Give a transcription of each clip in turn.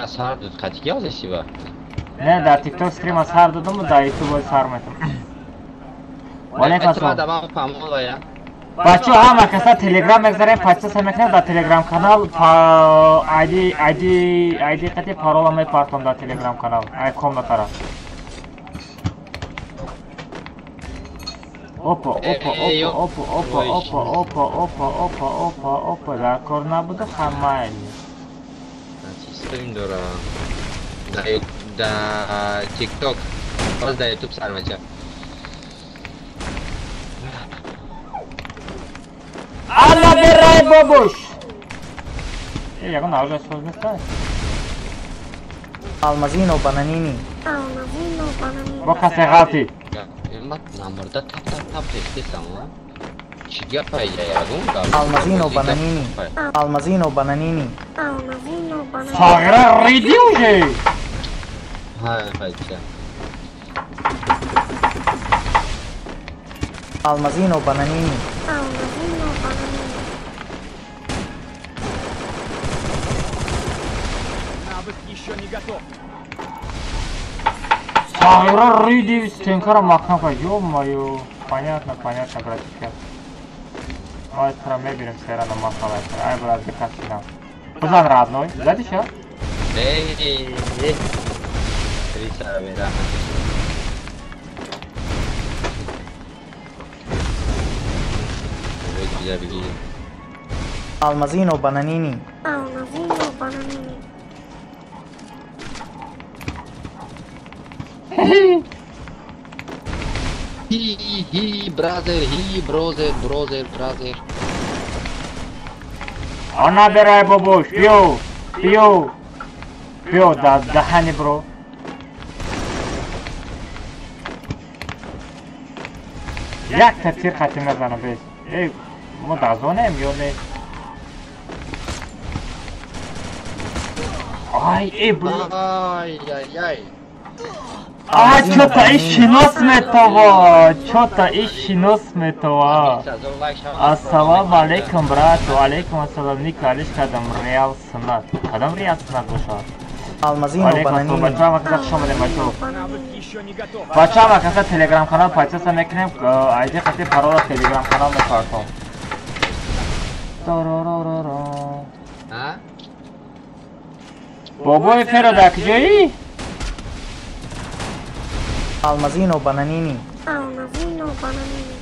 Сар дод қатики озесива. Не, дар TikTok стрим сар додам, дар YouTube сар метам. Валейкум ассалом. Бачо, ҳама каса Telegram мегзарем, подписка мекунем дар Telegram канал, ID қати парола мепартом дар Telegram канал. Ай комнатара. Опа, опа, опа, опа, опа, опа, опа, опа, опа, опа, опа, дар кор набуду хамайли. Стрим дора. Да TikTok, боз дар YouTube сар меча. Алла берай бобуш. Ягон оружие соз неста? Алмазино бананини. Алмазино бананини. Бо касе ғалти. Намурда тап тап тап рехтесам, а? Чӣ гапа ягон гап? Алмазино бананини. Алмазино бананини. Алмазино бананини. Сағра риди уже. Ҳай бача. Алмазино бананини. Алмазино бананини. Навык еще не готов. Сағра риди стенкара махнака, ё-моё. Понятно, понятно, братишка. Ой, мебирем сера на масала. Ай, брат, закасина. Базан родной, задишь, а? Эй, Риса, бера. Алмазино бананини. Алмазино бананини. Хи, бразер, хи, брозер, брозер, бразер. Она берай бабуш, пью, пью, пью, да, дахани, бро. Як тир хати мезанам бес. Эй, мо дазонем ё не? Ай, эй, бро. Ай, ай, ай. А, чё-то и шинос метова, чё-то и шинос метова. Ассалам алейкум, брат, алейкум ассалам, ника алиш кадам реал сунат. Кадам реал сунат боша? Алмазино бананини. Бача, макаса хуш омадем, бачо. Бача, макаса Telegram канал подписка мекунем, ID қати парола Telegram канал мепартом. А? Бобои Феро дар куҷоӣ? Алмазино бананини. Алмазино бананини.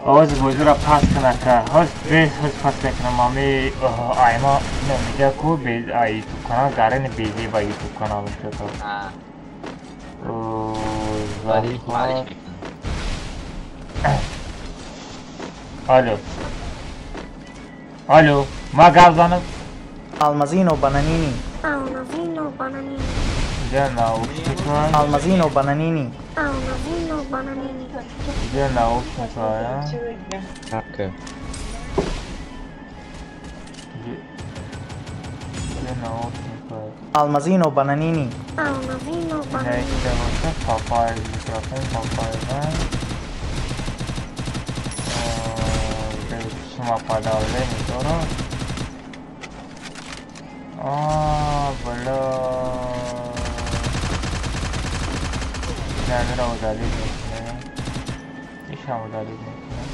Оз бозиро пас кунака. Ҳоз бес ҳоз пас мекунам. Ами айма номида ку без YouTube канал гарани безӣ ба YouTube канал шуд. Алло. Алло, ма гап занам? Алмазино бананини. Алмазино бананини. Где наушника? Алмазино бананини. Алмазино бананини. Где наушника, а? Окей. Где наушника? Алмазино бананини. Алмазино бананини. Папай, микрофон, папай, да? Шума подавление дора. А, бля. Камера удалить мекунем. Ишам удалить мекунем.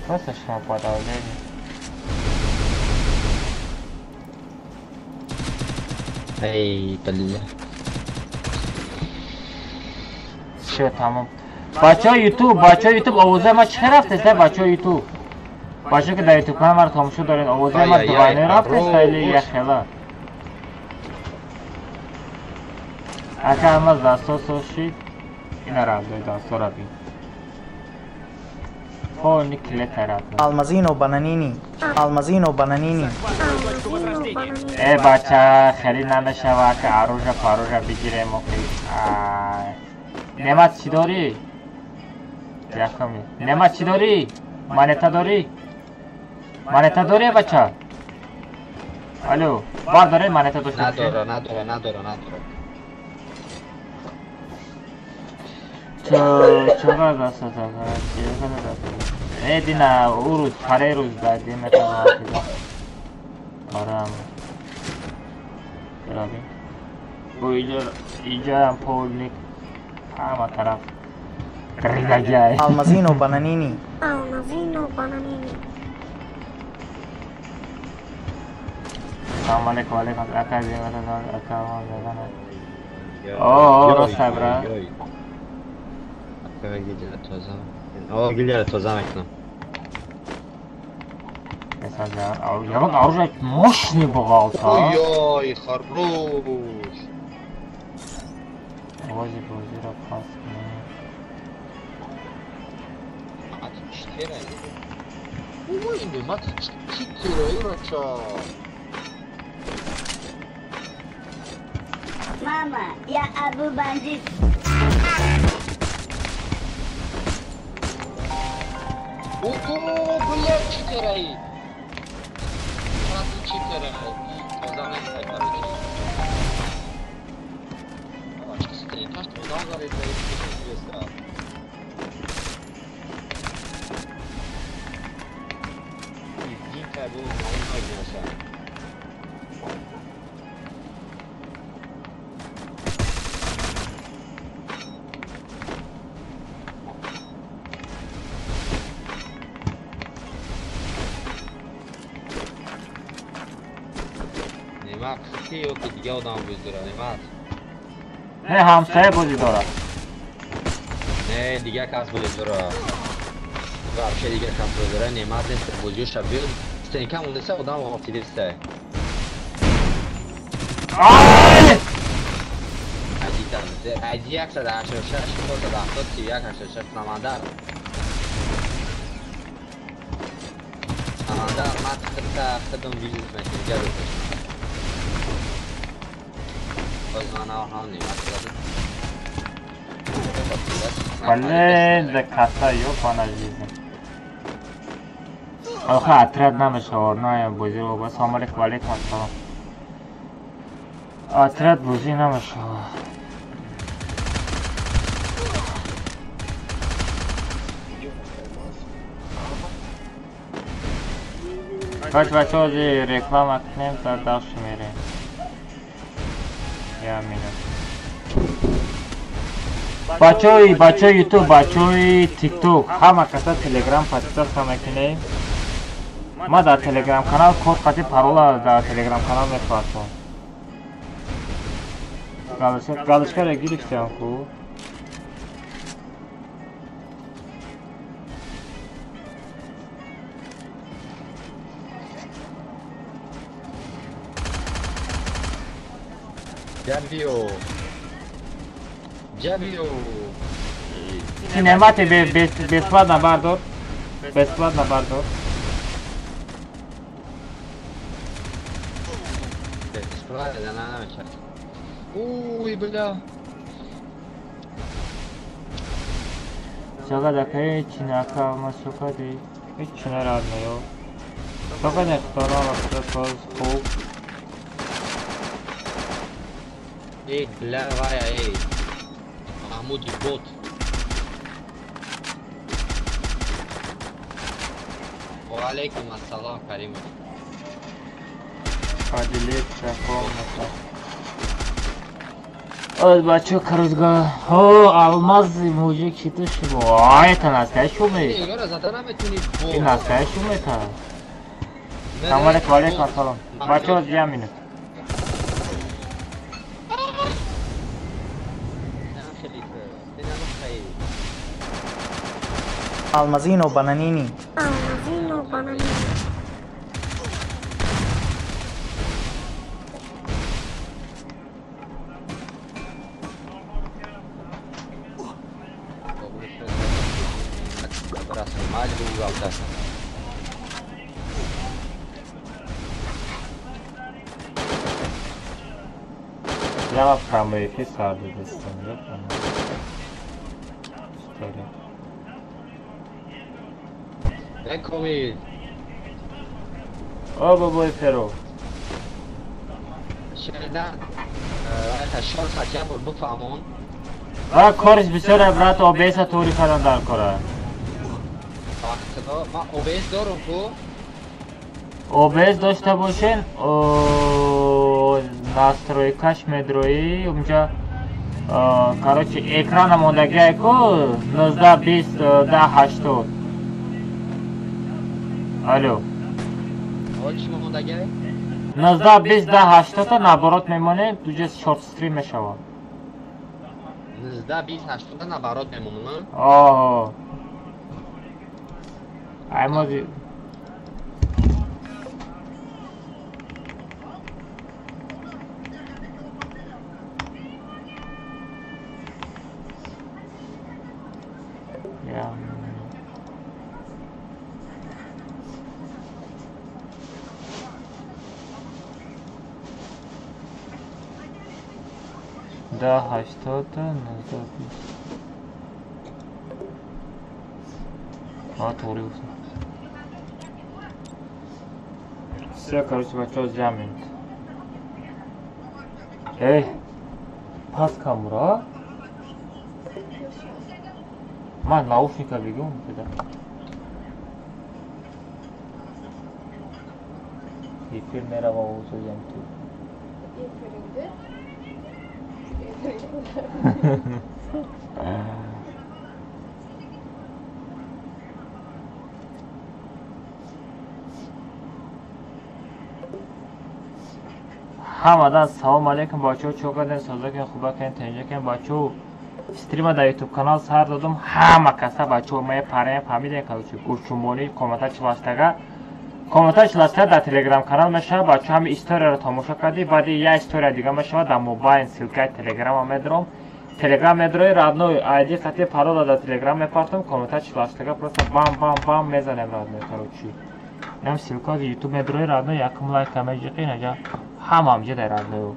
Просто шума подавление. Эй, бля. Всё, тамом. Бачаҳо YouTube, бачаҳо YouTube овозаи ма чӣ рафтест, бачаҳо YouTube? Бачаҳо ки дар YouTube канал маро тамошо доред, овозаи ма дувайне рафтест или яхела? Ака ҳама дасто соз шид, ина рафт, дастора бин. Полни клета рафт. Алмазино бананини. Алмазино бананини. Э, бача, хеле намешава, ака оружие паружа бигирем охи. Ай. Немат чӣ дорӣ? Яками. Немат чӣ дорӣ? Монета дорӣ? Монета дорӣ, бача? Алло, бар дорӣ монета дошта бошӣ? Надора, надора, надора, надора. Чоға дастата, чоға дастата. Э, дина, урус, парерус да, дина тама. Парам. Раби. Бо иҷа, иҷаам полник. Ҳама тараф. Ридагай. Алмазино бананини. Алмазино бананини. Салом алейкум, алейкум. Ака, дина, ака, ман. О, рост бра. О, гилера тоза мекунам. Ягон оружие мощный бывал-то. Ой-ой, хорош. Вози, вози, рапас. А ты четыре. Ой, мат четыре, уроча. Мама, я Абу Бандит. Ого, блядь, читерай. Читерай. Не, ҳамсоя бозӣ дорад. Не, дигар кас бозӣ дорад. Вообще дигар кас бозӣ дорад. Неъмат нест, бозиёша биёд. Стенка мондаста, одам ғофилиста. Айди 186, 470, 31, 86, Самандар. Самандар, ман худам визит мекунам, дигар бикушам. Блин, да коса, ёбана жизнь. Охе, отряд намешавад, на бозӣ ро. Салом алейкум, алейкум ассалом. Отряд бозӣ намешавад. Бач бачаҳо, реклама кунем, та дальше мерем. Я минут. Бачаҳои бачаҳои ютуб, бачаҳои тикток, ҳама каса телеграм подписаться мекунем. Ма дар телеграм канал код қати парола дар телеграм канал мефарсам. Галочкаро гирифтам ку. Джабио. Джабио. Синемати бесплатно бардор. Бесплатно бардор. Бесплатно, да, на, Уй, бля. 저가 다케 지나카 마소카디 이치나라네요. 저가 내가 고 Эй, бля, Вая, эй. Махмуди бот. Ва алейкум ассалам, Каримов. Поделиться комната. Ой, бачо, короче, о, алмазы мужик, что шимо. А, это настоящий умеет. Это настоящий умеет. Салам алейкум, алейкум ассалам. Бачо, я минут. Алмазино бананини. Алмазино бананини. Я прямой эфир саду дастам, Комил. О, бобой Феро. Шедан, шор хатя бор бифаҳмон. Ва кориш бисёр брат, ОБС-а тури кардан дар кора. Ман ОБС дорум ку? ОБС дошта бошен, настройкаш медроӣ, унҷа короче экрана мондагиай ку 19 20 10 80. Алло. Чӣ мондагиай? 19 20 10 80 та наоборот мемонем, дуҷа шорт стрим мешавад. 19 20 80 наоборот мемонам? О. Ай мози да 80 19 20. А, туғри гуфтам. Всё, короче, бачаҳо ҷамъ мемонад. Эй, пас камура? Ман наушника бигӯм, педа. Эфир мерава овозоям ту. Ҳамадан салом алейкум бачаҳо, чо кардем, соза кунем, хуба кунем, тинҷа кунем бачаҳо. Стрима дар ютуб канал сар додум, ҳама каса бачаҳо мая параям фаҳмидем, короче, гурчумонӣ комната чилаштага. Комната чилаштага дар телеграм канал мешавад, бачаҳо ҳами историяро тамошо кардӣ, баъди я история дига мешавад, дар мобайн ссылкаи телеграма медорам. Телеграм медрои родной айди қати парола дар телеграм мепартам, комната чилаштага просто бам бам бам мезанем родной, короче. Инам ссылка ютуб медрои родной, якум лайка меҷиқи наҷа. Ҳамам ҷа дар родной.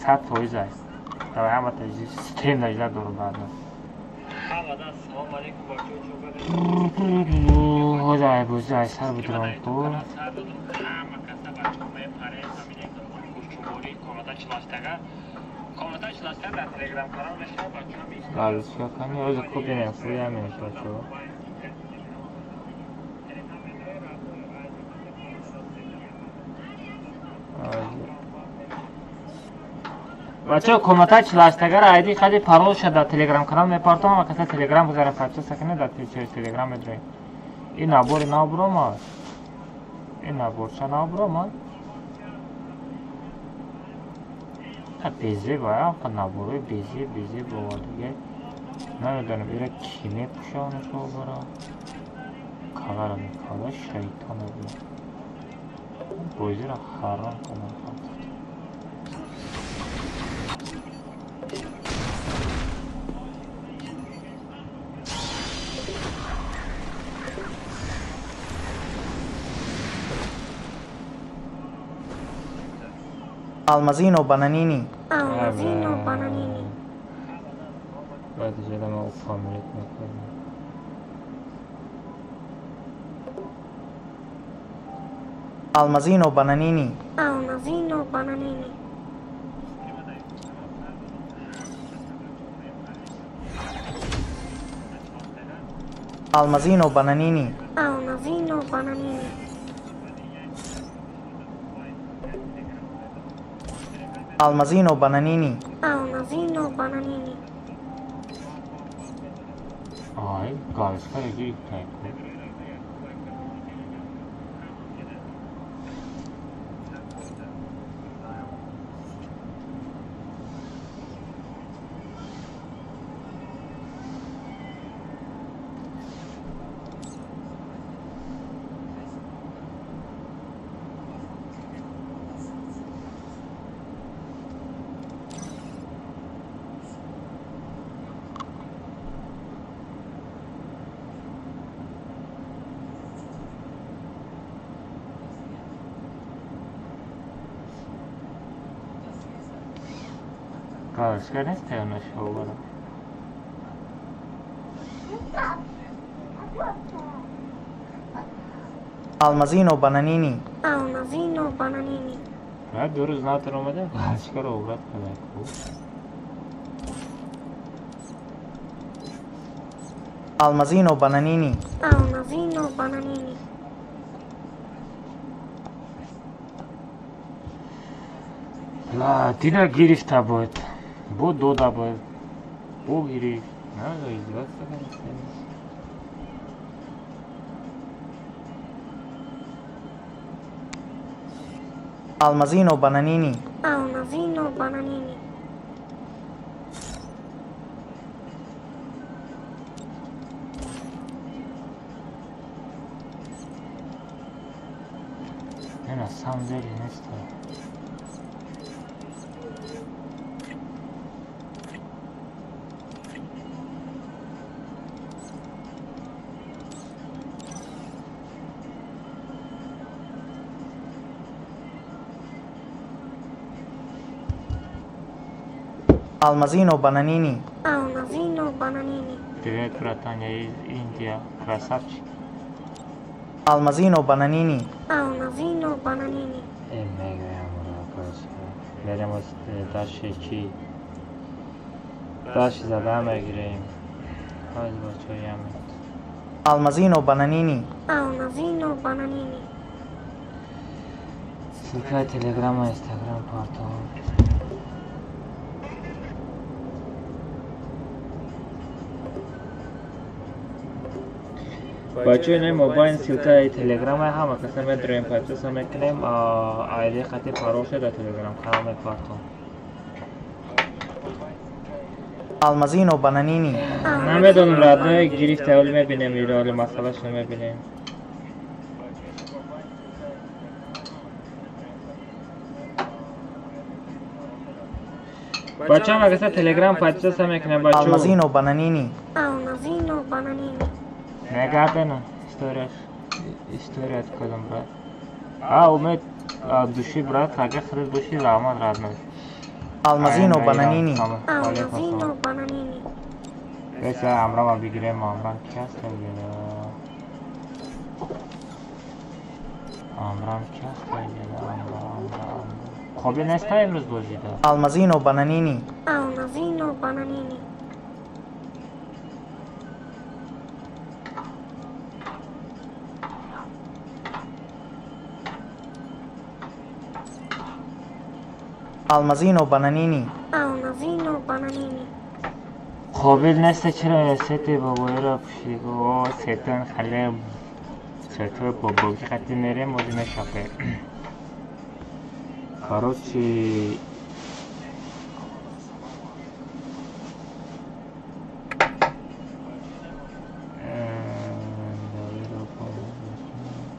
100% аст. Давай ҳама таҷдид стрим наҷда дорум родной. Ҳамадан салом алейкум бачаҳо, чо кардем? Ҳозир ай бозӣ ай сар будурам ку. Галочка кани ҳозир хуб бинем, хуям бачаҳо. Бачаҳо комната чилаштагара айди хади паролша дар телеграм канал мепартам, ва каса телеграм гузарем подписка кунед, дар телеграм медроем. Ин набори нав буромад. Ин наборча нав буромад. Безеб ая, наборои безеб, безеб овардига. Намедонам ира ки мепӯшонашо бара. Калара мекала шайтона бу. Бозиро ҳаром кунам. Almazino Bananini. Almazino Bananini. Баъд ҷалама фамилит мекардам. Almazino Bananini. Almazino Bananini. Almazino Bananini. Almazino Bananini. Almazino Bananini. Almazino Bananini. Ай, галочка гирифтай ку. Галочка нест нашо бара. Almazino Bananini. Almazino Bananini. Ду рӯз натар омадем, галочкаро обрат кардай ку. Алмазино Бананини. Алмазино Бананини. Ла, дина гирифта буд. Бу дода буд. Бу гирифт. Надо издеваться, конечно. Алмазино Бананини. Алмазино Бананини. Не, на самом деле не стоит. Алмазино Бананини. Алмазино Бананини. Привет, братан, я из Индии. Красавчик. Алмазино Бананини. Алмазино Бананини. Мерем дальше чи? Дальше задаем играем. Алмазино Бананини. Алмазино Бананини. Ссылка Телеграма, Инстаграм, портал. Бачаҳо, инаи мобайн ссылкаи телеграма ҳама каса медроем, подписа мекунем, айди хати паролша дар телеграм канал мепартом. Алмазино Бананини. Намедонам, родной гирифта, оли мебинем, иро оли масъалашро мебинем. Бачаҳо, ҳама каса телеграм подписа мекунем, бачаҳо. Алмазино Бананини. Алмазино Бананини. Мегардена, история, история откуда, брат? А, умед от души, брат, агар худат боши, раҳмат, родной. Алмазино Бананини. Алмазино Бананини. Беса амрама бигирем, амрам ки ҳаст? Амрам ки ҳаст? Амрам, амрам. Қобил неста имрӯз бозида. Алмазино Бананини. Алмазино Бананини. Алмазино Бананини. Алмазино Бананини. Қобил неста, чиро сети бобоиро пушиди? О, сетон хале сетои бобоки хати мерем, ози мешапе. Короче,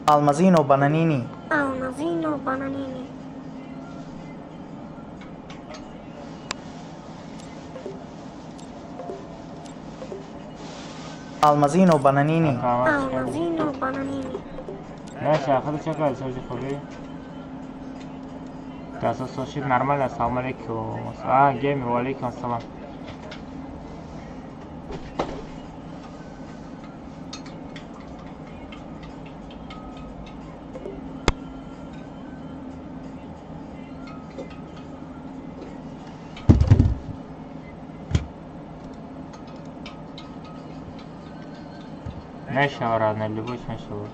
Алмазино Бананини. Алмазино Бананини. Алмазино Бананини. Алмазино Бананини. Наша, худо чакал, сози хуби. Даса соши нормально, ассалому алейкум. А, геймер, ва алейкум ассалам. Мешава, родной, любой мешава.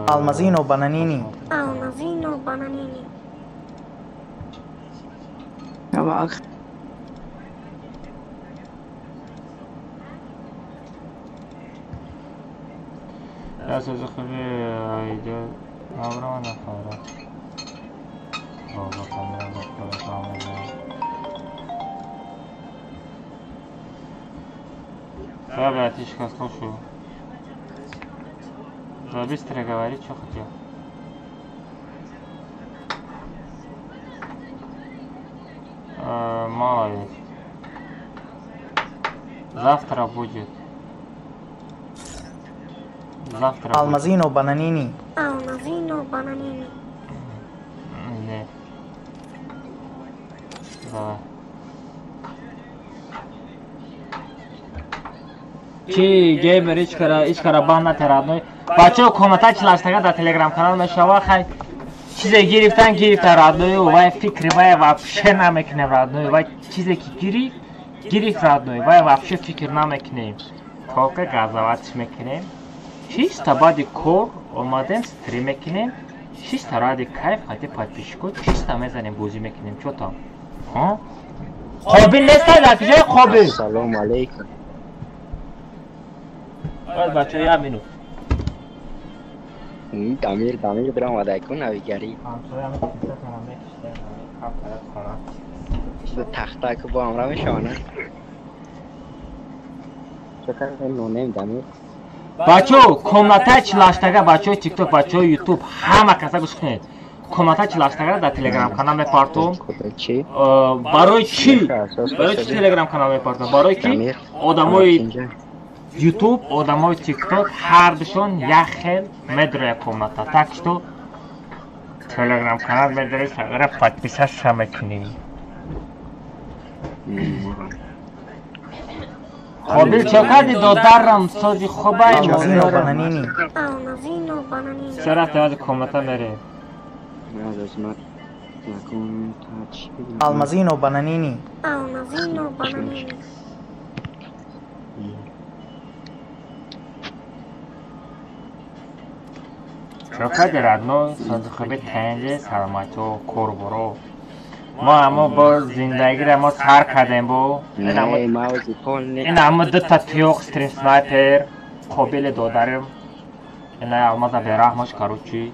Алмазино Бананини. Алмазино Бананини. Да, Да, братишка, слушаю. Да, быстро говори, что хотел. Мало ведь. Завтра будет. Завтра. Алмазино Бананини. Алмазино Бананини. Не. Давай. Чи геймер ҳеч кара бан натер, родной. Бачаҳо, комната чилаштага дар телеграм канал мешава. Хай, Чизе гирифтан гирифта родной, вай фикри вай вообще намекунем родной, вай чизе ки гирифт, гирифт родной, вай вообще фикр намекунем. Только газовать мекунем. Чисто баъди кор омадем стрим мекунем. Чисто ради кайф хати подписчико чисто мезанем бозӣ мекунем. Чо там? Ҳа? Қобил нестай дар куҷои Қобил? Ассалому алайкум. Баъд бачаҳо як минут. Дамир, Дамир биромада ку навигарӣ. Ҳамсоя ҳам мекишта, ҳам хона. Тахта ку бо ҳамра мешаванд. Чакар нонем Дамир. Бачаҳо, комнатаи чилаштага, бачаҳои тикток, бачаҳои ютуб, ҳама каса гӯш кунед. Комнатаи чилаштага дар телеграм канал мепартом. Барои чӣ? Барои чӣ телеграм канал мепартом? Барои ки одамои ютуб, одамои тикток ҳардушон як хел медроя комната. Так что телеграм канал медрои, сагара подписаться мекунӣ. Қобил чо кардӣ додарам сози хубай Алмазино бананини. Алмазино бананини. Чо рафти ҳозир комната мерем? Алмазино бананини. Алмазино бананини. Чо кардӣ родной сози хуби тенҷи саломатиҳо корборо. Мо ҳамо бо зиндагиро мо сар кардем бо. Ин ҳамо дута туёқ стрим снайпер Қобили додарим. Ина Алмаза бераҳмаш короче.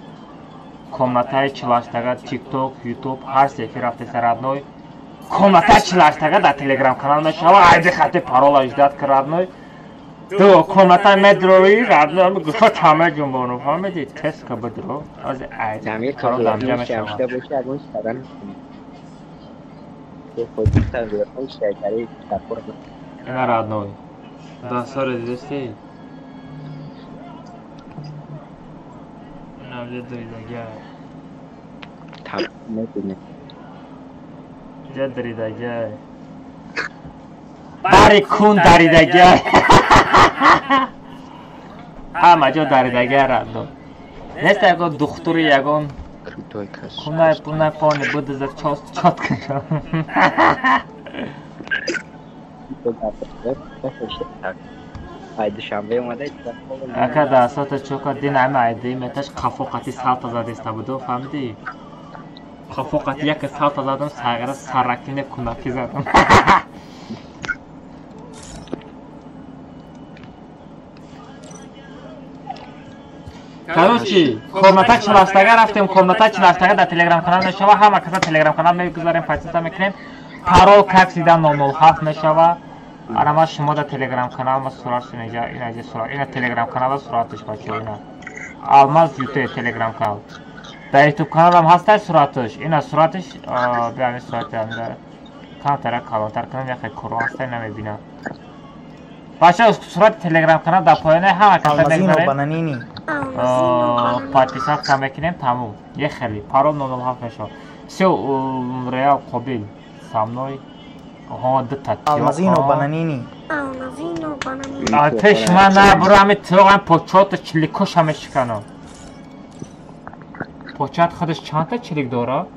Комнатаи чилаштага тикток, ютуб ҳар сефи рафтеса родной. Комнатаи чилаштага дар телеграм канал мешава. Айди хати парола ждать ки родной. Ду комната медрои родной гӯша чаме ҷунбону фаҳмиди теска бидро. Аз айди парол дамҷа мешава. Ина родной. Дастаро дидасти? Ина ҷа даридагай. Ҷа даридагай. Бари кун даридагай. Ҳама ҷо даридагай родной. Нест ягон духтури ягон кунай пунай пони будиза чост чотка. Ака дастото чока дин ҳама айди меташ қафо қати салта задеста буду фаҳмидӣ? Қафо қати яке салта задам сағира саракине кунаки задам. Короче, комната чилаштага рафтем, комната чилаштага дар телеграм канал мешава, ҳама каса телеграм канал мегузарем, подписка мекунем. Парол как всегда 007 мешава. Ана ма шумо дар телеграм канал ма суратш инҷа, ина сурат, ина телеграм канала суратш бачаҳо ина. Алмаз ютуб телеграм канал. Дар ютуб каналам ҳастай суратш, ина суратш, биём сурати анда. Камтара калонтар кунам, яхе куро ҳастай намебинам. Бачаҳо сурати телеграм канал дар поёна ҳама каса мегузарем. Подписаться мекунем, тамом. Ехали. Парол 007 мешавад. Всё, Реал Қобил со мной. Оҳо, дута тиёқ. Алмазино бананини. Алмазино бананини. Пеш ман на буро ҳами тиёқам почота чиликоша мешиканам. Почат худаш чандта чилик дора?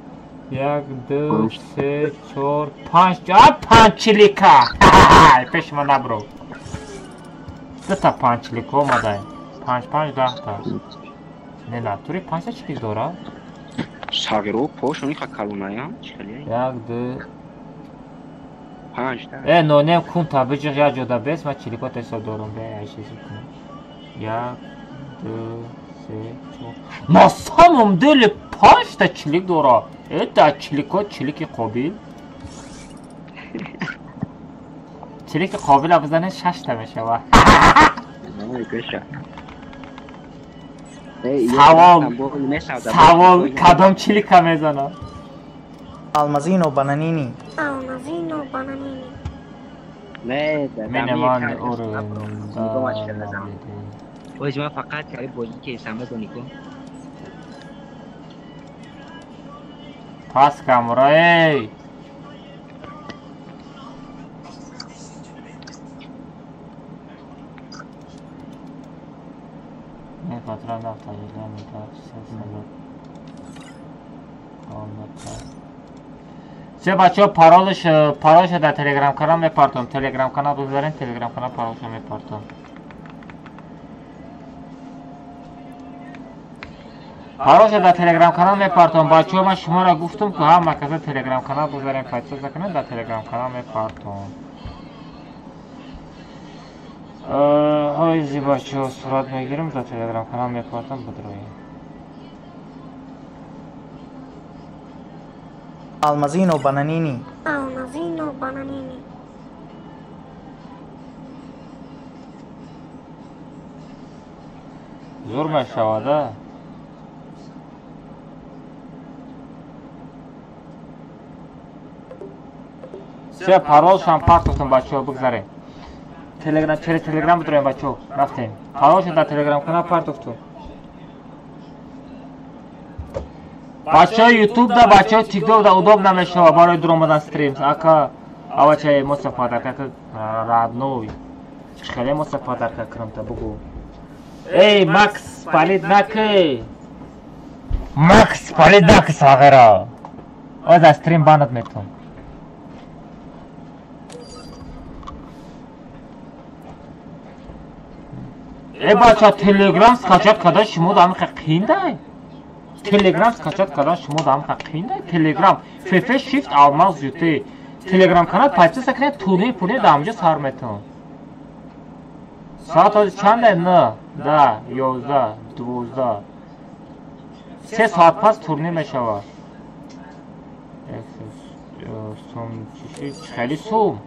1 2 3 4 5. А панҷ чилика. Пеш ман набро. Дута панҷ чилик омадаем. 5 5 10 та. Не натури 5 та чилик дора? Сағиро пошони ха калонаям чили. 1 2 5 та. Э нонем кун та биҷиғ як ҷода бес ма чиликот ҳисоб дорум бе як чиз кунам. 1 2 3 4. На самом деле 5 та чилик дора. Это чиликот чилики Қобил. Чилики Қобил бизане 6 та мешава. Савол, савол, кадом чилика мезанам? Алмазино бананини. Алмазино бананини. Не, Минеман уро. Оз ма фақат кари бозӣ ки самадони ку. Пас камера, эй! Не патрон нафта, Се бачаҳо паролаш паролаша дар телеграм канал мепартом. Телеграм канал бизарен, телеграм канал паролаша мепартом. Паролаша дар телеграм канал мепартом. Бачаҳо ман шуморо гуфтам ки ҳама каса телеграм канал бизарен, подписаться кунед, дар телеграм канал мепартом. Ҳоизи бачаҳо сурат мегирам, дар телеграм канал мепартом, бидроем. Алмазино бананини. Алмазино бананини. Зур мешавад, а? Се паролшам партофтам бачаҳо, бигзарем. Телеграм, через телеграм бидроем бачаҳо, рафтем. Паролшам дар телеграм канал партофтум. Бачаҳои ютубда, бачаҳои тиктокда удоб намешавад барои дуромадан стрим. Ака, авача эмоция подарка родной. Хеле эмоция подарка кунам та бугу. Эй, Макс, палид накӣ. Макс, палид накӣ сағира. Оз аз стрим банат метум. Э бача, телеграм скачать кардан шумо да ҳамин қииндай? Телеграм скачать кардан шумо да ҳамин қииндай? Телеграм ФФ Shift Алмаз ЮТ. Телеграм канал подписаться кунед, турнир пурнир дар ҳамҷо сар метавон. Соат ҳозир чанде? 9, 10, 11, 12. 3 соат пас турнир мешавад. Сум чиши? Хеле сум.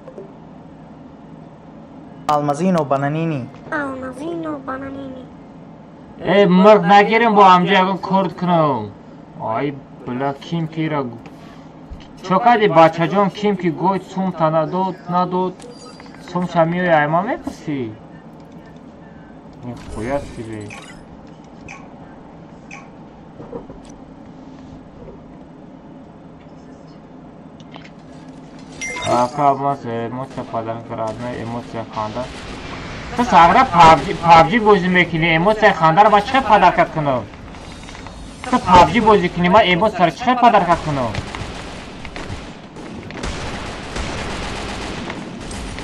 Алмазино бананини. Алмазино бананини. Э, мирғ нагирем бо ҳамҷо ягон корд кунам. Ай, била ким кира. Чо кардӣ бачаҷон, ким ки гӯйд сумта надод, надод. Сумша миёи айма мепурсӣ? Нихуя себе. Ака, алмаз эмоция подарка родной, эмоция ханда. Ту сағра PUBG бозӣ мекунӣ, эмоция хандаро ман чӣ хел подарка кунам? Ту PUBG бозӣ кунӣ, ман эмоцияро чӣ хел подарка кунам?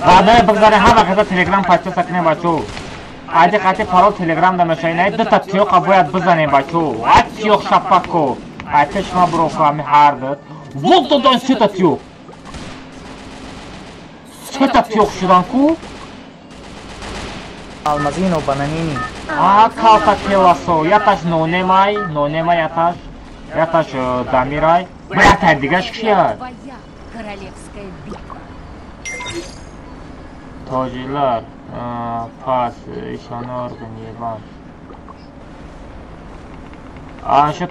Баъдае бигзаре ҳама каса телеграм подписаться кунем бачаҳо. Ади қати парол телеграм да мешавад. Инаи дута тиёқа бояд бизанем бачаҳо. Ай тиёқ шапако. Ай пеш ма буроко ҳами ҳар дут. Вол додан сета тиёқ. Сета тиёқ шудан ку? Алмазино бананини. А калта келасо. Яташ нонемай, нонемай яташ. Яташ дамирай. Братар дигаш кия? Королевская битва. Тоҷилар пас ишонор ебан. Аншо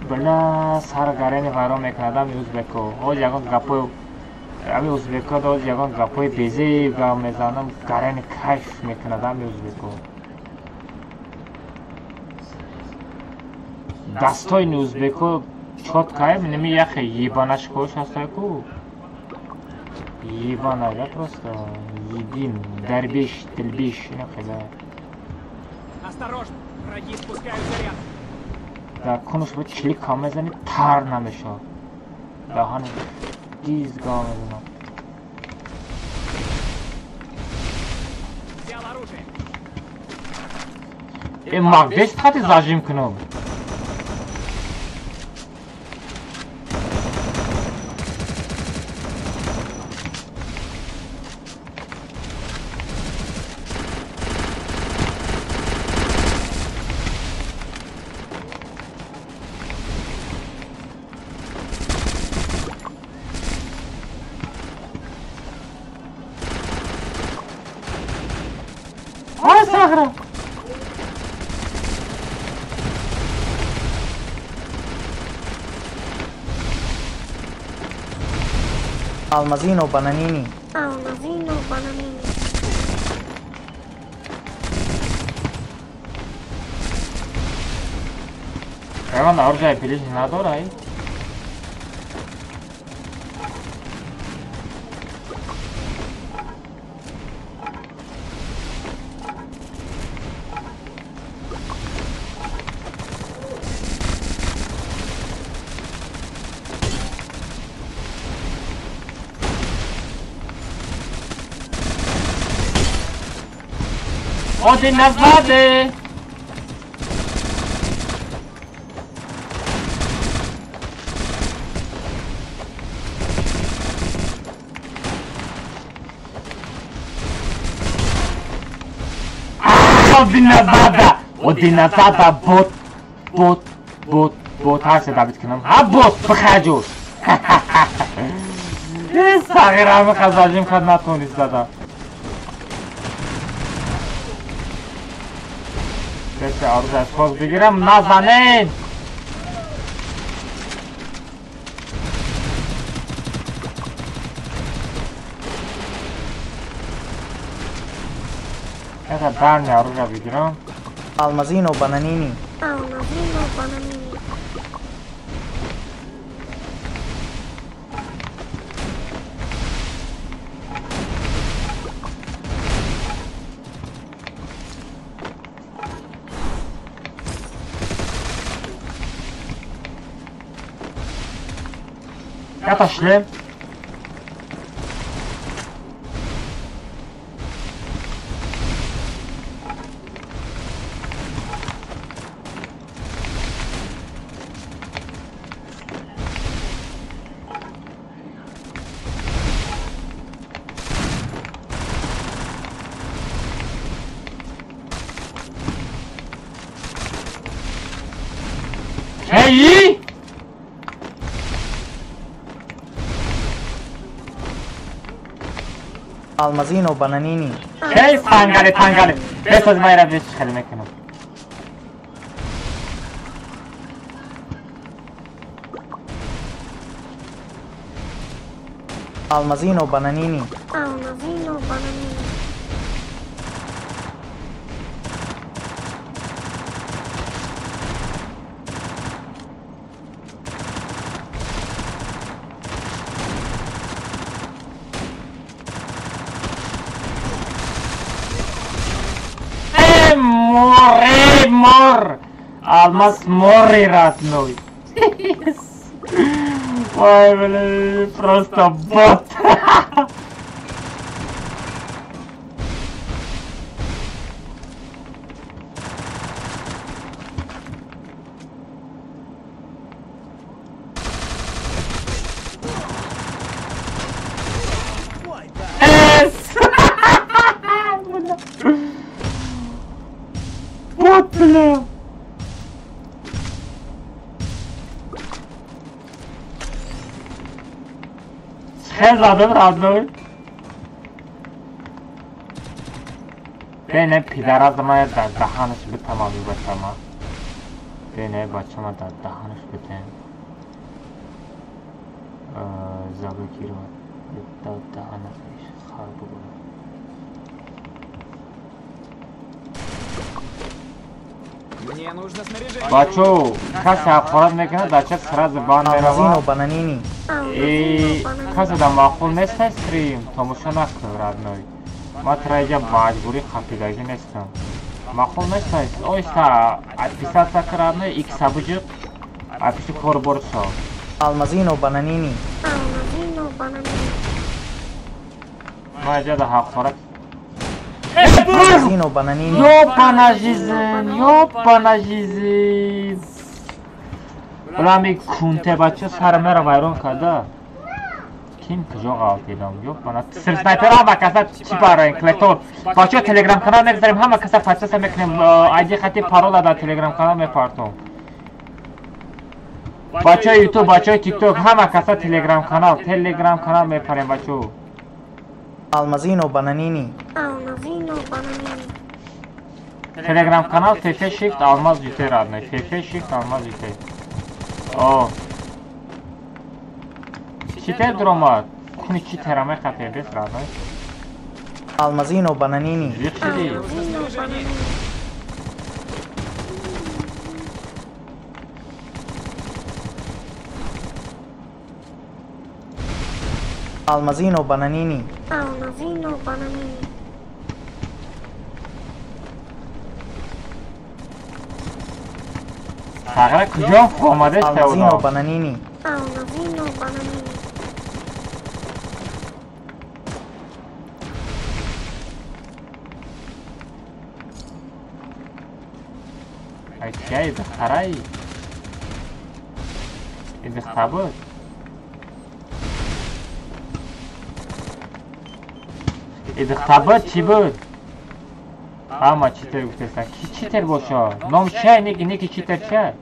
била сар гарени вайрон мекунадам узбеко. Ҳоз ягон гапои ами узбеко ҳоз ягон гапои безеб гап мезанам, гарени кайф мекунадам узбеко. Дастои узбеко чоткаем, ними яхе ебанаш кош ҳастайку. Ебана, да просто един, дарбеш, дилбеш, инахела. Осторожно, враги спускают заряд. Да, кунуш бо чили кам мезани, тар намешавад. Даҳани диз гав мезанад. Взял оружие. Э, магдеш хати зажим кунам. Сағра. Алмазино бананини. Алмазино бананини. Ягон оружие плюс надорай? Один назаде. Один назада. Один назада бот. Бот. Бот. Бот. Ҳар дабит кунам. Ҳа бот бихаҷур. Сағирами хазажим хад натонист зада. Кесе арӯз аз хоз бигирам назанен. Это дальний оружие бигирам. Алмазино бананини. Алмазино бананини. Это шлем. Эй! Алмазино бананини. Эй, тангале, тангале. Бесоз майра беш хеле мекунам. Алмазино бананини. Алмазино бананини. Море, мор! Алмаз мори родной. Ой, блин, просто бот. Вот, бля! Хел задам родной. Бене пидара мая дар даҳанаш битамами бачама. Бене бачама дар даҳанаш битем. Заблокировать. Дар даҳанаш хар бугӯ. Мне нужно снаряжение. Бачо, касе ҳақорат мекунад, дар чат сразу бан меравад. Алмазино бананини. И касе дар маъқул нест стрим, тамошо накун родной. Ман тура инҷа маҷбурӣ қапидагӣ нестам. Маъқул нест, оҳиста отписаться кун родной, икса буҷиқ, апиши корбор шав. Алмазино бананини. Алмазино бананини. Ман инҷа дар ҳақорат Алмазино бананини. Ёбана жизнь, ёбана жизнь. Булами кунте бача сари маро вайрон карда. Ким куҷо ғалтидам? Ёбана. Снайпер ҳама каса чӣ барои клетор. Бача телеграм канал мегузарем, ҳама каса подписка мекунем. Айди хати парола дар телеграм канал мепартом. Бачаи ютуб, бачаи тикток, ҳама каса телеграм канал мепарем бачо. Алмазино бананини. Алмазино бананини. Телеграм канал ТФ Shift Алмаз ЮТ родной. ТФ Shift Алмаз ЮТ. О. Чите дромад? Куни чи тераме хате бес родной. Алмазино бананини. Вихшиди. Алмазино бананини. Алмазино бананини. Алмазино бананини. Сағира куҷо омадест Алмазино бананини. Алмазино бананини. Ай кияй духтарай? Ин духтар буд? Ин духтар буд чӣ буд? Ҳама читер гуфтеста. Ки читер боша? Ном чия? Неки читер чия?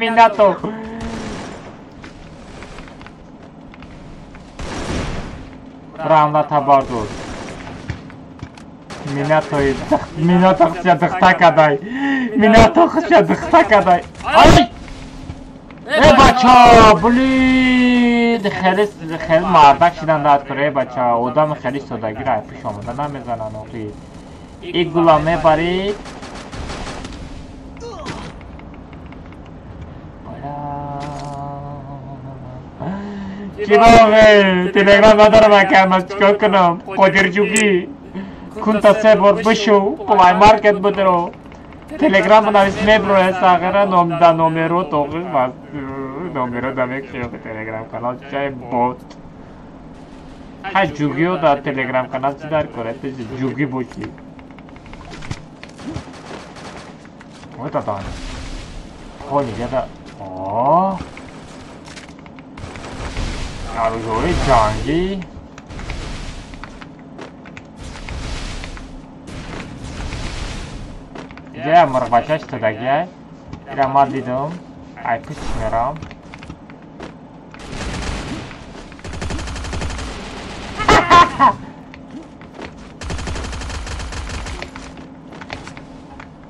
Минато. Рамла табардур. Минатои Минато хча духта кадай. Минато хча духта кадай. Ай! Э бача, блин, хеле хеле мардак шидан дад кор, э бача, одам хеле содагира пеш омада намезанан охи. И гула мебари. Чӣ боғе? Телеграм надорам ака, ман чикор кунам? Қодирҷугӣ. Кунта се бор бишу, Плай Маркет бидро. Телеграм навис меброя сағира ном да номеро тоғиш вас номеро да мекши телеграм канал чай бот. Ҳа ҷугиё дар телеграм канал чӣ дар кора? Ту ҷугӣ бошӣ. Вот это он. Хони где-то. О! Оружие ҷангӣ. Ҷая мурғбача шудагиай. Ира ман дидум. Ай пушт мерам.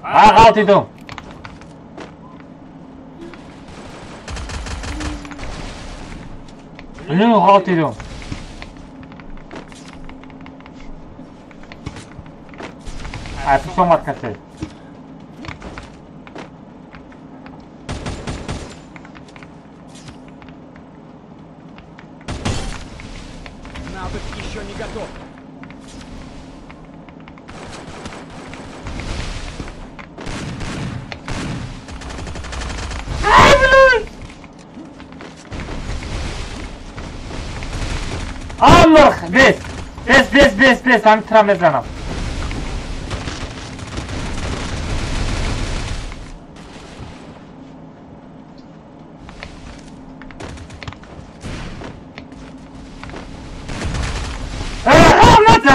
А, ғалтидум. Блин, ғалтидум. Ай пушт омад касе. Навык еще не готов. Ай, блин! Аллах, бес! Бес, бес, бес, бес, ҳамин тура мезанам.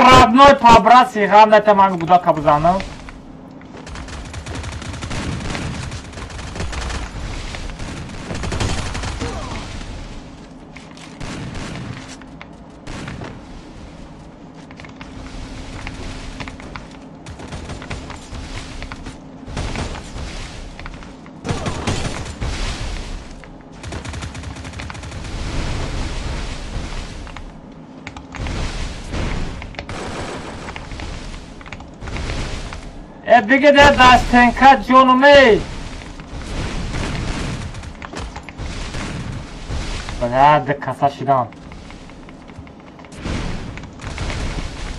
Родной по-братски, главное там маме гудака бузанов. Биге дар дастенка ҷонумей. Бля, каса шидам.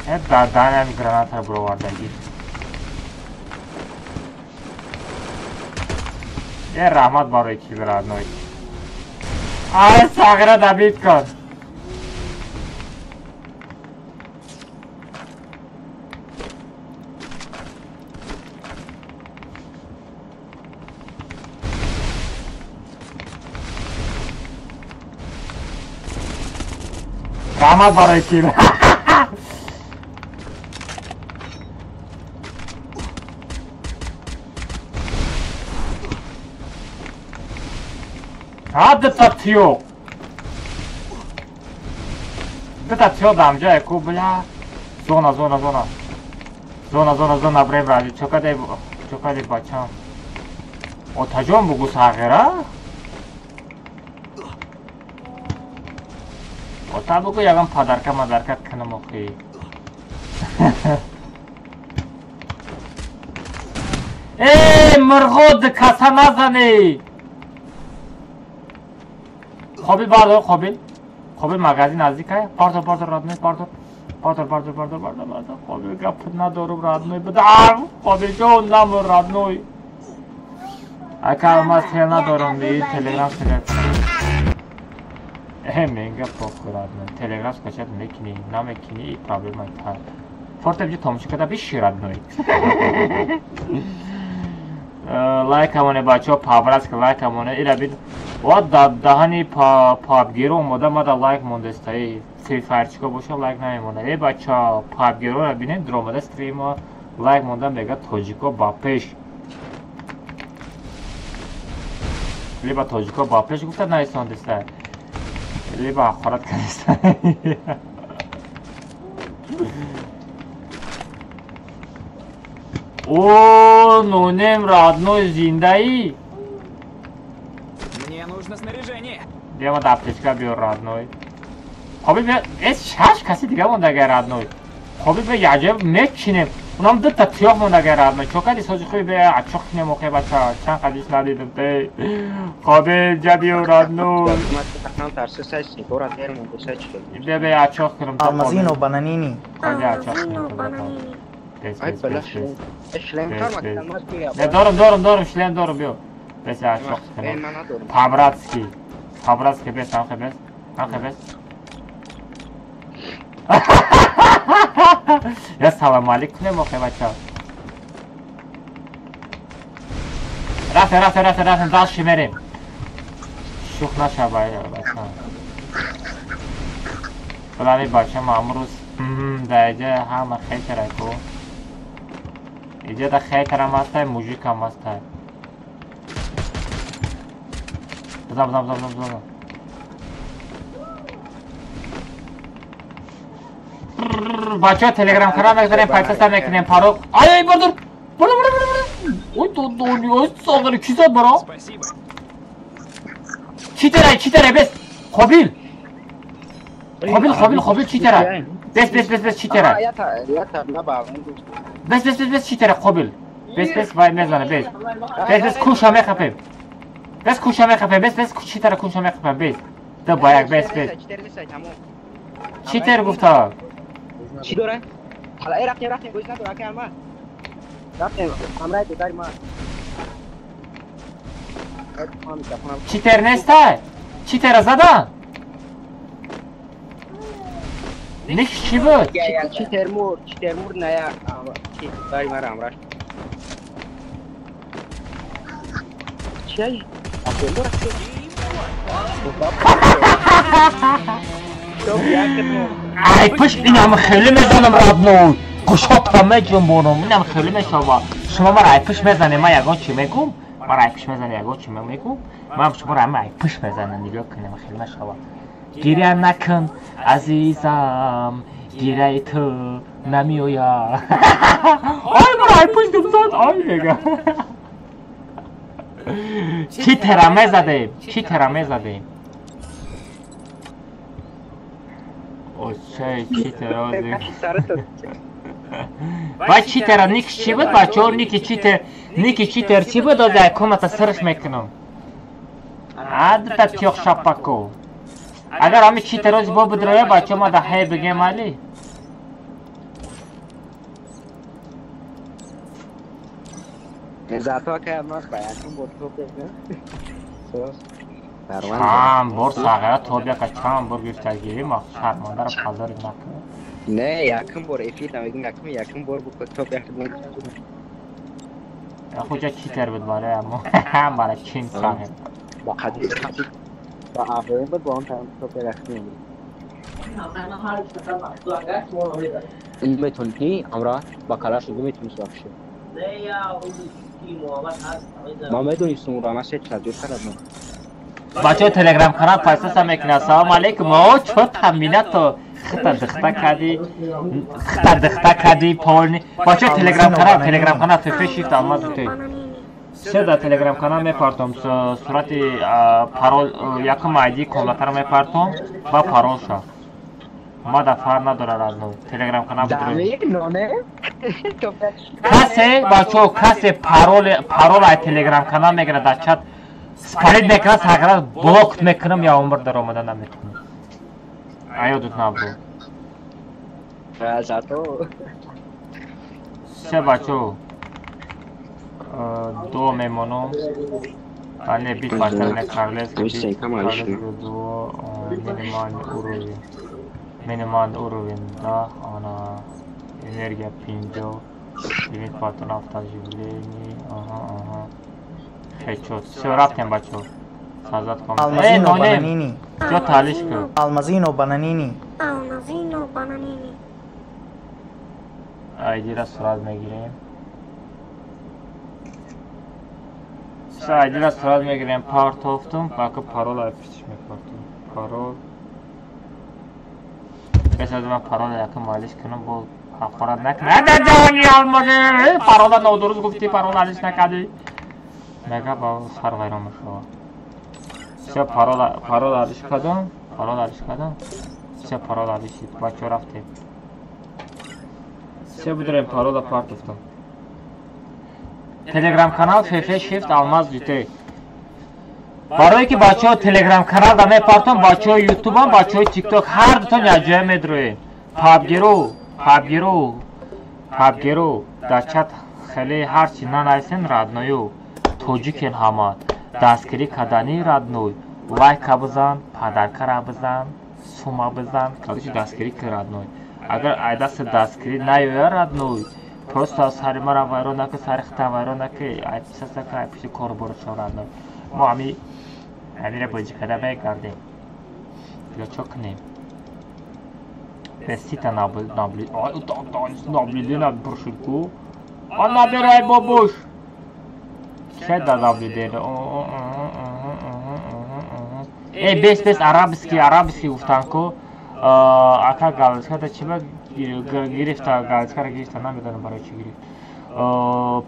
Э даданам граната бировардагӣ. Э раҳмат барои кил родной. Ай сағира добит кун. Раҳмат барои кил. Ҳа дута тиё. Дута тиё дамҷае ку бля. Зона, зона, зона. Зона, зона, зона брем ради. Чокаде, чокаде бачам. Отаҷон бугу сағира? Ота бугу ягон падарка мадарка кунам охи. Э, мурғод каса назанӣ. Қобил бардор, Қобил. Қобил магазин наздикае. Бардор, бардор, родной, бардор. Бардор, бардор, бардор, бардор, бардор. Қобил гап надорум, родной. Бидам. Қобил ҷон намур, родной. Ака, ман сел надорам, телеграм селект. Менга похуй родной. Телеграм скачать мекини, намекини и проблема та. Форте бҷи томошо карда биши родной. Лайкамоне бачаҳо, по-братски лайкамоне. Ира бин. Ва даҳани пабгиро омода мада лайк мондестаи. Фри файрчико боша лайк намемонад. Э бача, пабгироро бинед, дромада стрима лайк монда мега тоҷико ба пеш. Либо тоҷико ба пеш гуфта наисондеста. Либо ҳақорат кардеста. О, нонем родной зиндаи. Мне нужно снаряжение. Биё ма аптечка биёр родной. Хоби бия, эс шаш каси дига мондагай родной. Хоби бия яҷа мечинем. Унам дута тиёқ мондагай родной. Чо кади сози хуби бия ачоқ кинем охе бача. Чанд қадиш надидам те. Хоби ҷа биё родной. Бия бия ачоқ кунам. Алмазино бананини. Хоби ачоқ кунам. Не дорам, дорам, дорам, шлем дорам, биё. Бес ачоқ кунам. По-братски. По-братски бес, анхе бес. Анхе бес. Я салам алейкум, охе бача. Рафтем, рафтем, рафтем, рафтем, дальше мерем. Шух наша бача. Балани бача ма амрӯз даҷа ҳама хейтера ку. Иҷа да хейтерам ҳастай, мужикам ҳастай. Бизан, бизан, бизан, бизан. Бачаҳо телеграм канал мегзарем, пайсаса мекунем, паро. Ай, ай, бардор. Бардор, бардор, бардор. Ой, додони, ой, сағири, ки зад бара? Читерай, читерай, бес. Қобил. Қобил, Қобил, Қобил читерай. Бес, бес, бес, бес, читерай. Бес, бес, бес, бес, читерай, Қобил. Бес, бес, вай мезана, бес. Бес, бес, куша мехапем. Бес, куша мехапем, бес, бес, читера куша мехапем, бес. Да баяк, бес, бес. Читер гуфта. چی داره؟ حالا ای رفتیم رفتیم گوش نداره که ما رفتیم همراه داری ما چیتر نیسته؟ چیتر زدن؟ نیک چی بود؟ چیتر مور چیتر مور نه یا چی داری ما همراه چی؟ Ай, пуш инам хеле мезанам родной. Гӯшота меҷунбонам, инам хеле мешава. Шумо мара ай пуш мезане, ман ягон чӣ мегӯм? Мара ай пуш мезане, ягон чӣ мегӯм? Ман шуморо ҳама ай пуш мезанам, нигоҳ кунем, хеле мешава. Гиря накун, азизам, гиряи ту намеояд. Ай, мара ай пуш дубзад, ай мега. Чӣ тера мезадем? Чӣ тера мезадем? Очай читер ози. Вай читера ник чӣ буд бачаҳо? Ники читер, ники читер чӣ буд? Ози ай комната срш мекунам. Адта тиёқ шапако. Агар ҳами читер ози бо бидроя бачаҳо ма да ҳай бигем али. Зато ка ма баятун бо топ Чанд бор сағира тобяка чанд бор гирифтагирӣ ма шармандаро пазори накун. Не, якум бор эфир намегим, якум якум бор бу топ як. Хуҷа читер буд барои амо. Бара чин сағир. Ба қадир ба аввал буд бо он топ як. Ин метавонӣ амра ба калаш метавонӣ вообще. Ма медонистам ра ма се чаҷур кардам. Бачаҳо телеграм канал пайсаса мекунад. Салом алейкум. О, чо тамина то хита дихта кади, хита дихта кади полни. Бачаҳо телеграм канал, телеграм канал ТФ шифт алмаз ут. Се да телеграм канал мепартом, сурати парол якум айди комнатаро мепартом ва паролша. Ма да фар надора родной. Телеграм канал будро. Касе бачаҳо, касе парол парол ай телеграм канал мегирад дар чат спалит мекунад, сағира блок мекунам, я умр дар омада наметавонам. Аёдут набро. Зато. Се бачаҳо. До мемонам. А не, битва, это королевская битва. Минимальный уровень. Минимальный уровень, да, она энергия пиндел. Лимит патронов оживлений. Ага, ага. Хедшот. Все, рафтем, бачо. Создать комнату. Эй, Алмазино нонем! Бананини. Чё талишка? Алмазино Бананини. Алмазино Бананини. Айдира сурат мегирем. Все, айдира сурат мегирем. Партофтум. Бака парол айпичиш мепартум. Парол. Бес аз ман парол якум малиш кунам, бо ҳақорат накунам. Да ҷони алмази! Парола нодуруст гуфтӣ, парол алиш накардӣ. Мега ба сар вайрон мешавад. Все, парол, парол алиш кардам. Парол алиш кардам. Все, парол алишид. Бачо, рафтем. Все, бидорем, парола партофтам. Телеграм канал ФФ Shift Алмаз Дютей. Барое ки бачаҳо телеграм канал да мепартом, бачаҳои ютубам, бачаҳои тикток ҳар дутон якҷоя медроем. Пабгиру, пабгиру, пабгиру, дар чат хеле ҳарчи нанависен, родной ю. Тоҷикен ҳама. Дастгирӣ кардани, родной. Лайка бизан, подарка ра бизан, сума бизан, короче, дастгирӣ ки, родной. Агар ай дасти дастгирӣ наёя, родной, просто сари мара вайрон наки, сари хита вайрон наки, ай писасака, ай пиши корборшон, родной. Мо ҳами ҳамира бозӣ карда мегардем. Дига чо кунем? Бесита наблюдение буршуд ку. А набирай бобуш. Чеда наблюдение. Э, бес бес арабский, арабский гуфтан ку. Ака галочка чи ба гирифта, галочка ра гирифта, намедонам барои чӣ гирифт.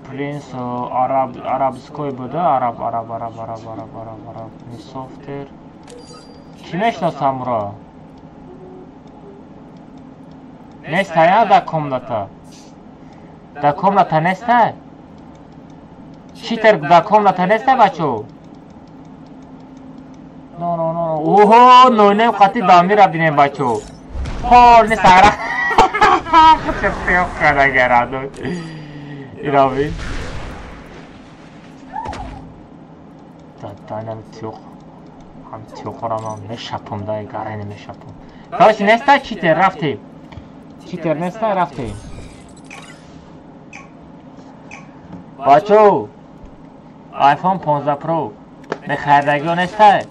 Принц араб, арабской буда, араб, араб, араб, араб, араб, араб, араб, софтер. Кӣ мешиносамро? Неста я дар комната? Дар комната неста? Читер дар комната неста, бачо? Но, но, но. Оҳо, нойнем қати дамира бинем, бачо. Полни сара. Чё кардагарадо. Ирави. Данам тиёқ. Ҳам тиёқора ман мешапам да, гарайне мешапам. Короче, неста читер, рафтем. Читер неста, рафтем. Бачо, iPhone 15 Pro мехардагиё неста?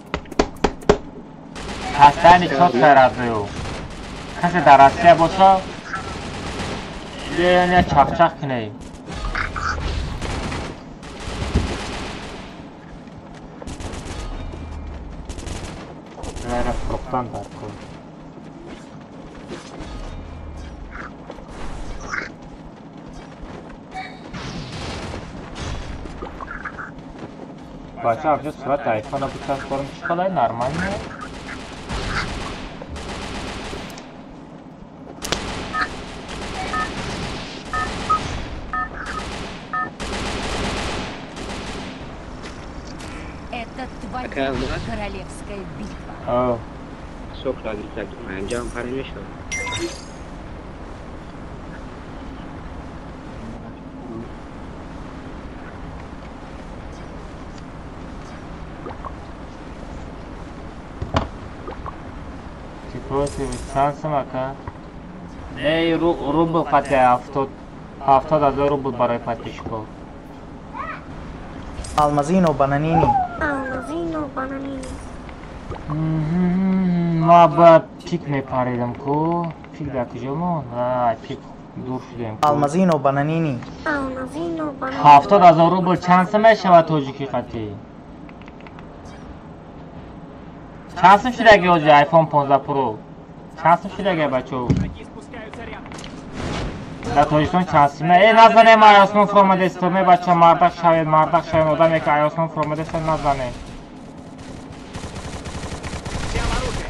Ҳастани чот харадаю. Касе дар Россия боша, я чақчақ кунем. Вайра фурӯхтан дар кор. Бача, вообще сурат айфона бичаспорим, чӣ қалай, нормально? Это твоя королевская битва. О. Сокла гирифта, анҷом пари мешавад. Чанд сум, ака? Эй, рубл қати 70, 70 000 рубл барои подписчик о. Алмазино Бананини. Алмазино Бананини. Ма бояд пик мепаридам ку. Пик дар куҷо монд? Ай, пик дур шудем. Алмазино Бананини. Алмазино Бананини. 70 000 рубл чанд сум мешавад тоҷикӣ қати? Чанд сум шудаги ҳозир iPhone 15 Pro? Чанд сум шудаги, бачо? Дар Тоҷикистон чанд сум? Э, назанем, ай осмон фуромадесто, ме бача, мардак шавед, мардак шавед, одаме ки ай осмон фуромадесто назанем. Взял оружие.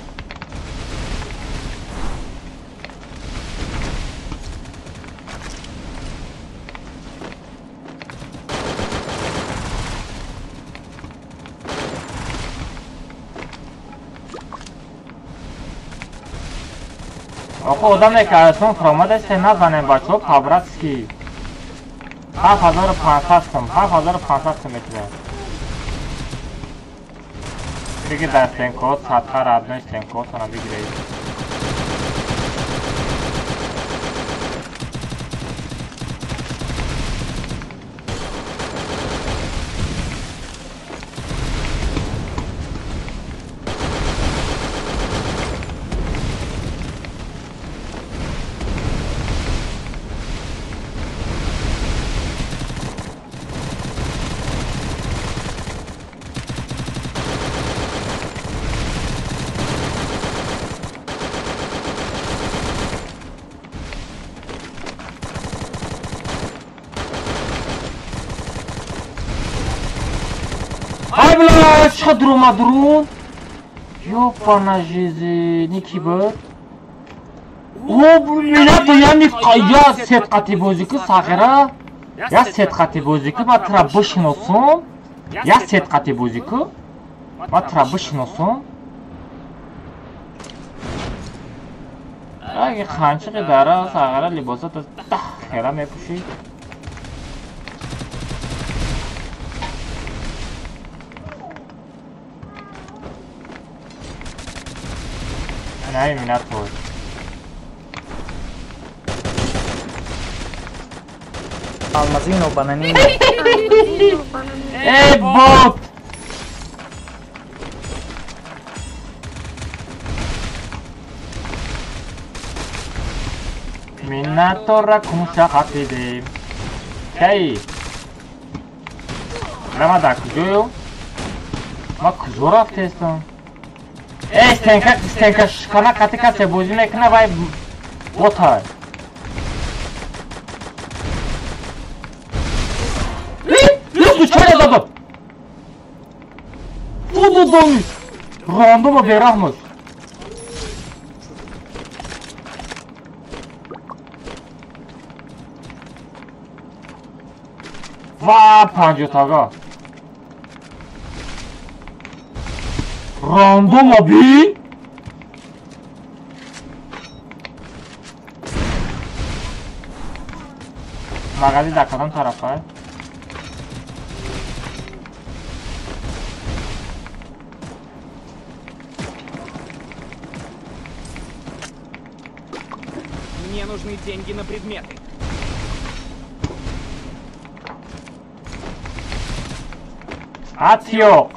Охо, одаме ки ай осмон фуромадесте назанем, бачаҳо, по-братски. 7500 сум, 7500 сум метиҳад. Бигир дар стенкот, садқа родной стенкотона бигиред. Чӣ дурума дурун? Ёпана жизи, ники буд? О, минато ями я сет қати бозӣ ку сағира? Я сет қати бозӣ ку, ма тура бишиносум? Я сет қати бозӣ ку? Ма тура бишиносум? Аги ханчиқи дара сағира либосата даҳ хера мепӯшӣ. Ай, минато. Алмазино бананини. Эй, бот! Минатора кумша хатидем. Кай? Рама да куҷоё? Ма куҷо рафтестам? Эй, стенка, стенка шикана қати касе бозӣ мекуна вай ботай. Случайно задам. Фу, рандома бераҳмош. Ва панҷотага. Рандома бин. Мағази дар кадом тарафа? Мне нужны деньги на предметы. Атиёқ.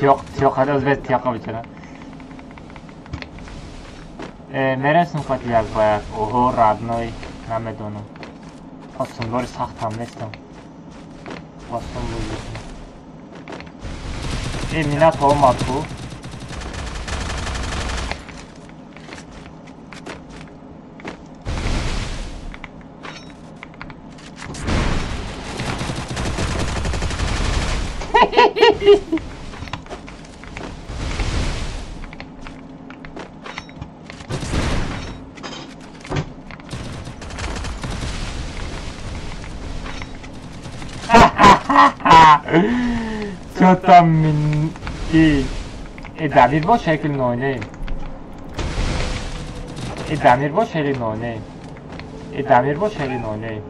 Тиёқ, тиёқ, ҳада ӯзбек тиёққа бичара. Мерасим қати як ба як. Оҳо, родной, намедонам. Осонбори сахтам нестам. Осон буд. Э, минат омад ку. Чё там мин... Э, Дамир боша или нонейм? Э, Дамир боша или нонейм? Э, Дамир боша или нонейм?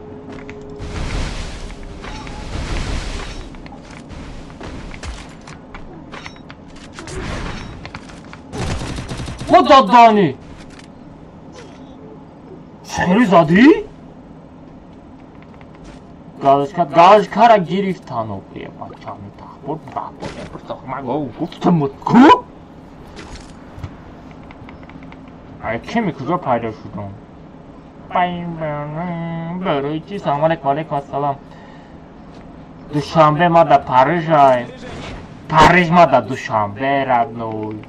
О, дадани! Чӣ задӣ? Галочка, галочкара гирифтану бачами тахбур бахбур гуфтам ку? Ай кими куҷо пайдо шудам? Барои чи? Салом алейкум, алейкум ассалом. Душанбе ма да Париж ай. Париж ма да Душанбе родной.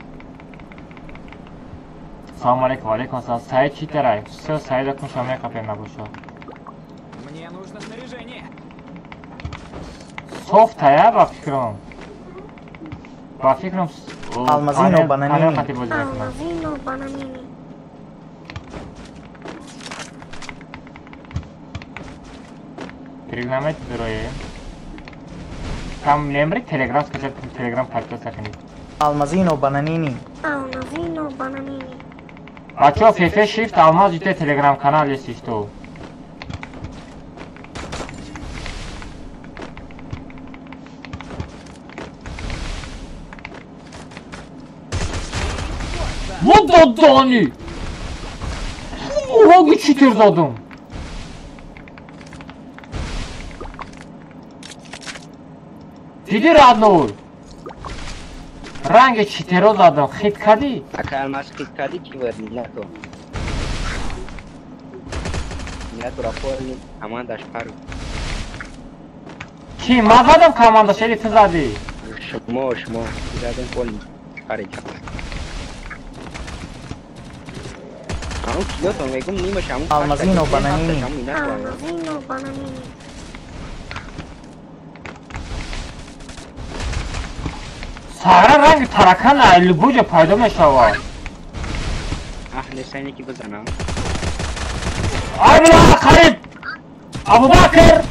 Салом алейкум, алейкум ассалом. Саид чӣ тарай? Всё, Саида кун шумо меқапем набошад. Мне нужно снаряжение. Софтая ба фикрам. Ба фикрам Алмазино бананини. Алмазино бананини. Трик намедроем. Там мемри Телеграм скачать, Телеграм подписаться кунед. Алмазино бананини. Алмазино бананини. А чё, Фефе Shift Алмаз ите Телеграм канал если что. Вот додани! Ого, читер задум! Диди родной! Ранги читеро задум, хит кади? Ака Алмаз хит кади ки верни, нато. Нато рапорни, командаш пару. Ки, ма задам командаш, или ты зади? Шмо, шмо, задам полни, пари. Алмазино бананини. Алмазино бананини. Сара ранги таракан любой ҷо пайдо мешавад. Аҳ, несайне ки бизанам. Ай била қариб! Абубакр!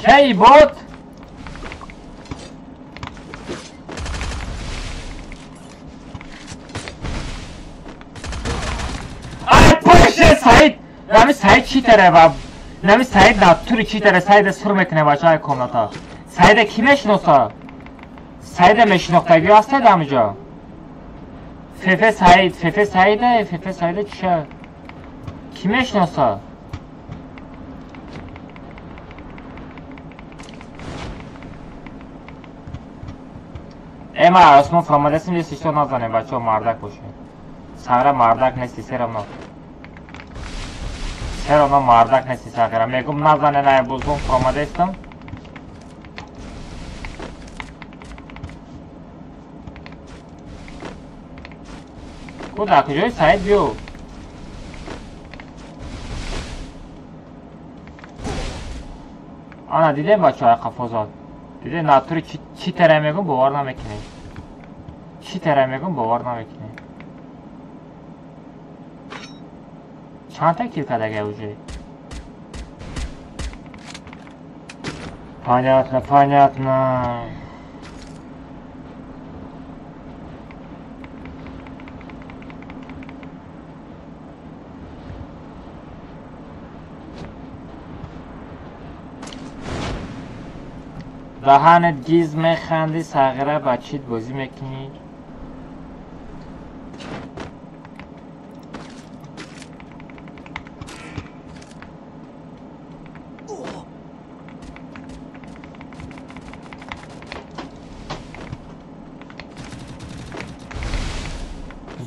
Кей бот? Саид, нами Саид читере ва нами Саид натури читере, Саида сур мекуне бачаи комната. Саида ки мешиноса? Саида мешинохтагӣ ҳастед ҳамиҷо? Фефе Саид, Фефе Саида, Фефе Саида чия? Ки мешиноса? Эма, Осмон фаромадесим, если что назанем, бачаҳо мардак бошед. Сара мардак нести, все равно. Все равно мардак нести сағира. Мегум назане на бузгун фаромадестам. Куда куҷои Саид биё? Ана дидем бачаҳо қафо зад. Дидем натури чӣ тера мегум бовар намекунед. Чӣ тера мегум бовар намекунед. Чанд та кил кардага уже? Понятно, понятно. Даҳанет гиз механди, сағира ба чит бозӣ мекунӣ?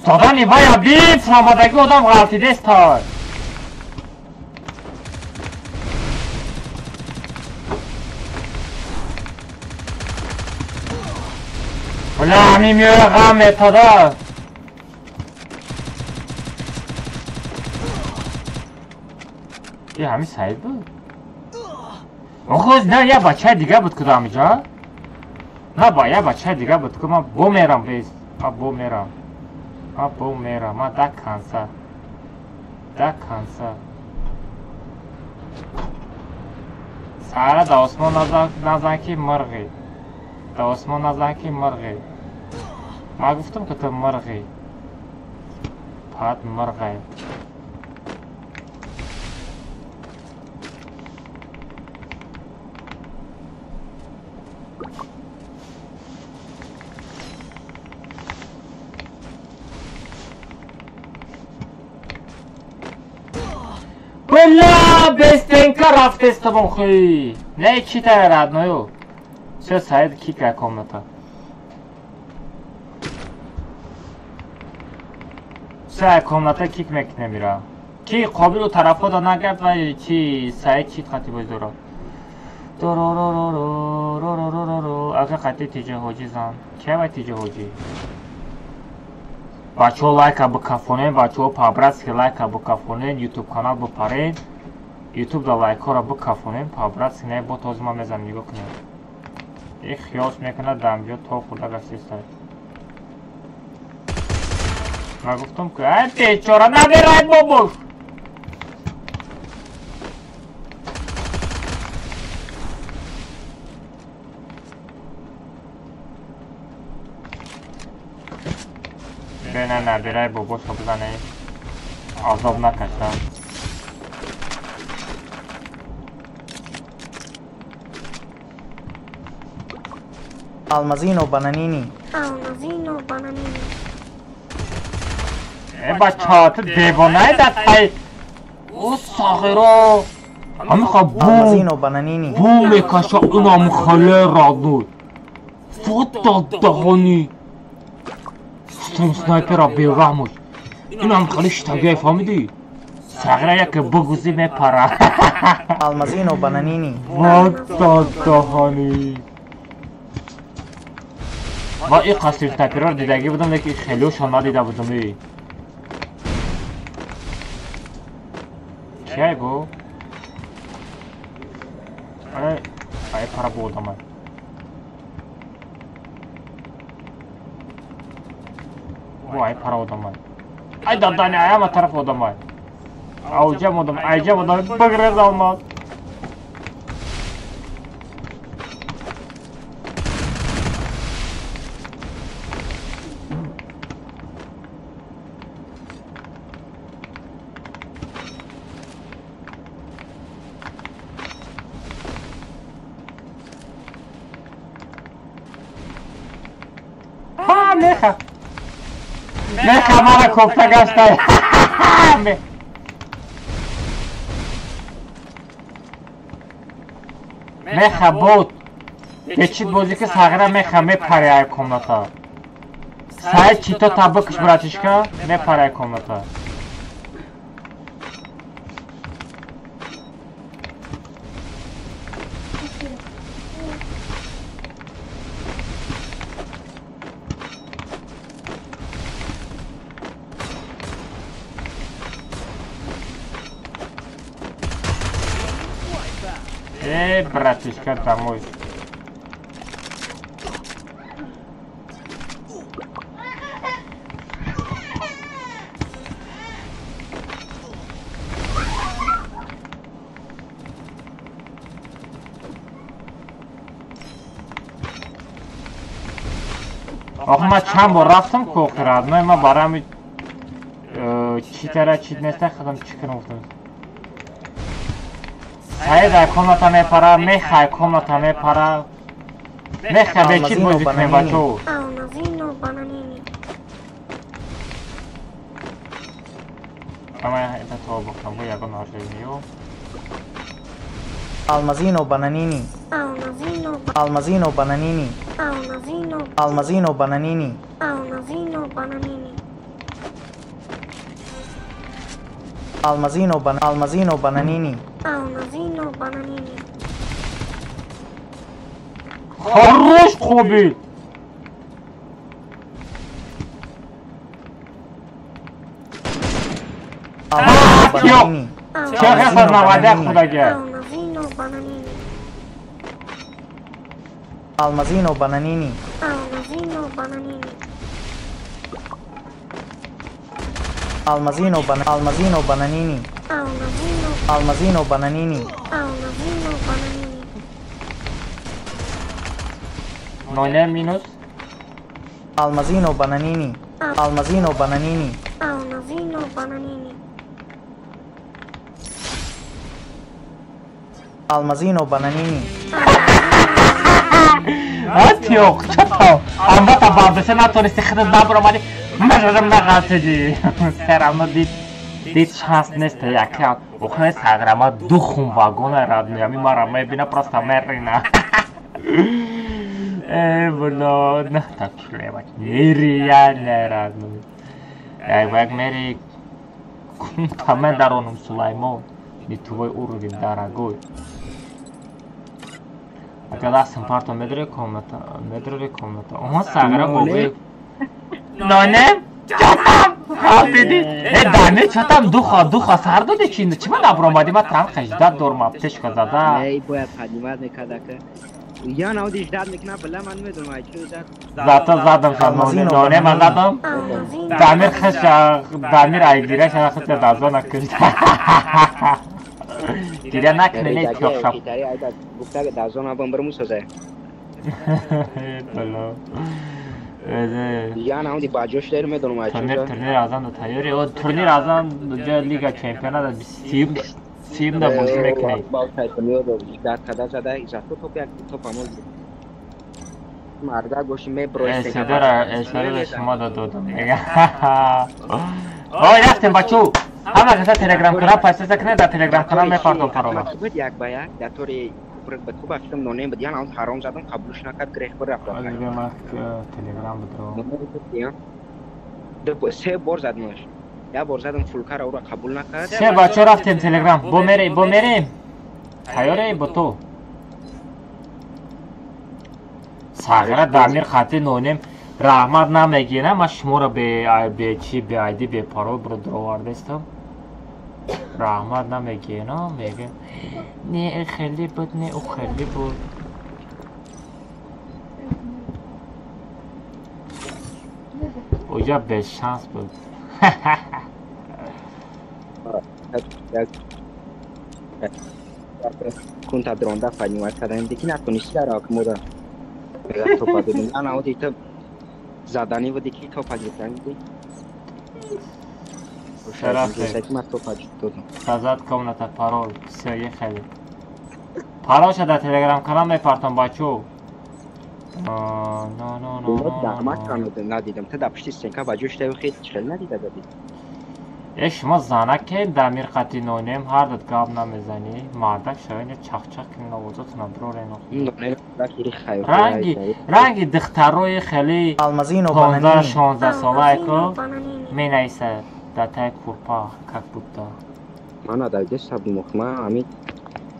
Задани вая бит, фаромадагӣ одам ғалтидестай. Бля, ҳамин меоя ғам метода. И ҳамин Саид буд? Охоз на я бачаи дига буд куда ҳамиҷа? На ба я бачаи дига буд ку ман бо мерам без. Ман бо мерам. Ман бо мерам. Ман да конца. Да конца. Сара да осмон назан ки мирғӣ. Да осмон назан ки мирғӣ. Ман гуфтам ки ту мирғӣ. Пад мирғай. Бля, бестенка рафтестам охи. Не читае родною. Всё, Саид кикая комната. Всё, комната кик мекунем мира. Ки қобилу тарафҳо да нагард ва чи Саид чит хати боз дора. Доророророророророр. Ака хати тиҷа ҳоҷи зан. Кия вай тиҷа ҳоҷи? Бачаҳо лайка бикафонен, бачаҳо по-братски лайка бикафонен, ютуб канал бипарен. Ютуб да лайкҳоро бикафонен, по-братски не бо този ман мезанам, нигоҳ кунед. И хиёс мекунад дамҷо то хурда гаштистай. Ман гуфтам ки ай бечора набирай бобош. Бена набирай бобошо бизане. Азоб накашам. Алмазино бананини. Алмазино бананини. Э бача, ту девонаи дастаи. О сағиро. Ҳамиха бу. Алмазино бананини. Бу мекаша инам хале раднуй. Фото даҳони. Сум снайпера бераҳмуш. Инам хали штагай фаҳмидӣ? Сағира яке бугузи мепара. Алмазино бананини. Фото даҳони. Ва ин қасри снайперро дидагӣ будам, лекин хелеошон надида будам. Кияй бу? Ай пара бу одамай. Бу ай пара одамай. Ай дадани, ай ама тараф одамай. Ауҷам одам, айҷам одамай, бигрез алмаз. Меха. Меха мара кофта гаштай. Меха буд. Печид бозӣ ки сағира меха мепаре ай комната. Сай чито та бикш братишка мепаре ай комната. Эй, братишка, домой. Ох, ма чанд бор рафтам ку охир родной, ма барами читара чит неста худам чӣ кунам гуфтам. Саид ай комната мепара, меха ай комната мепара. Меха бечит бозӣ кунем бачо. Алмазино бананини. Ама это то бухтам, бу ягон оржениё. Алмазино бананини. Алмазино Алмазино бананини. Алмазино Алмазино бананини. Алмазино бананини. Алмазино бан Алмазино бананини. Алмазино бананини. Хорош қобил. Алмазино бананини. Чаqa навада худага. Алмазино бананини. Алмазино бананини. Алмазино бананини. Алмазино бан Алмазино бананини. Алмазино Алмазино бананини. Алмазино бананини. Ноне минус. Алмазино бананини. Алмазино бананини. Алмазино бананини. Алмазино бананини. Атиёқ, чато. Амбата бардоша натонисти худат набаромадӣ. Мажарам нағалтидӣ. Серавно дид. Дид шанс нест яка. Охне сағрама ду хун вагона родной. Ами мара мебина просто мерина. Э, бло, на так шлемать. Нереально родной. Як як мери кунтамен даронум Сулаймон. Не твой уровень, дорогой. Ака дастам парто медре комната, медре комната. Оҳо сағра бобои. Ноне? Чатам! Хабиди. Э, дане чатам духа, духа сар доди чи? Чи ма набромадӣ? Ма танк 18 дорум аптечка зада. Эй, бояд поднимать мекард ака. Я наудиш дад мекна бала ман медонам ай чӣ дад. Зато задам шад ноне ман задам. Дамир хеш Дамир ай гиря шад хеш дазо накушт. Гиря накунӣ не тиёқ шаб. Гуфта дазо набам бар мусоза. Бало. Я науди баҷош дар медонам ай чӣ. Турнир азан тайёри. О турнир азан лига чемпионата 30 да бозӣ мекунӣ. Дар када зада зато топ як топ амол. Марда гоши меброи. Эсадора шумо додам. Ой, рафтем бачо. Ҳама каса Телеграм канал пайсаса кунед, дар Телеграм канал мепартом парола. Як ба як дар тори ба ту бафтам нонем бад ян ҳаром задам қабулш накард грех бар рафт. Телеграм будро. Ду се бор задмаш. Я бор задам фулкара ура қабул накард. Се бачо рафтем Телеграм. Бо мерем, бо мерем. Тайёре бо ту. Сағира Дамир хати нонем раҳмат намегирам, ман шуморо бе чи бе айди бе парол биро дуровардастам. Раҳмат намегирам, мегӯям не хеле буд, не ӯ хеле буд. Оҷа бешанс буд. Кунта дронда фанимат кардам, дики натонисти дар акмора. Топа додем. Ана оди та задани буди ки топа гирифтан ди. Создать комната парол. Всё, ехали. Паролша дар Телеграм канал мепартом бачо. Но но но. Дахмат надидам. Та дар пушти стенка ба ҷош тавхи чил надида дадӣ. Э шумо занаке Дамир қати нонем ҳар дод гап намезанӣ. Мардак шавед чахчах кунед овозотона бирорен. Ранги ранги духтарои хеле 15-16 сола ко менависад дар таи курпа как будто. Ман надида саб мухма ами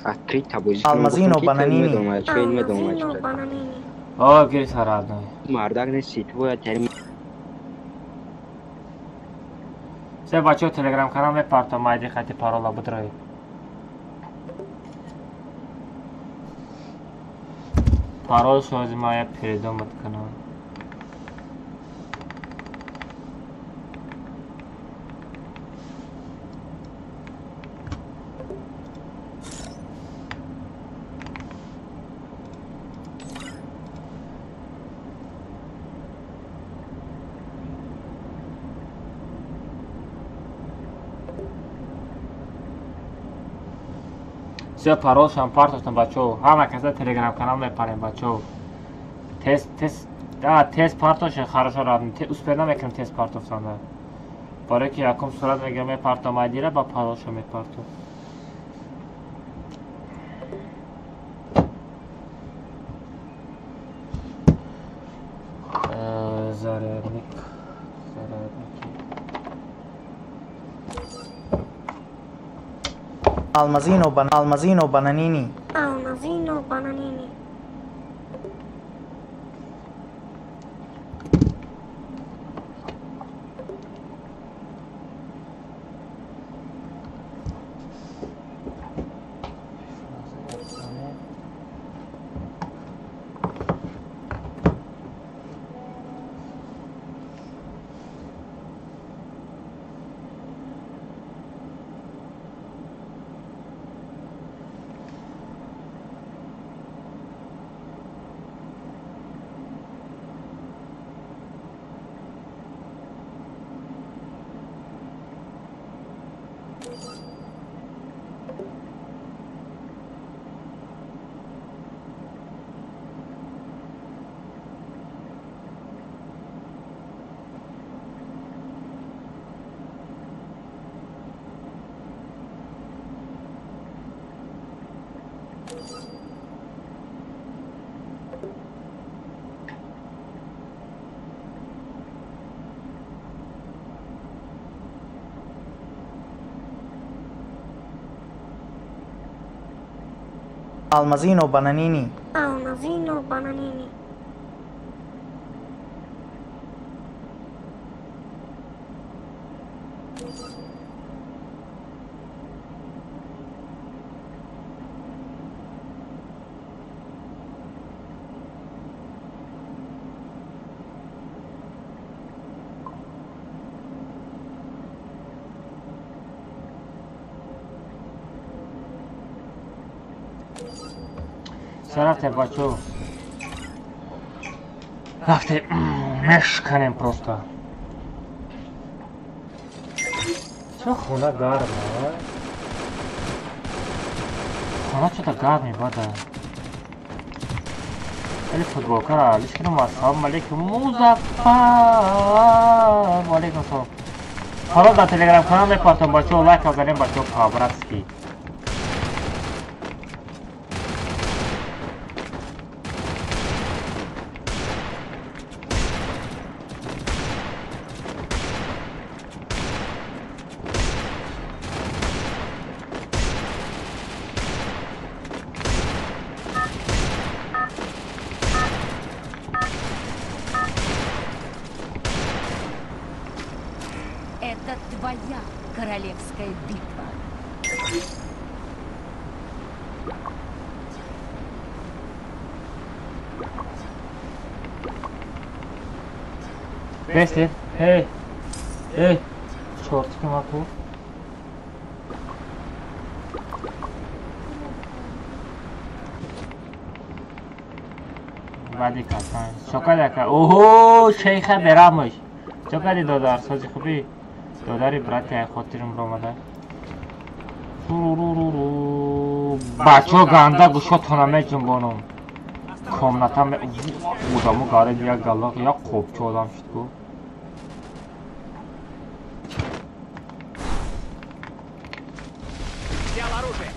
открыта бозӣ. Алмазино бананини. О, гирифта родной. Мардак нест, твоя терми. Се бачо Телеграм канал мепартом майди хати парола будрои. Парол шози ма я передумат канал. Все паролшам партофтам бачо. Ҳама каса Телеграм канал мепарем бачо. Тез тез да тез партоше хорошо радм. Те успел намекунем тез партофтанда. Барои ки якум сурат мегирам мепартом айдира ба паролшо мепартом. Зарядник. Зарядники. Алмазино бан Алмазино бананини. Алмазино бананини. Алмазино бананини. Алмазино бананини. Все рафтем, бачо. Рафтем, мешканем просто. Чо хона гарма? Хона чё-то гарми бада. Или футболкара, алишкину ассалому алейкум, Музаффар. Ва алейкум салом. Парол дар телеграм канал мепартом, бачо, лайк занем, бачо, по-братски. Это твоя королевская битва. Бести, эй, эй, чертики маку. Бади касан, чокадака, охо, шейха берамыш. Чокади додар, сози хуби. Додари брати ай хотирим ромада. Бачо ганда гушотона меҷунбонум. Комната ме одамо гариб як галақ як қопча одам шуд ку. Взял оружие.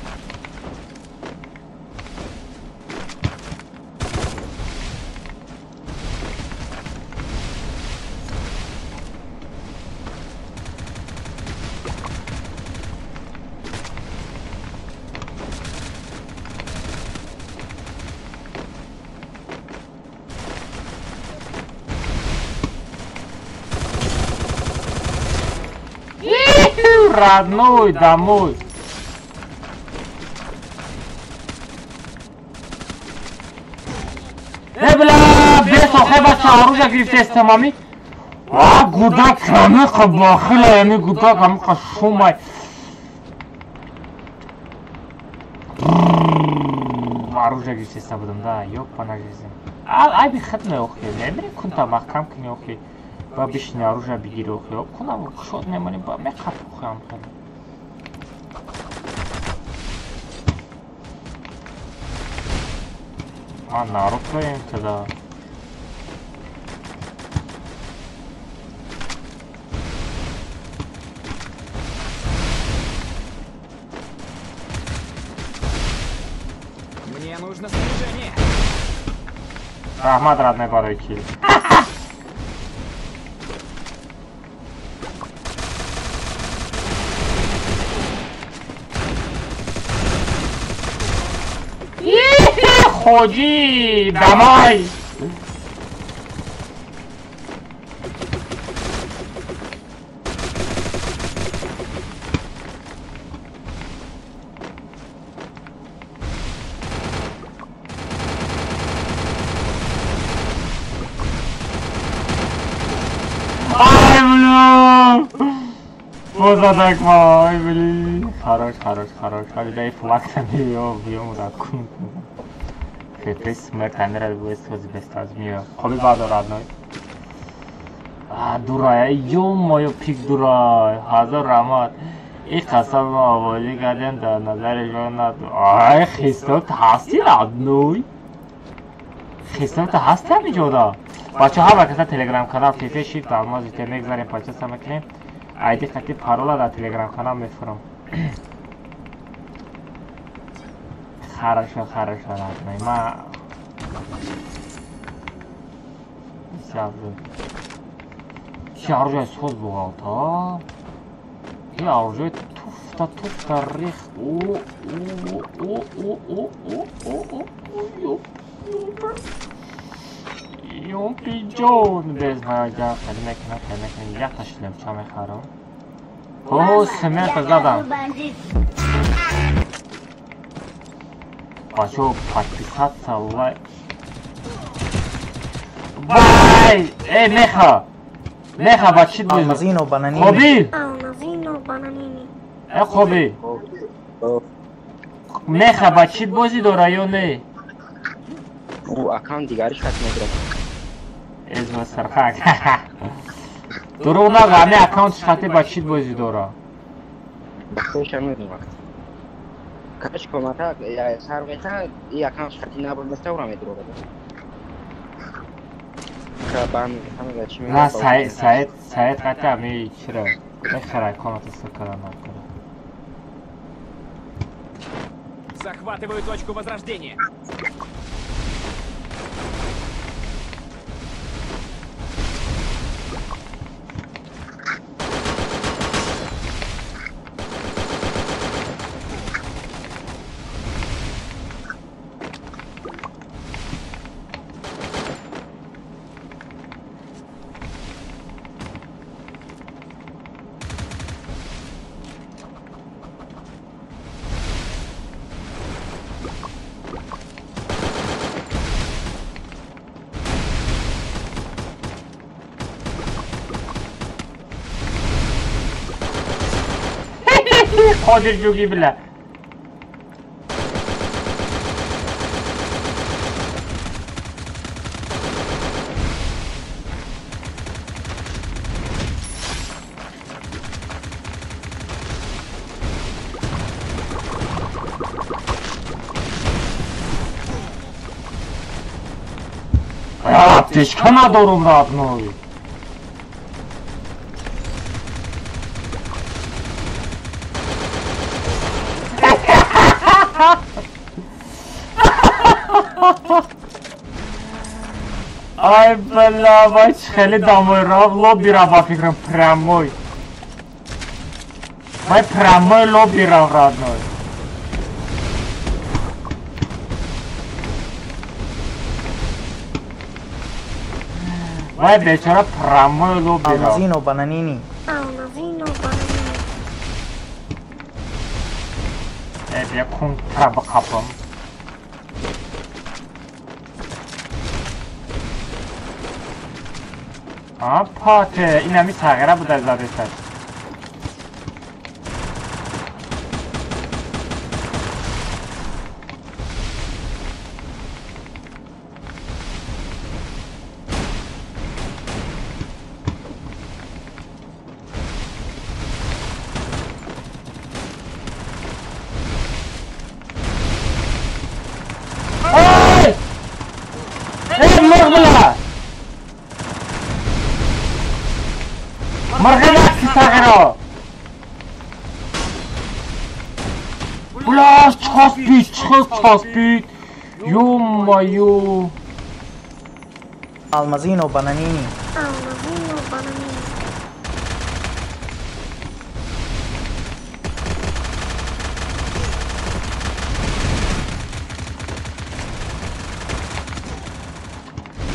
Родной, домой. Бля, бесохе бача оружие гирифтеста мами. А гудак хамиқа бахила ами гудак хамиқа шумай. Оружие гирифтеста будам, да, ёпана жизнь. Ай би хат охи, небри кунта маҳкам кини охи. Ба бишини оружие бигири охи. Кунам кушод мемонӣ ба меқап охи ам хеле. Ман нарухлаем тогда. Мне нужно снаряжение. Раҳмат, родной, барои ки. Ходи, давай! Ай, бля! Позадак, ай, блин! Хорош, хорош, хорош. Ай, флаг там её, бьём, ракун. Смерть амира высоз бестаз мио. Хоби бадор родной. А дурай, ё-моё, пик дурай. Ҳазор раҳмат. И қасам овозӣ кардем дар назари жонат. Ай, хислат ҳасти родной. Хислат ҳасти ҳамин ҷода. Бача ҳар каса телеграм канал ТФ шифт алмаз ите мегзарем, подписка мекунем. Айди қати парола дар телеграм канал мефурам. Хорошо, хорошо, родной. Ма... Чи оружие соз буғалта? И оружие туфта, туфта, рих. О, о, о, о, о, о, о, о, о, ёпи ҷон. Без маҷа, хеле мекунам, хеле мекунам. Якта шлемча мехарам. О, смерта задам. Бачо, подписаться, лайк. Бай! Эй, меха! Меха, бачит будет. Алмазино бананини. Хоби! Алмазино бананини. Э, хоби! Меха, бачит бозӣ дора ё не? Ӯ аккаунт дигариш хат мегирад. Эзма сархак. Дурӯғ нагӯ, ҳамин аккаунтиш хати ба чит бозӣ дора. Бахтоша медонам вақт. Каш комата сар мета и аккаунтиш хати набуд места ура медурогад. На Саид, Саид хати ҳами чира мехара аккаунта сакара накара. Захватываю точку возрождения. Қодир ҷугӣ била. Аптечка надорум родной. Ай бля, вай хеле домой рав лобби ра ба фикрам прямой. Вай прямой лобби рав родной. Вай бечора прямой лобби рав. Алмазино бананини. Алмазино бананини. Э, бия контра бақапам. Пате, ин ҳами тағйира буда задесаш. Эй! Эй, мурғ била! Мурғилак сағиро! Бля, часпид, часпид! Ё-моё! Алмазино бананини. Алмазино бананини.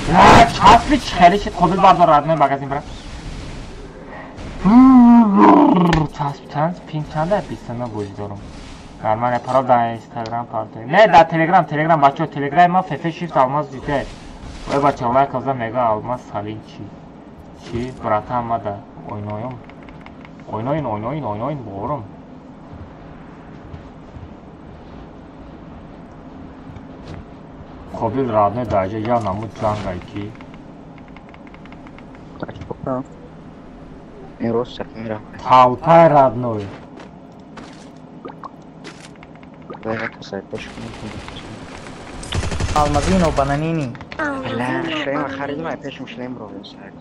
Бля, часпид хеле шид қобил бардор родной магазин бра. Часп чанд пинг чанда 29 бозӣ дорум. Нормально, парол дар Инстаграм партои. Не, дар Телеграм, Телеграм бачаҳо, Телеграм ма ФФ Shift Алмаз ЖТ. Ой бачаҳо, лайк аза мега Алмаз Салин чи. Чи, братан ма да ойноём. Ойноин, ойноин, ойноин борум. Қобил родной даҷа я намуд ҷангай ки. Толпай родной. Алмазино бананини. Шлема харидма, пешум шлем ровен сайт.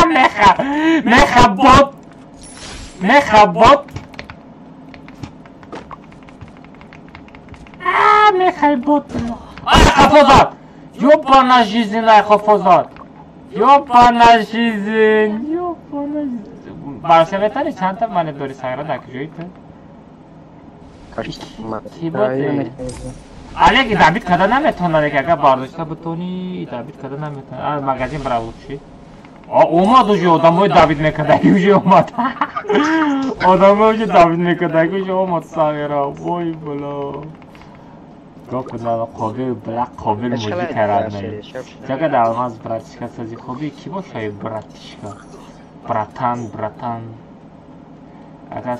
Меха, меха бот. Меха бот. А, меха бот. А, хафозат. Ёбана жизнь, хафозат. Ёбана жизнь. Ёбана жизнь. Барша метани чанд та мане дори сагра дар куҷои ту? Ки боде? Олег добить карда наметавонад, агар бардошта бутонӣ добить карда наметавонад. Магазин бара лучше. Омад уже одамои добить мекардаги уже омад. Одамои уже добить мекардаги уже омад сагра. Вой бало. Гап надо қобил бля қобил мужик родной. Чака да алмаз братишка сази хоби ки бошай братишка. Братан, братан. Ака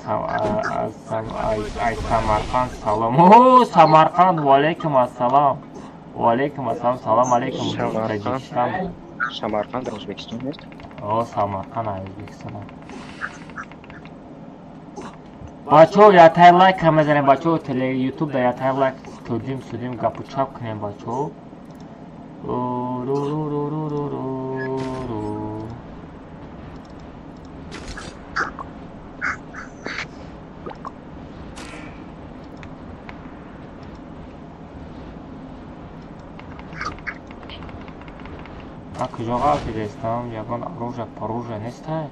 Самарқанд салом. О, Самарқанд, ва алейкум ассалом. Ва алейкум ассалом, салом алейкум. Таҷикистон. Самарқанд дар Ӯзбекистон нест? О, Самарқанд дар Ӯзбекистон. Бачаҳо, ятай лайк мезанем, бачаҳо, теле ютуб да ятай лайк тудим судим гапу чап кунем, бачаҳо. Ман куҷо ғалтидестам? Ягон оружие поружие нестай?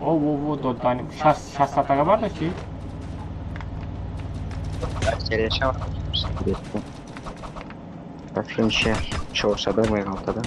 О, во, во, додани. 60 тага бардошти? Рафинче 400 меғалтада.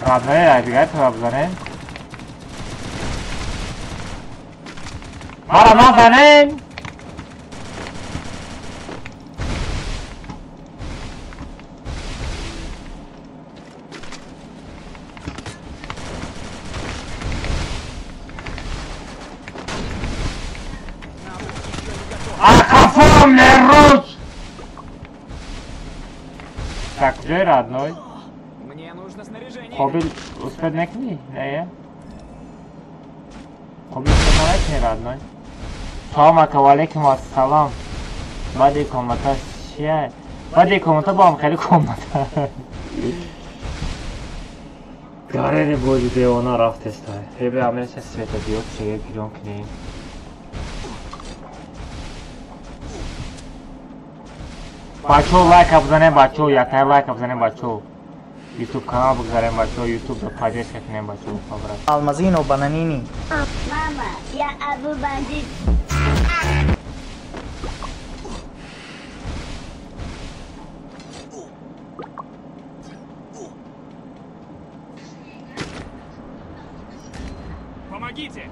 Родной, дигар ту бизанем. Мара назанем. Акафом неруч. Так, куҷои родной? Мне нужно снаряжение. Қобил успеть мекунӣ? Не? Қобил успеть намекунӣ, родной? Салом ака, ва алейкум ассалом. Баъди комната чия? Баъди комната бо ҳам хеле комната. Гарени бози девона рафтестай. Ебе амеса светодиод чеге гирён кунем. Бачаҳо, лайка бизанем, бачаҳо, яктай лайка бизанем, бачаҳо. Ютуб канал бигзарем, бачаҳо, ютуб поддержка кунем, бачаҳо, брат. Алмазино бананини. Мама, я Абу Бандит. Помогите!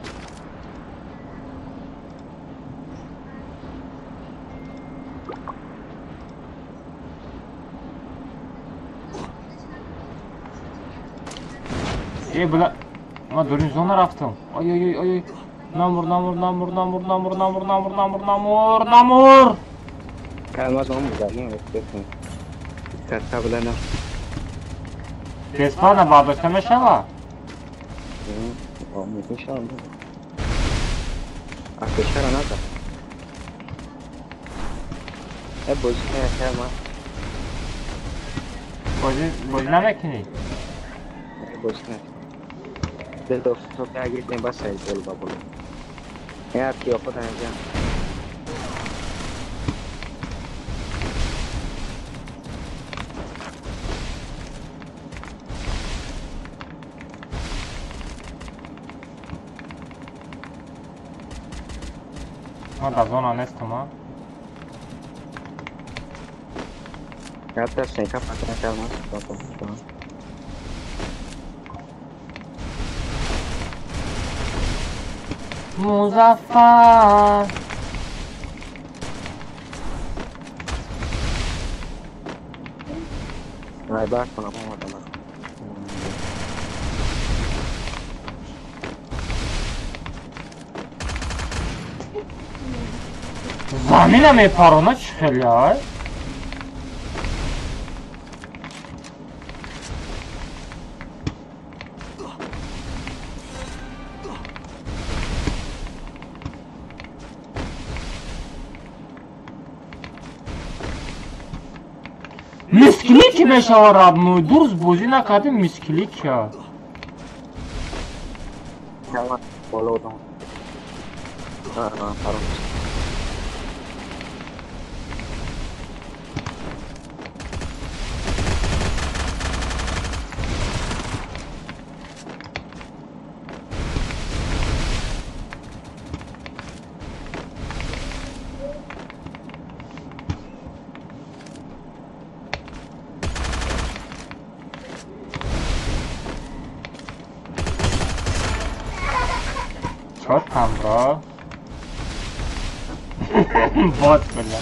Эй, бля, ма дурин зона рафтам. Ой, ой, ой, ой. Намур, намур, намур, намур, намур, намур, намур, намур, намур, намур. Алмаз омуда, катта билана. Бесплатно бардошта мешава? Мешава. А пешара надо. Э, бозӣ накардам. Бозӣ бозӣ намекунӣ? Бозӣ накардам. Дил топ гирифтем, бас саид бол ба бол. Я ки охот анҷам. Ман дар зона нестам, а? Ҳатта сенка факр накардам. Музаффар. Ай, бар кунам омадам. Замина мепарона чӣ хеле ай? Мискили мешава, родной, дуруст бозӣ накардем, мискиликя. Боло одам. Парон. Чё там, бро? Вот, бля.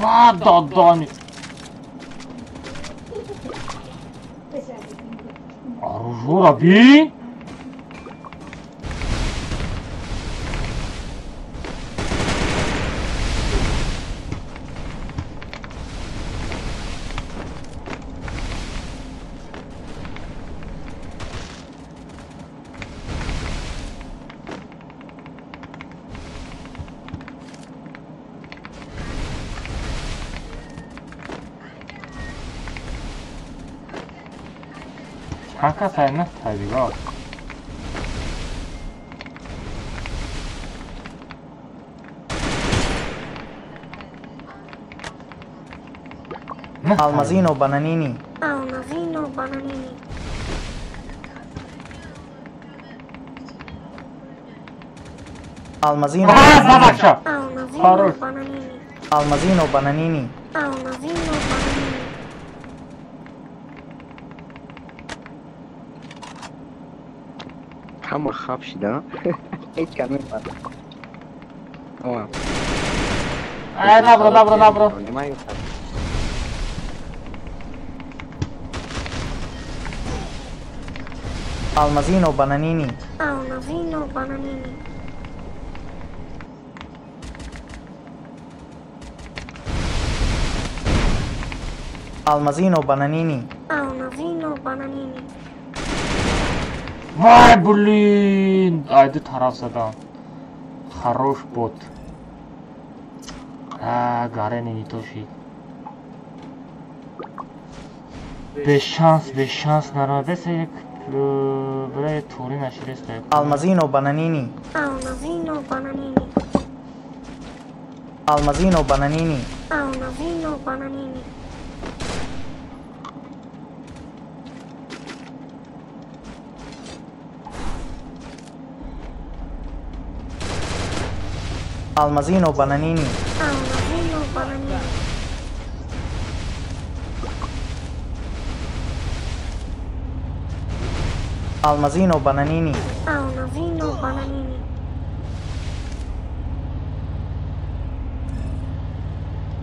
А, да, да, не. Оружие, би. Kanka sen nasıl tabii o? Almazino Bananini. Almazino Bananini. Almazino Almazino Bananini. Almazino Bananini. Almazino Bananini. Ҳама хаб шида. Ҳеҷ кас мефаҳмад. Ай, набро, набро, набро. Almazino Bananini. Almazino Bananini. Almazino Bananini. Almazino Bananini. Вай, блин! Ай, ду тараф задам. Хорош бот. А, гарени не то шид. Без шанс, без шанс, наверное, бес як бля, тури наширест. Almazino Bananini. Almazino Bananini. Almazino Bananini. Almazino Bananini. Almazino Bananini. Almazino Bananini. Almazino Bananini. Almazino Bananini.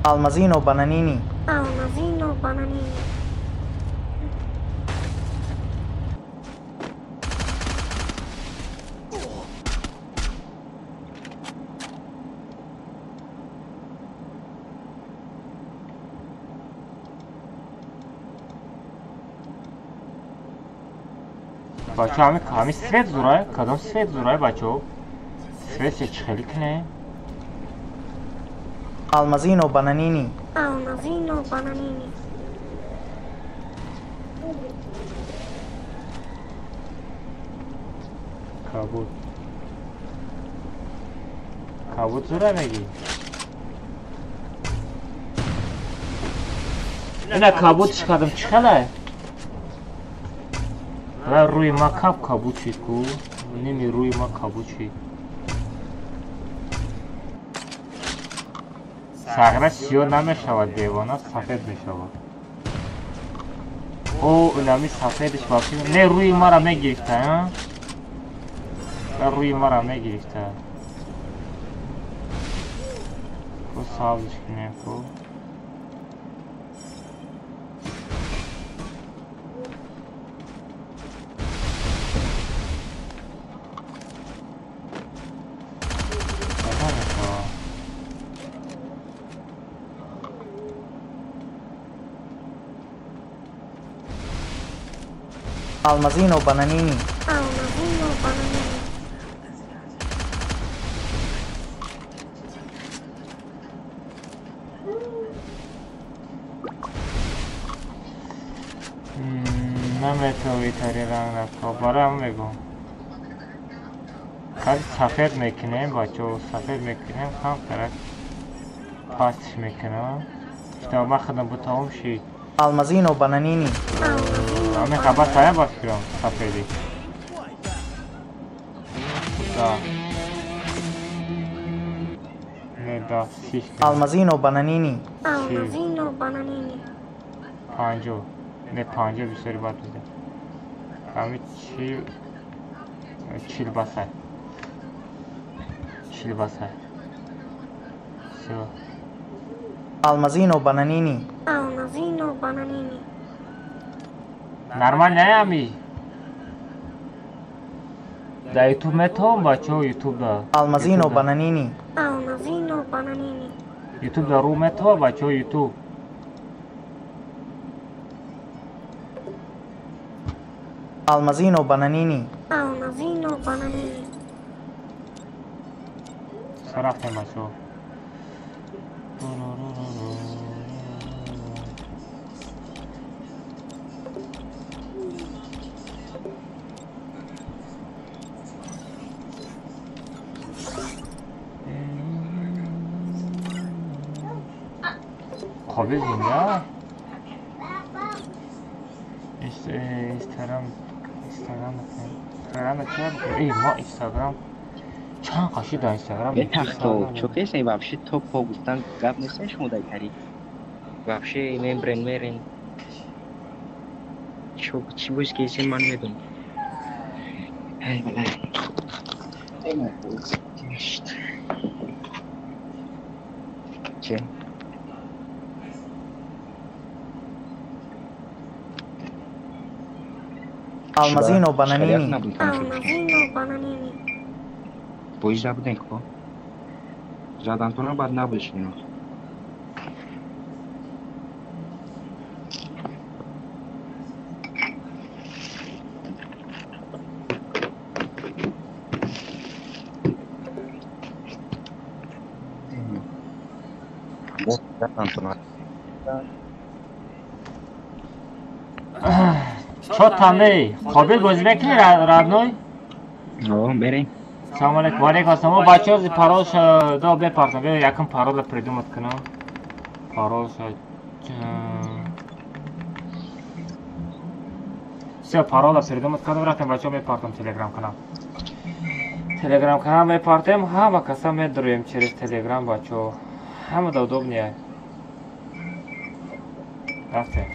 Almazino Bananini. Almazino Bananini. Бачо, ҳами ҳами свет зурай, кадом свет зурай, бачо? Свет се чӣ хеле кине? Almazino Bananini. Almazino Bananini. Кабуд. Кабуд зурай мегӣ? Ина кабуд чӣ кардам, чӣ хеле? Рӯи ма каб кабуд шид ку, ними рӯи ма кабуд шид. Сағра сиёҳ намешавад, девона сафед мешавад. О, инами сафедиш вообще не рӯи мара мегирифта, а? Рӯи мара мегирифта. Ку сабзш кинем ку. Almazino Bananini. Almazino Bananini. Наметавӣ тари ранг нако, барам мегӯм. Каси сафед мекунем, бачо, сафед мекунем, камтарак пастш мекунам. Китоб ман худам бутавом шид. Almazino Bananini. Ами хабар сая ба фикрам сафедӣ. Да. Не, да, сиш. Almazino Bananini. Almazino Bananini. 50 не 50 бисёри бад буда. Ҳами 40 басай. 40 басай. Всё. Алмазино бананини. Алмазино бананини. Нормально ами? Да ютуб метавон бачаҳо ютуб да. Алмазино бананини. Алмазино бананини. Ютуб да ру метава бачаҳо ютуб. Алмазино бананини. Алмазино бананини. Рафтем бачаҳо. Қобил зинда? Инстаграм инстаграм эй мо инстаграм чанд қаши дар инстаграм тахто чокес эй вообще топ по гуфтан гап нест шумо дар тари вообще мен бренд мерен чо чӣ боис ки эсен ман медонам ай балай че Алмазино бананини. Алмазино бананини. Бои забудем ко? Задантона бад набудеш ино. Задантона. Чо тамей? Қобил бозӣ мекунӣ родной? О, берем. Салом алейкум. Ва алейкум ассалом. Бачаҳо зи паролш до бепартам. Биё якум парола придумать кунам. Паролш Всё, парола придумать кардам, рафтем бачаҳо мепартам телеграм канал. Телеграм канал мепартем, ҳама каса медуруем через телеграм бачаҳо. Ҳама да удобнее. Рафтем.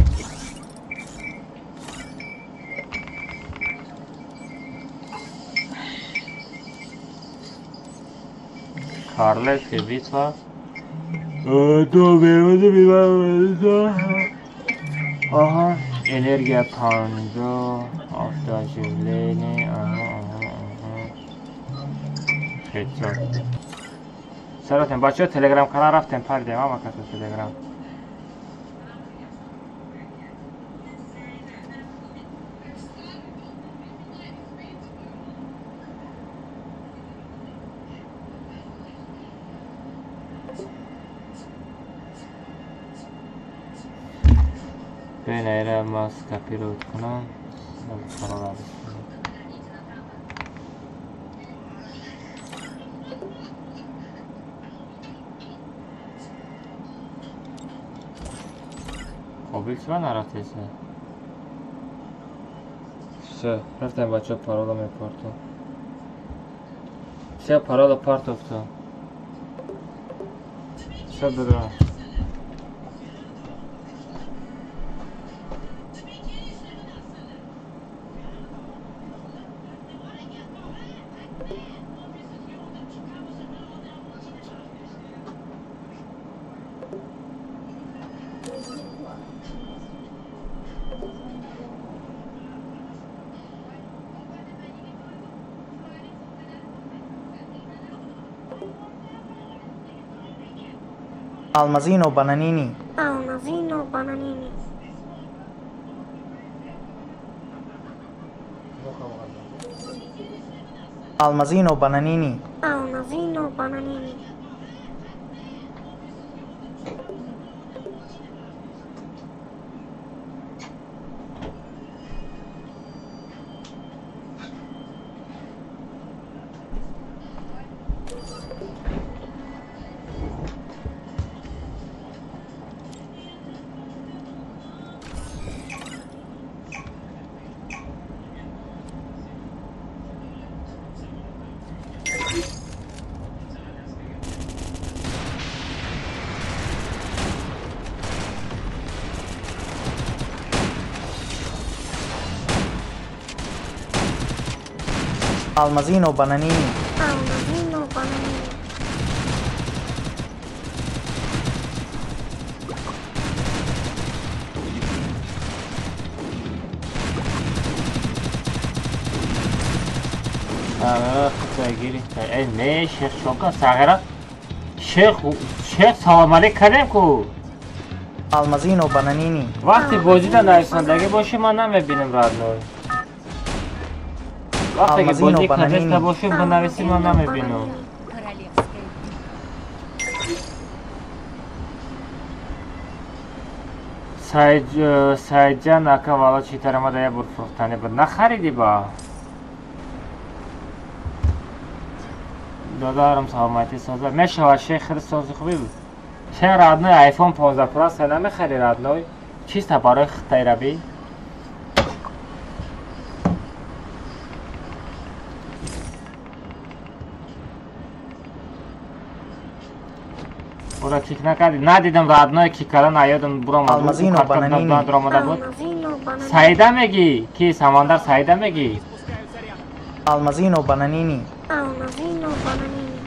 Королевская битва. Ага. Энергия панзо, автооживление. Ага, ага, ага. Хедшот. Саратем, бачаҳо телеграм канал рафтем пардем, ҳама каса телеграм. Бейн ма скопировать кунам. Парола. Қобил чиба нарафтеса? Всё, рафтем бачаҳо парола мепартам. Всё, парола партофтам. Всё, додам. Алмазино бананини. Алмазино бананини. Алмазино бананини. Алмазино бананини. Алмазино бананини. Алмазино бананини. Эй, не, шех чока, сағира. Шех, шех салом алейк кардем ку. Алмазино бананини. Вақти бозида нависандагӣ боши, ман намебинем, родной. Вақте ки бозӣ кадеста боши, бинависӣ, ман намебинам. Саидҷан ака, вало читарамада я бур фурӯхтанӣ буд. Нахариди ба? Додарам саломатӣ соза. Мешавад шех хеле сози хубӣ буд. Шех родной iPhone 15 Plus намехари родной? Чиста барои хитайрабӣ? Ура кик накарди? Надидам родной кик карда наёдам буромад. Алмазино бананини. Дуромада буд. Саида мегӣ? Ки Самандар Саида мегӣ? Алмазино бананини. Алмазино бананини.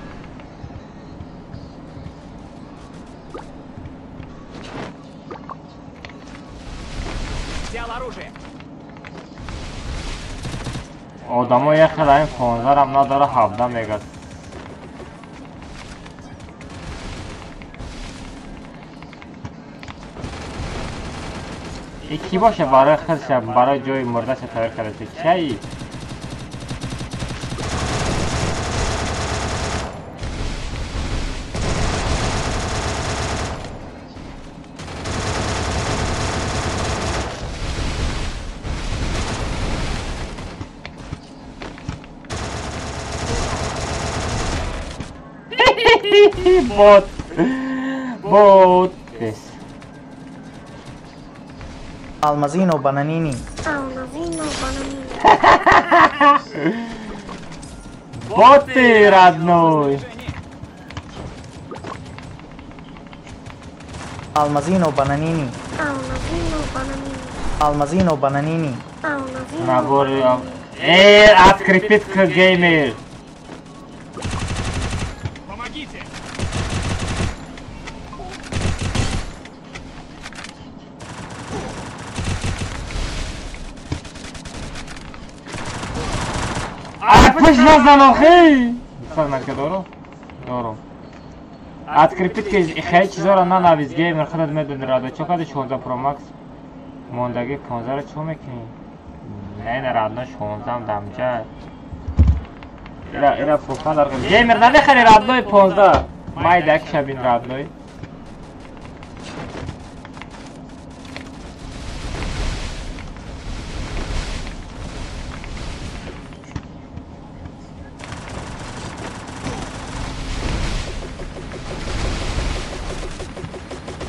Взял оружие. Одамо як хел ин 15 рам надора 17 мегад. И ки боша барои худша барои ҷои мурдаша тайёр карда чай? Бот. Бот. Алмазино бананини. Алмазино бананини. Боты, родной. Алмазино бананини. Алмазино бананини. Алмазино бананини. Набор. Открепит к геймер. Помогите. Пусть назан охи. Сармарка дору? Дору. Открепит ки хеле чизоро нанавис геймер худат медони радо. Чо кади 16 Pro Max? Мондаги 15-ро чо мекунӣ? Не, не родной 16 дамҷа. Ира ира фурхан дар геймер намехари родной 15. Майда шабин родной.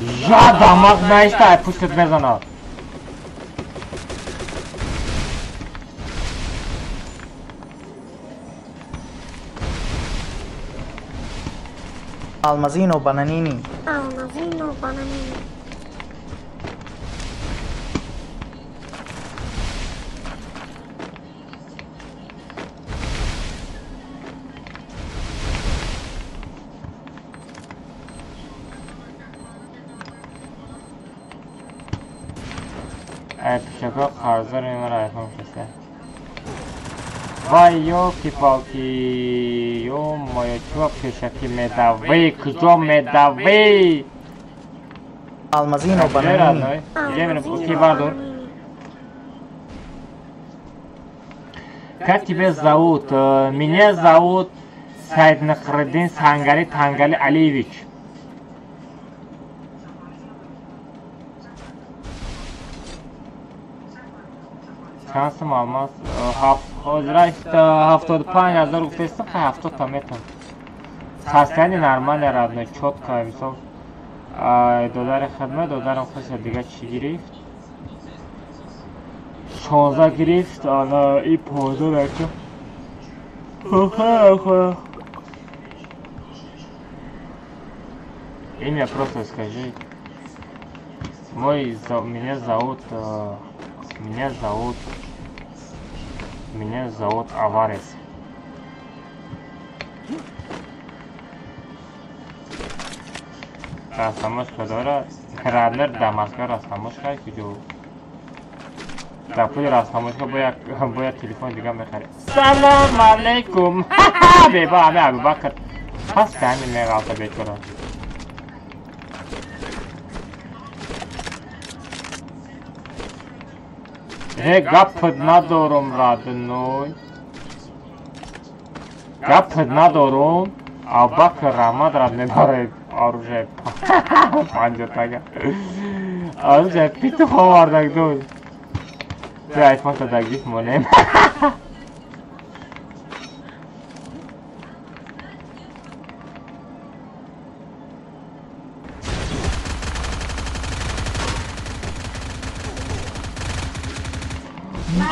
Я дамаг наиста, пусть мезана. Алмазино бананини. Алмазино бананини. Пишака қарзор мемара айфон 16. Вай, ёлки-палки, ё-моё, чё пешаки медавӣ, куҷо медавӣ? Алмазино бананини. Геймер, ки бардор. Как тебя зовут? Меня зовут Саид Нахриддин Сангали Тангали Алиевич. Чанд сум алмаз? 75 000 гуфтестам, хай 70 та метам. Состояние нормально, родной, чётко, мисол. Додари хидмат, додарам худша дига чӣ гирифт? 16 гирифт, ана и 15 ракам. Имя просто скажи. Мой, меня зовут, меня зовут Аварес. Растамошка дорад. Раднер дар Москва растамошка куҷо? Дар пули растамошка бояд телефони дига мехарид. Салом алейкум. Беба ҳами Абубакр. Пас ки ҳамин меғалта бечора. Э, гапат надорум, родной. Гапат надорум. Абубакр раҳмат рад мебаред оружие панҷотага. Оружие петух овардак дӯст. Ту айфон та гифт монем.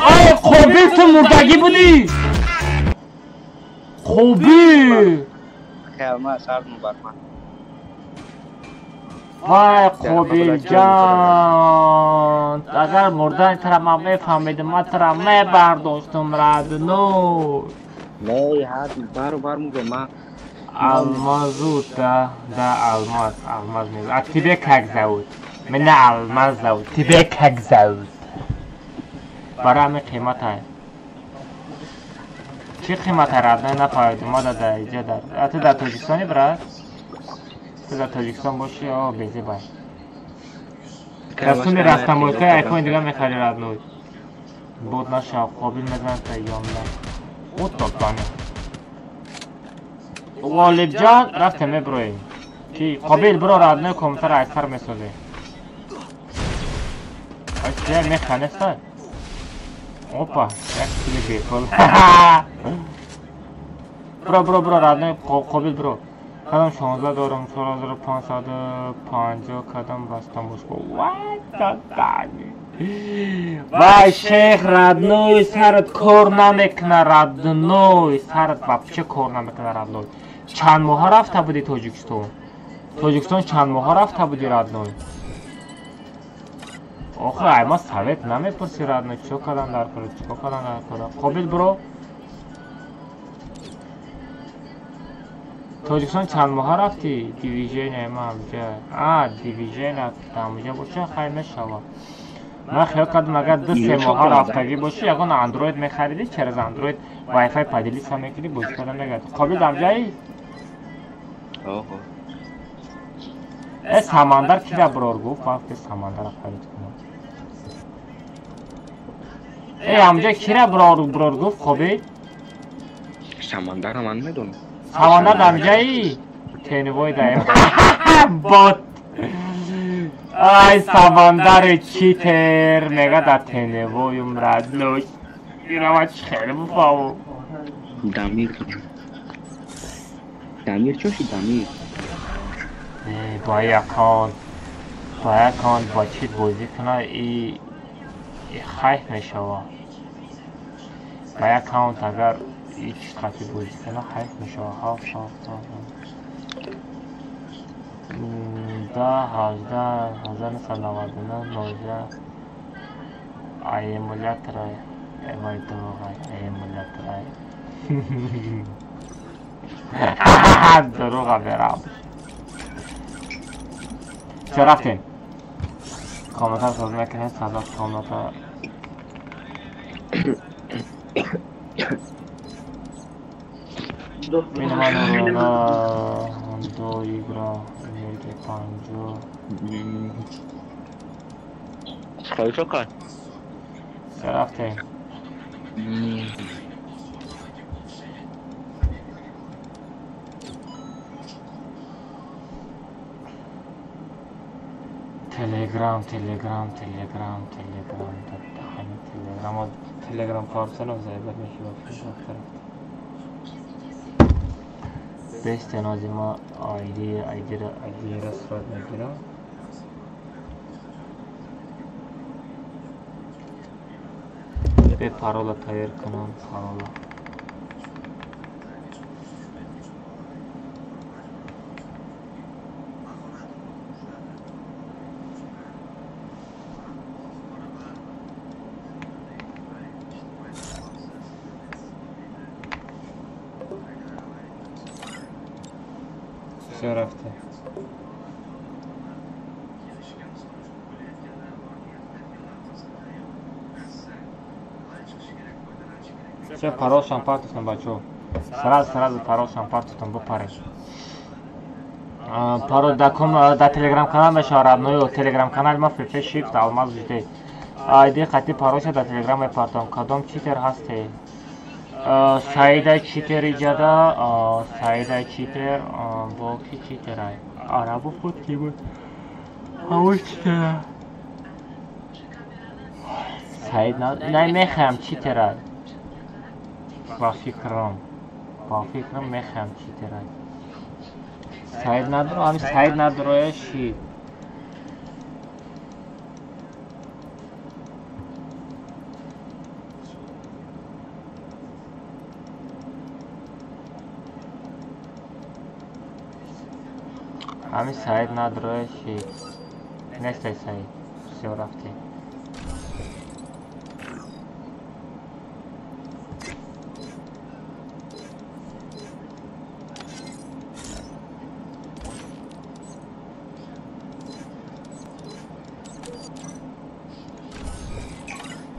Ай, Қобил, ту мурдагӣ будӣ? Қобил! Вай, Қобилҷон, агар мурдани тара ман мефаҳмидам, ман тара мебардоштум, родной. Не, ҳар баробар мугӯ ма. Алмазу, да, да, Алмаз, Алмаз мегӯ. А тебе как зовут? Меня Алмаз зовут. Тебе как зовут? Барои ҳамин қиматай. Чӣ қиматай, родной, нафаҳмидум. Ма да иҷа дар. А ту дар Тоҷикистони, брат? Ту дар Тоҷикистон бошӣ, о, безебай. Расуми растамойкаи айфони дига мехари, родной. Бод нашав, Қобил мезанад та ёмна. О, тотани. Ғолибҷон, рафтем меброем. Ки Қобил биро, родной, компютер аз сар месозем. Ай, чия меха нестай? Опа, як пули бепул. Бро, бро, бро, родной, Қобил бро. Кадам 16 дорам, 4550 кадам бастамошко. Вай, татани. Вай, шейх, родной, сарат кор намекуна, родной, сарат вообще кор намекуна, родной. Чанд моҳа рафта будӣ Тоҷикистон? Тоҷикистон чанд моҳа рафта будӣ, родной? Охи, ай ма совет намепурсӣ, родной, чико кардан дар кора, чико кардан дар кора. Қобил бро. Тоҷикистон чанд моҳа рафтӣ? Движение ма ҳамҷа. А, движение ҳамҷа боша, хай мешава. Ман хиёл кардам, агар 2-3 моҳа рафтагӣ бошӣ, ягон андроид мехаридӣ, через андроид вайфай поделиться мекунӣ, бозӣ карда мегардӣ. Қобил ҳамҷаи? Оҳо. Э, Самандар кира брор гуфт, ман гуфт Самандара харид кунам. Э, ҳамҷа кира брор брор гуфт, Қобил? Самандара ман медонам. Самандар ҳамҷаи? Теневой даем. Бот. Ай, Самандари читер, мега дар теневоюм, родной. Ирава чи хеле буфаву. Дамир. Дамир чо шид, Дамир? Э, бо аккаунт бо чит бозӣ куна и хайф мешава. Бо аккаунт агар и чит қатӣ бозӣ куна, хайф мешава. Ҳафт, ҳафт, ҳафт. 10, 18, 1999, 19. Ай эмулятора, вай дурӯғай, эмулятора. Дурӯға берам. Чо рафтем? Комната соз мекунем, садат комната. Минимально до игра энергия 50. Чо кар? Чо рафтем? Телеграм, Телеграм, Телеграм, Телеграм, ҳамин Телеграм, Телеграм фарсано заебат мешава рафта рафта. Бестен ози ма айди, айдира, айдира сурат мегирам. Бе парола тайёр кунам, парола. Всё рафта. Все, паролшам партофтам, бачо. Сразу, сразу паролшам партофтам, бупарем. Парол да телеграм канал мешава, родной, телеграм канал ма ФФ Shift Алмаз жде. Айди қати паролша да телеграм мепартам. Кадом читер ҳасте? Саида читер иҷада, Саида читер, бо ки читерай? Арабу худ ки буд? Ҳамон читера. Саид на мехоҳам читера. Ба фикрам мехоҳам читера. Саид надро, ҳамин Саид надроя шид. Ҳамин Саид надроя шид. Нестай Саид. Всё, рафтем.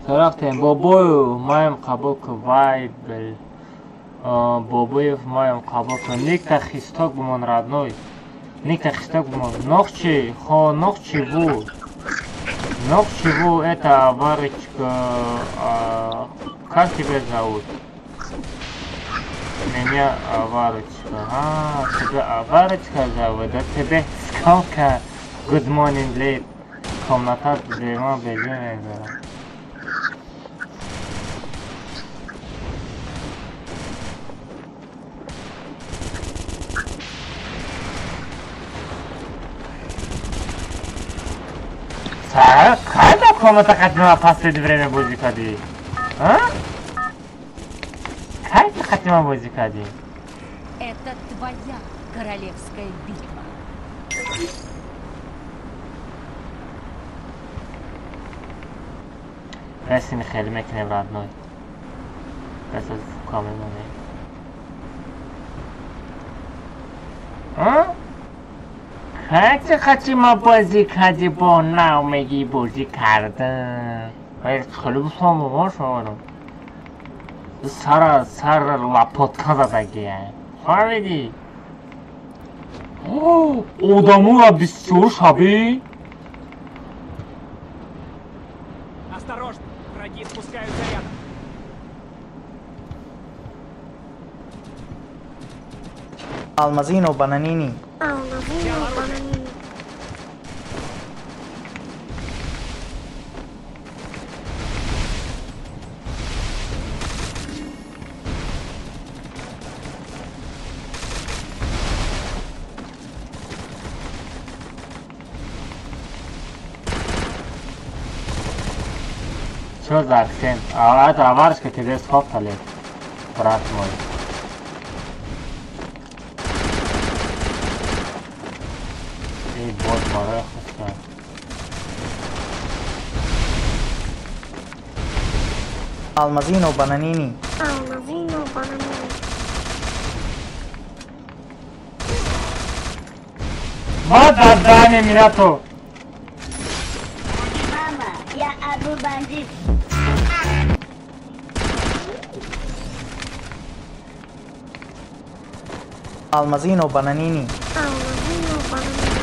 Рафтем. Бобоев маем қабул ку, вай бил. Бобоев маем қабул ку. Никта хисток бумон, родной. Никта хисток бумон. Нохчи, хо, нохчи ву. Нохчи ву, это варочка. Как тебя зовут? Меня Варочка. А, тебя Варочка зовут. Да тебе сколько? Good morning, late. Комната бема бежим. Кайда комната қатима последнее время бозӣ кардӣ? Кайда қатима бозӣ кардӣ? Это твоя королевская битва. Расими хеле мекунем, родной. Пас аз фука мемонем. Хачи хачи ма бозӣ кардӣ, бо нав мегӣ бозӣ кардам. Хеле бифаҳмам шуморо. Сара сар лапотка задагия. Фаҳмидӣ? Одаморо бисёр шабӣ. Осторожно, враги спускаются рядом. Алмазино бананини. Алмазино бананини. Что за акцент? А это аварочка тебе сколько лет, брат мой? Эй, бот, барахался. Алмазино бананини. Алмазино бананини. Вот отдали меня то. Мама, я Абу бандит. Алмазино бананини. Алмазино бананини.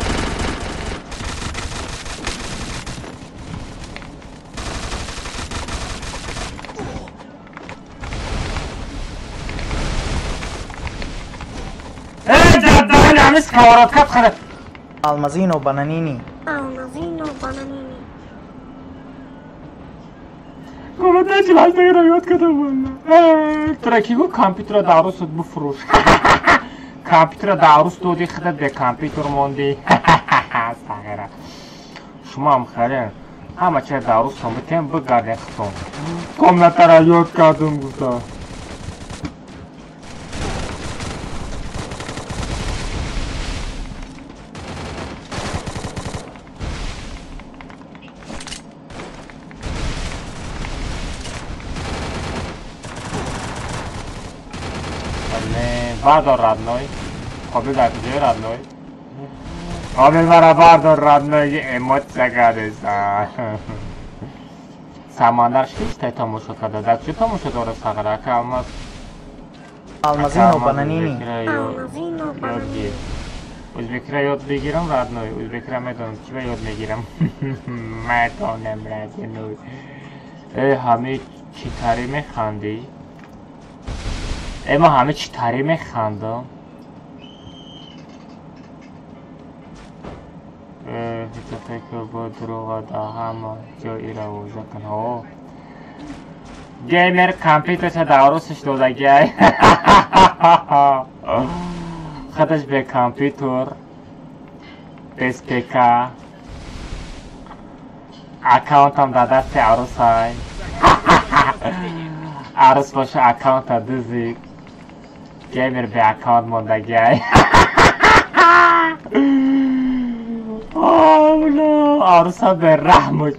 Алмазино бананини. Алмазино бананини. Траки гу компютера дарусат буфурӯш. Компютера дарус доди, худат бе компютер монди. Сағира. Шумоам харен. Ҳама чиз дарустон битем бигарден худтон. Комнатара ёд кардум гуфта. Бардор, родной. Қобил дар куҷои, родной? Қобил мара бардор, родной, эмоция кардеса. Самандар шиштай тамошо карда. Дар чӣ тамошо дора сағира? Ака Алмаз. Алмазино бананини. Алмазино бананини. Ӯзбекира ёд бигирам, родной. Ӯзбекира медонам, чӣ ба ёд мегирам? Медонам, родной. Э, ҳами чӣ тари механдӣ? Э, ман ҳами чӣ тари механдам? Фикр бо дурӯға дар ҳама ҷо ира вожа кун. Ҳо. Геймер компютерша дар арӯсаш додагиай. Худаш бе компютер, без ПК. Аккаунтам дар дасти арӯсай. Арӯс боша аккаунта дузид. Геймер бе аккаунт мондагиай. Арӯса бераҳмуш.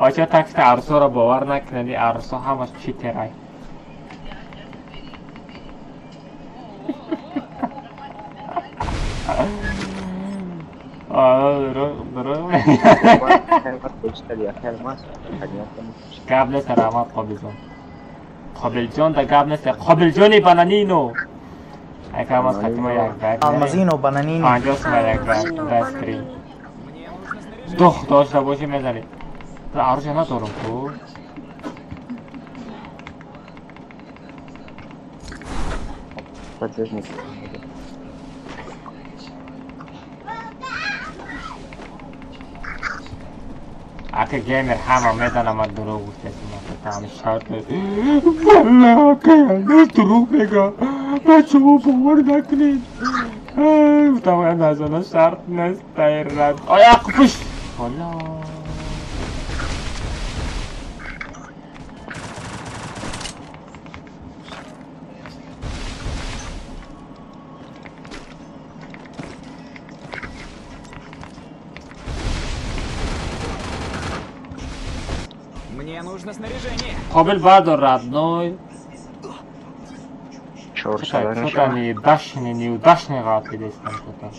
Оча такфта арӯсоро бовар накунед, ин арӯсо ҳамаш читерай. Гап нест, раҳмат Қобилҷон. Қобилҷон да гап нест. Қобилҷони бананино. Ака Алмаз хатима як бак. Алмазино бананини. 50 сум як бак дастгирӣ. Дух дошта бошӣ мезанӣ. Арӯша надорам ку. Ака геймер ҳама медонам ман дурӯғ гуфтаси ман ҳами шарт. Валла ака Алмаз дурӯғ мега. Бачаҳо бовар накунед. Гуфтам назана шарт нест дайрат. Ояқ пуш. Валла. Мне нужно снаряжение. Қобил бардор, родной. Что-то неудачный, неудачный ғалтидестам что-то.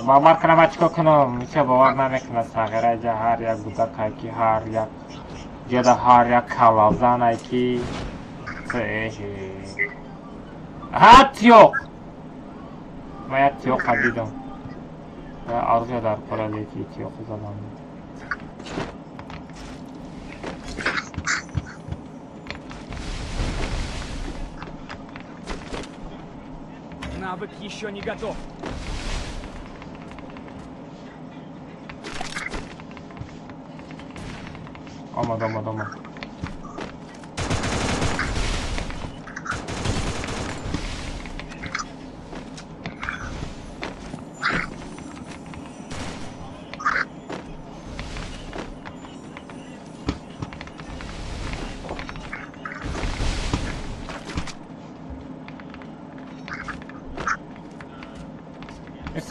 Бовар кунам, ман чикор кунам? Ҳеҷ бовар намекунад сағира ҷа ҳар як гудакай ки ҳар як ҷода ҳар як калазанай ки ҳа тиёқ. Ман як тиёқа дидам. Арза дар кора леки тиёқи задам. Навык еще не готов. Омад, омад, омад.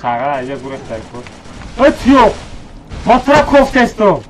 Сағара аҷа гурехтай ку. Э тиёқ! Ма тура кофтестум.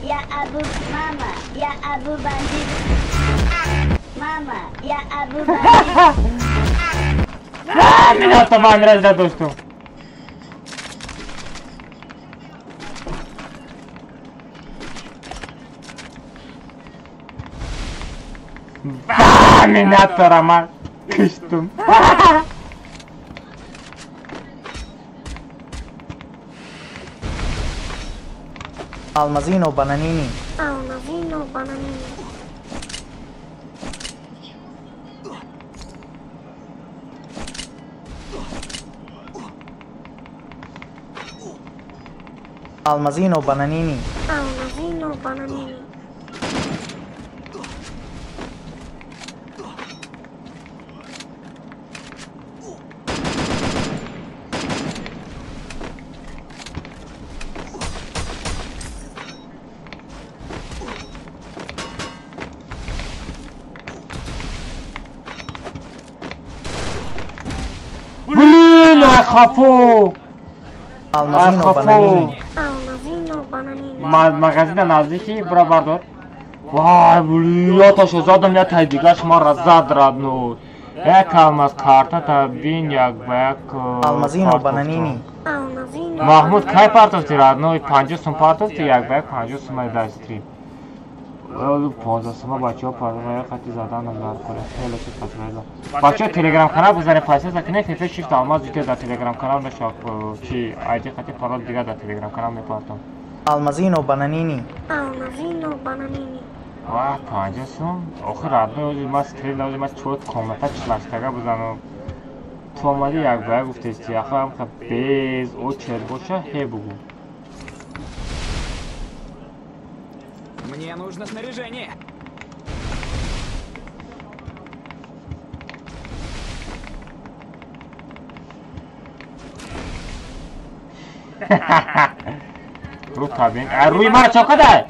Я Абу, мама, я Абу бандит. Мама, я Абу бандит. Меня понравилось досту. Меня Роман кыштум. Алмазино бананини. Алмазино бананини. Алмазино бананини. Алмазино бананини. Блин, хафу! Алмазино бананини. Алмазино бананини. Магазина наздики бра бардор. Вай, блин, я ташо задам, я тай дигаш мара зад родной. Як алмаз карта та бин як ба як. Алмазино бананини. Алмазино. Маҳмуд кай партофти родной? 50 сум партофти, як ба як 50 сум дар стрим. 15 сума бачаҳо партофта қати задан дар кора. Хеле чиз қатвайда. Бачаҳо телеграм канал бизанед, пайса кунед, фефе шифт алмаз ҷите дар телеграм канал мешавад. Чи айди қати парол дигар дар телеграм канал мепартом. Алмазино бананини. Алмазино бананини. Ва 50 сум. Охир родной ози ма стрим ози ма чор комната члаштага бизанам. Ту омади як ба як гуфтести, ахо ҳам ха без очер боша, ҳе бугу. Мне нужно снаряжение. Ру табин. А руи мара чокада.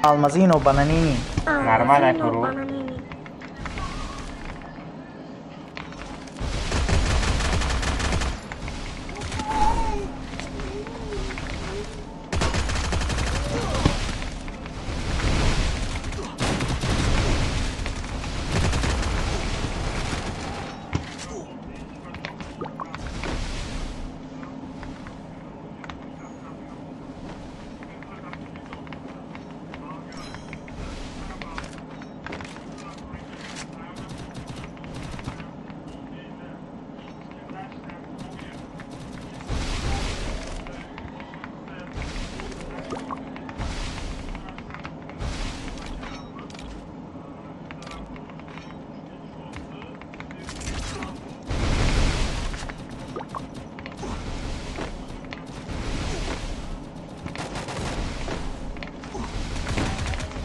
Алмазино бананини. Нормально Алмазино ру. бананини.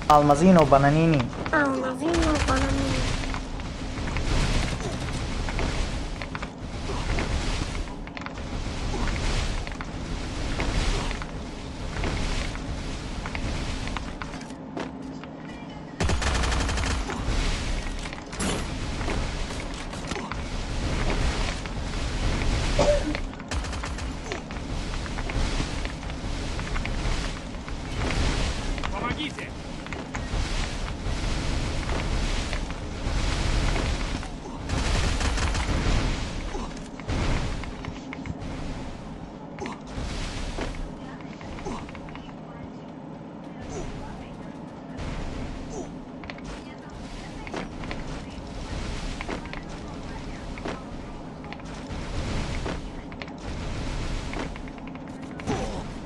Алмазино бананини. Алмазино бананини. Помогите!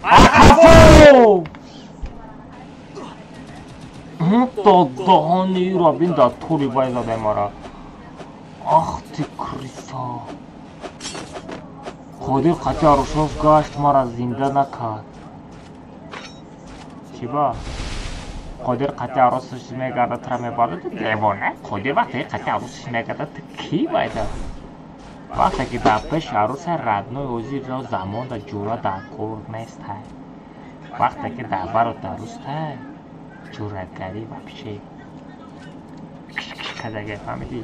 Ахафу! То даҳони робин дар тури вай задай мара. Ах ты крыса. Қодир қати Арушов гашт мара зинда накард. Чӣ ба? Қодир қати арусаш мегардад, тра мебардад, ту девона. Қодир вақте қати арусаш мегардад, ту кӣ байда? Вақте ки дар пеши аруса родной озиро замон да ҷура дар кор нестай. Вақте ки дар бару дарустай, ҷурагарӣ вообще киш-киш кардага, фаҳмидӣ?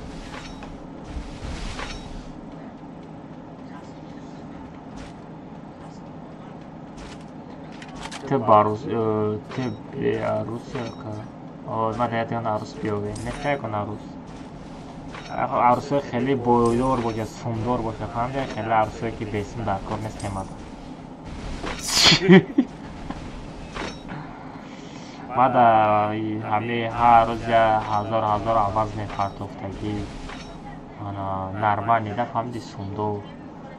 Ту барус, ту беарус ка? Ман ягон арус биёвем. Мехоҳӣ ягон арус? Арусҳои хеле бойдор бошад, сумдор бошад, фаҳмидӣ? Хеле арусҳое ки бесум дар кор нест темада. Ман ҳамаи ҳар рӯз я ҳазор ҳазор аваз мепартофтагӣ. Ана нормал нида, фаҳмидӣ, сумдор.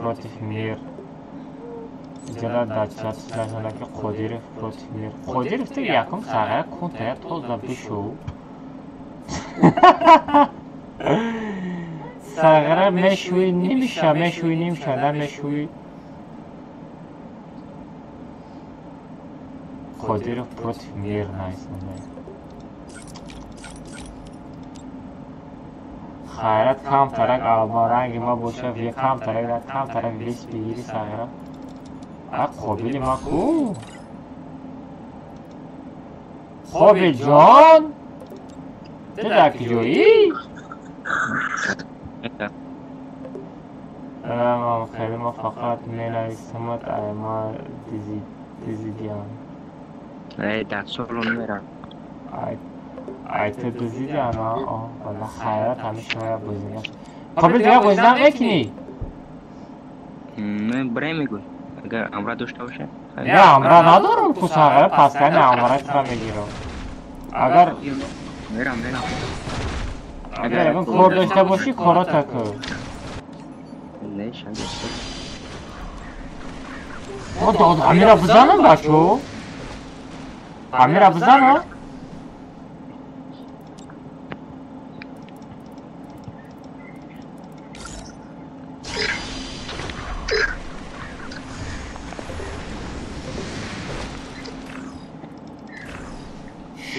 против Мир. Иҷода дар чат шуда ки Қодиров против Мир. Қодиров ту якум сағира кунтая тоза бишу. Сағира мешӯӣ нимша, мешӯӣ нимша, намешӯӣ. Қодиров против Мир нависонда. Хайрат камтарак албаранги ма боша, камтарак камтарак вес бигири сағира. А Қобили ма ку? Қобил ҷон? Ту дар куҷоӣ? Хеле ма фақат менависамад, ай ма дизидиам. Дар солон мерам. Ай ту дизидиам, валла хайрат ҳамин шумоя бозига. Қобил дига бозидан мекунӣ? Бре мегӯй. Агар амра дошта бошад. Не, амра надорам ку сағира, паскани амра тура мегирам. Агар мерам, мерам. Агар ягон кор дошта бошӣ, корота кун. Не, шанс. О, Амира бизанам бачо? Амира бизанам?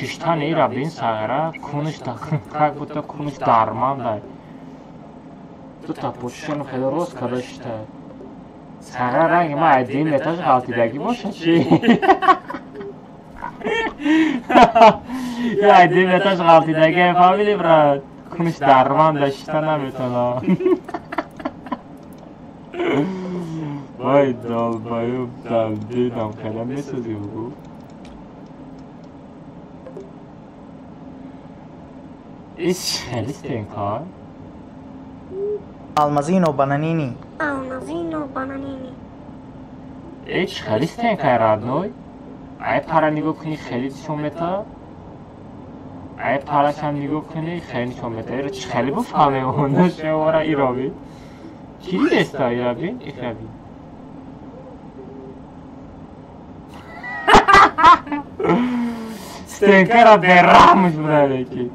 Шиштани ира бин сағира, куниш как будто куниш дармандай. Дута пӯшишану хеле рост карда шита. Сағира ранги ма айдин метаж ғалтидагӣ бошад чи? Я айдин метаж ғалтидагӣ, фаҳмидӣ брат? Куниш дарманда шита наметавонам. Вай долбоёб, дабдинам хеле месӯзӣ бугӯ. Иш хеле стенкар? Алмазино бананини. Алмазино бананини. Ич хеле стенкай родной? Ай пара нигоҳ кунӣ хеле нишон мета? Ай парашам нигоҳ кунӣ хеле нишон мета. Иро чӣ хеле буфаҳмем онда шевора ироби? Ки дидеста ираби? Ихраби. Стенкара бераҳмш буда ки.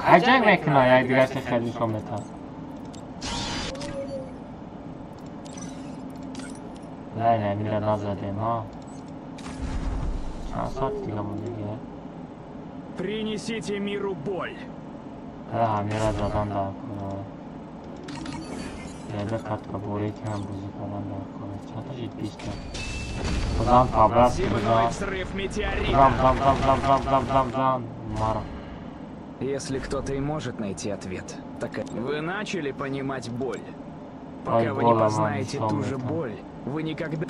Хай ҷанг мекунад якдигарша хеле нишон метаҳад. Не, не, мира назадем, ҳа. Чанд соат дига мондагӣ? Принесите миру боль. Ҳа, мира задан дар кор. Яда катка борӣ кунам бозӣ кардан дар кор. Чанд та шид? 20 та. Бизан табрат, бизан. Бизан, бизан, бизан, бизан, бизан, бизан, бизан. Мара. Если кто-то и может найти ответ, так вы начали понимать боль. Пока вы не познаете ту же боль, вы никогда...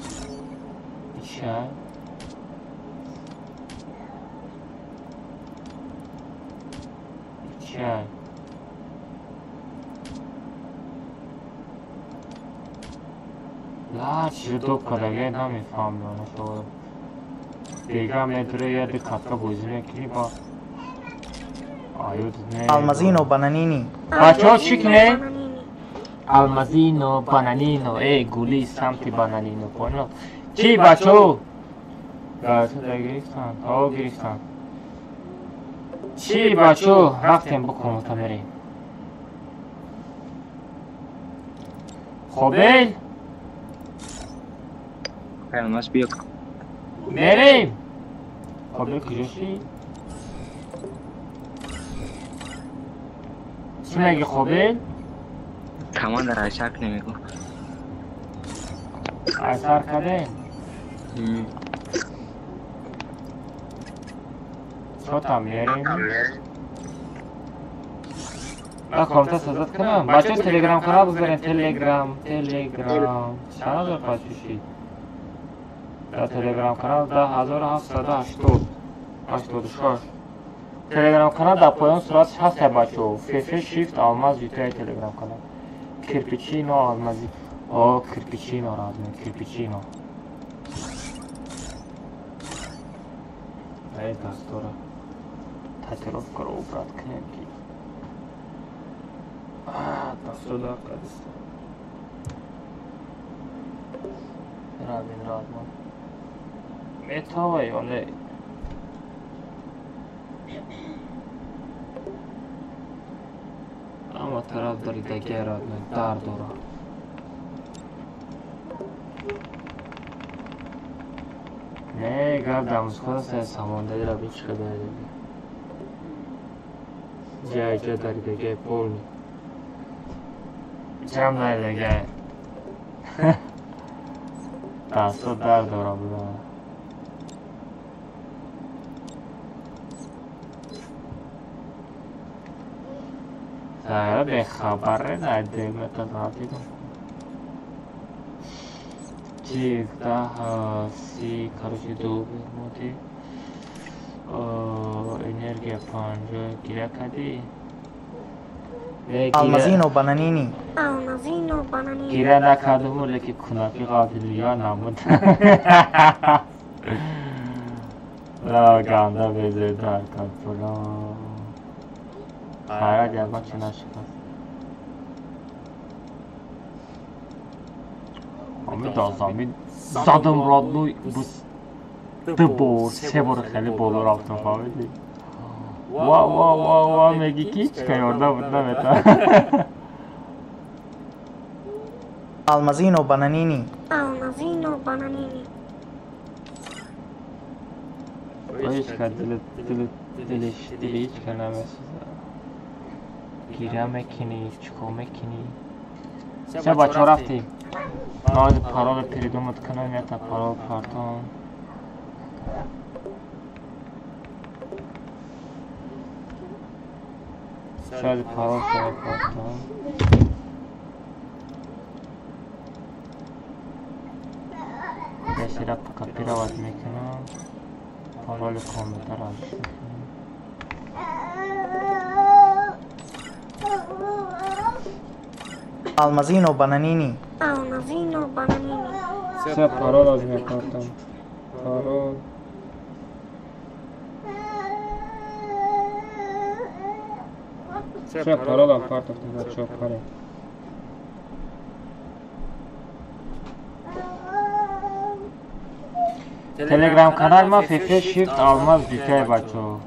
Чай. Чай. ла чиро доб кардагия намефаҳмам. Бега медуре яде катка бозӣ мекунӣ ба Алмазино бананини. Бачаҳо чӣ кунем? Алмазино бананино, эй гули самти бананино, понял? Чӣ бачаҳо? Гирифтан, то гирифтан. Чӣ бачаҳо? Рафтем бо комната мерем. Хобел? Алмаз биё. Мерем. Хобел куҷо ши? Чӣ меги Хобел? Команда айсар намегу. Айсар кардем? Чота мерем? Ба комната созад кунам. Бачаҳо телеграм канал бизарем, телеграм, телеграм. Чанд ҳазор подписчик? Дар телеграм канал 10780 86. Телеграм канал дар поён сураташ ҳаст бачаҳо. ФФ Shift Алмаз ЮТ телеграм канал. Кирпичино Алмази. О, кирпичино родной, кирпичино. Эй, дастора. Татуировкаро убрать кунем ки. 70 кадист. Равин радмон. Метава ё не? Ама тараф даридагия родной, дар дора. Не, гап дамузхона сай самондаи раби чӣ даридаги. Ҷай ҷа даридагия полни. Ҷам даридагия. Дасто дар дора буда. Зайра бехабаре надемета задидам. Чик, даҳ, си, короче, ду моди. Энергия 50 гиря кардӣ? Алмазино бананини. Алмазино бананини. Гиря накардуму, леки кунаки қалтиду я намуд. Ла ганда безедар кард. Хайрат ягон чи нашикаст. Ами дазами задам родной бус ду бор, се бор хеле боло рафтам, фаҳмидӣ? Ва ва ва ва меги ки ҳеч ка ёрдам буд наметавон. Алмазино бананини. Алмазино бананини. Ҳеч ка дили дили дилиш дили ҳеч ка намесӯзад. Гиря мекунӣ, чикор мекунӣ? Се бачаҳо рафтем. Ман паролро придумать кунам, якта парол партон. Шояд парол партон. Ясера копировать мекунам. Пароли компютер аз мекунам. Алмазино бананини. Алмазино бананини. Се парол аз мекартам. Парол. Се парол ам партофтам, бачаҳо паре. Телеграм канал ма ФФ Shift Алмаз Дитяй бачаҳо.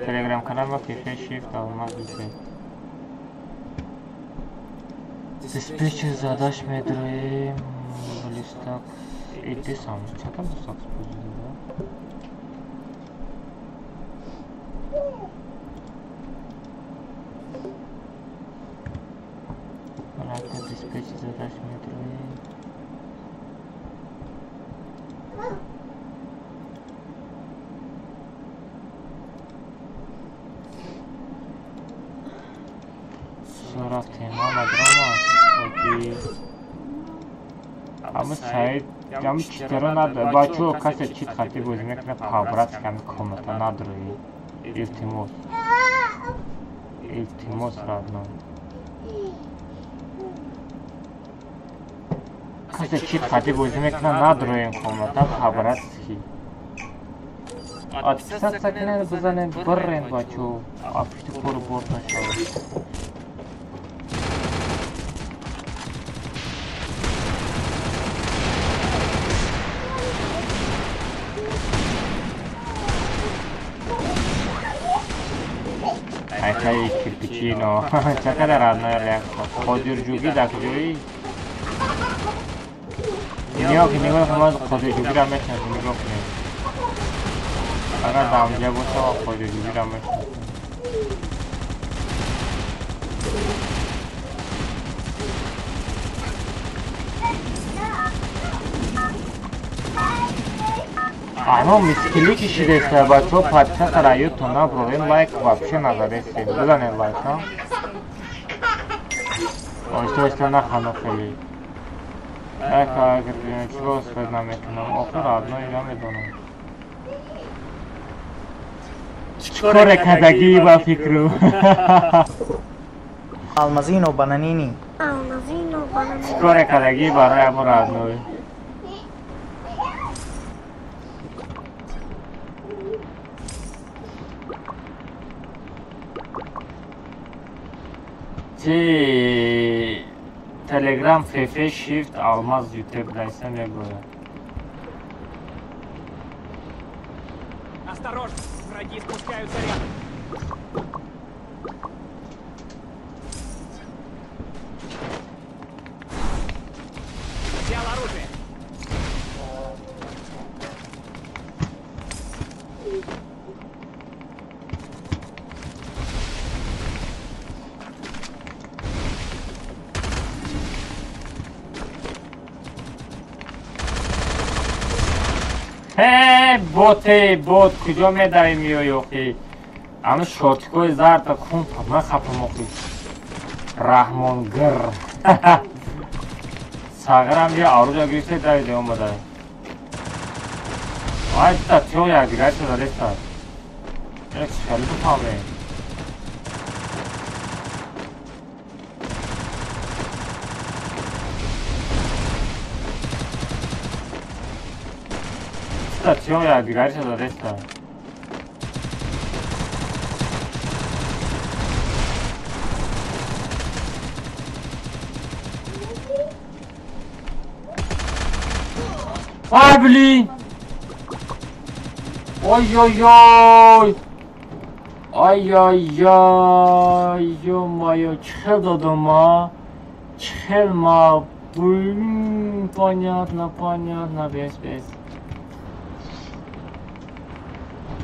Телеграм канал ма ФФ Shift Алмаз Дитяй. Диспетчер задаш медроем листак иди сам чата бусак спозида. Рака диспетчер задаш медроем. Рафтем, мама драма. Ама саид, ам читера над бачо касе чит хати бозӣ мекунад, по-братски ами комната надрои. Илтимос. Илтимос родной. Касе чит хати бозӣ мекунад, надроем комната по-братски. Отписаться кунед, бизанед, биррен бачо. А пушти кору борд нашавад. Айхай кирпичино. Чакада родной реакция. Қодирҷугӣ дар куҷоӣ? Нигоҳ кун, нигоҳ кун, ман қодирҷугиро мешинасам, нигоҳ кунед. Агар дамҷа боша, ман қодирҷугиро мешинасам. Ано мискили кишидеста, бачаҳо подписаться раётон наброрен, лайк вообще назадестем. Бизанед лайк, ҳа? Оҳиста оҳиста нахано хеле. Лайк агар чиро успед намекунам, охир родной намедонам. Чӣ коре кардагӣ ба фикру? Алмазино бананини. Алмазино бананини. Чӣ коре кардагӣ барои амо родной? Ти Телеграм ФФ Shift Алмаз YouTube дайсам мегӯяд. Осторожно, враги спускаются рядом. Взял оружие. Ҳе, боте, бот, куҷо медавӣ миёй охи? Ами шотикои зарда хун махапам охи. Раҳмонгир. Сағирам бия оружие гирифта давида омада. Ай, та тё якдигар шуда реста. Як хеле бифаҳме. Та тё якдигар шуда реста. Ай, блин! Ой-ой-ой! Ай-яй-яй! Ё-моё, чхел додам, а? Чхел ма... Блин, понятно, понятно, без.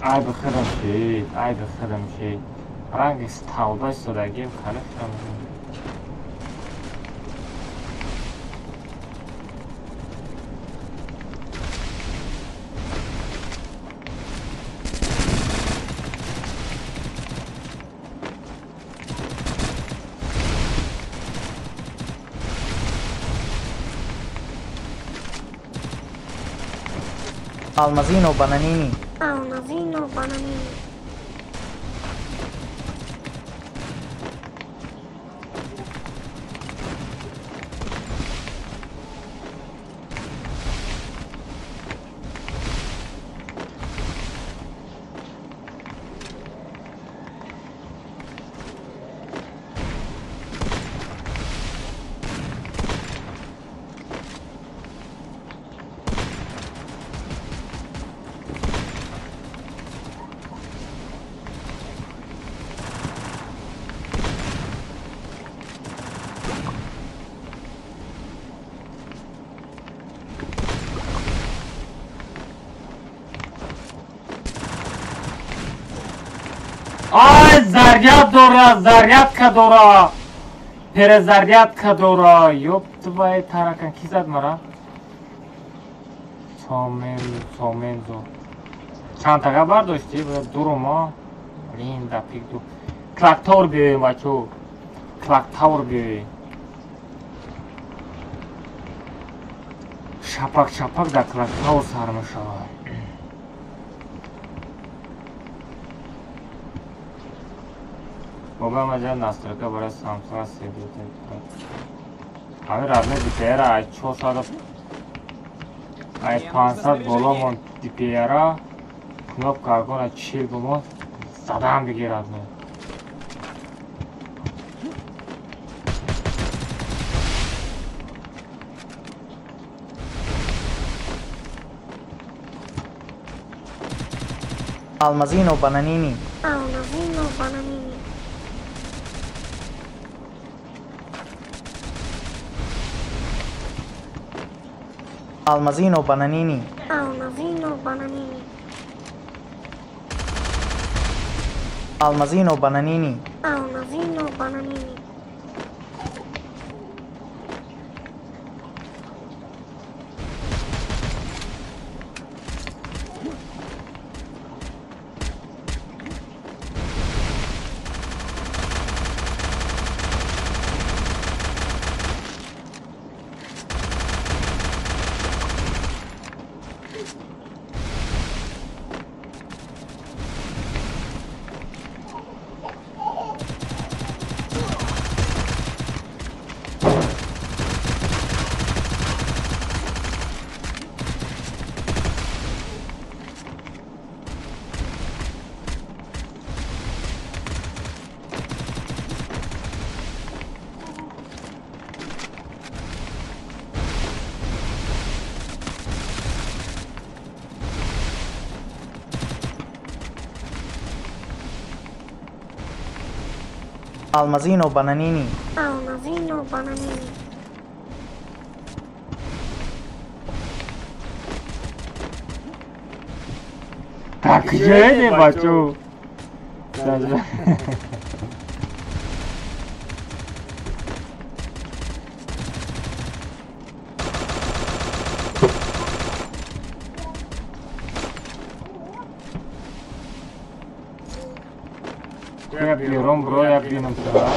Ай, бихирам шид, ай, бихирам шид. Ранги сталба истодагим, халифам. Алмазино Бананини. Алмазино Бананини. Ай, заряд дора, зарядка дора. Перезарядка дора. Ёб твою таракан, ки зад мара? Сомен, сомензо. Чанд тага бардошти? Дурума. Блин, да пик ду. Клактор биёем, бачо. Клактор биёем. Шапак, шапак да клактор сар мешавад. Бобо маҷа настройка барои Samsung S2. Ҳамин размер DPR ай 400 ай 500 боло мон DPR кнопка агона 40 бумон задам бигирад ме. Алмазино Бананини. Алмазино Бананини. Алмазино Бананини. Алмазино Бананини. Алмазино Бананини. Алмазино Бананини. Алмазино бананини. Алмазино бананини. Так куҷоеде, бачо? Я беру, бро, я бинам сюда.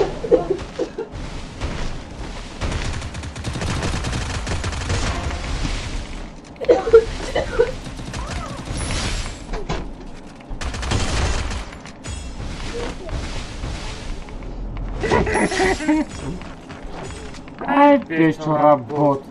Ай, бечора бот.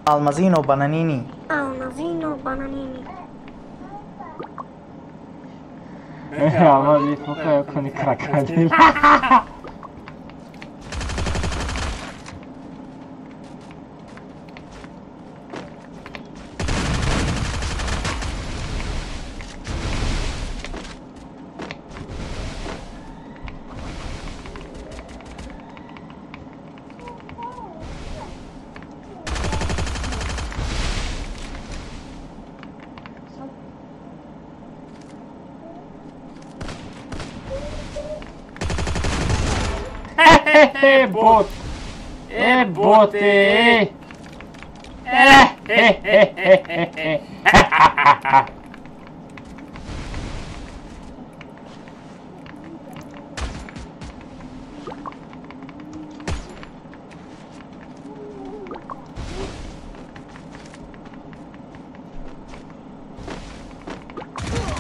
Алмазино бананини. Алмазино бананини. Алмази фука куни крокодил. Э, бот! Э, бот! Э! Э! Э! Э! Э! Э!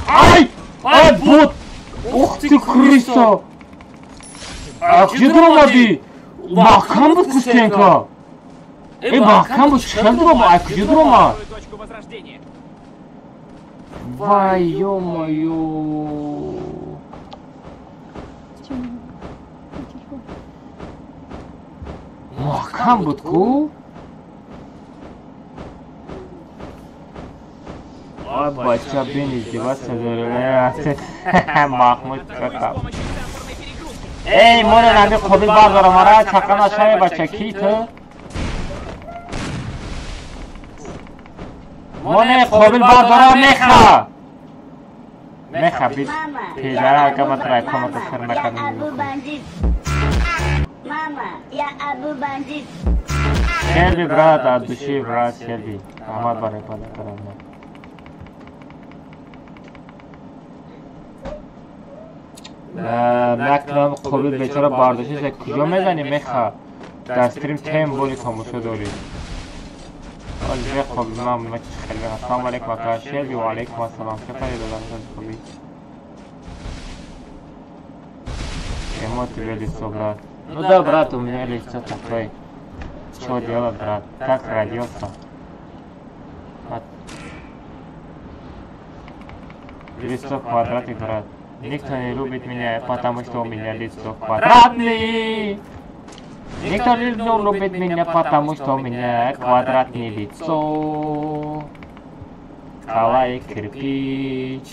Ай! Ай, бот! Ух ты, крыса! А куҷо дуромадӣ? Маҳкам буд ку стенка. Э, маҳкам буд, чӣ хел дуромад? Ай, куҷо дуромад? Вай, ё-моё. Маҳкам буд ку? Ой, бача, бин, издеваться дорӣ. Маҳмуд кака. Эй, море нами қобил бардорам, ара чақа нашаве, бача, ки ту? Моне қобил бардорам, меха! Меха, бит педара, ака ма трайкомата сир накардам. Мама, я Абу бандит. Шелби, брат, от души, брат, Шелби. Ахмад барай подарок. Накунам қобил бечора бардошта куҷо мезанӣ, меха? Дар стрим тем боли тамошо дорӣ. Оли қобил ман хеле. Ассалому алайкум, ака Шелби, ва алайкум ассалом. Чӣ хабар додам қобил? Эмо тебе лицо, брат. Ну да, брат, у меня лицо такое. Что делать, брат? Так родился. Лицо квадратик, брат. Никто не любит меня, потому что у меня лицо квадратное. Никто не любит меня, потому что у меня квадратное лицо. Калай кирпич.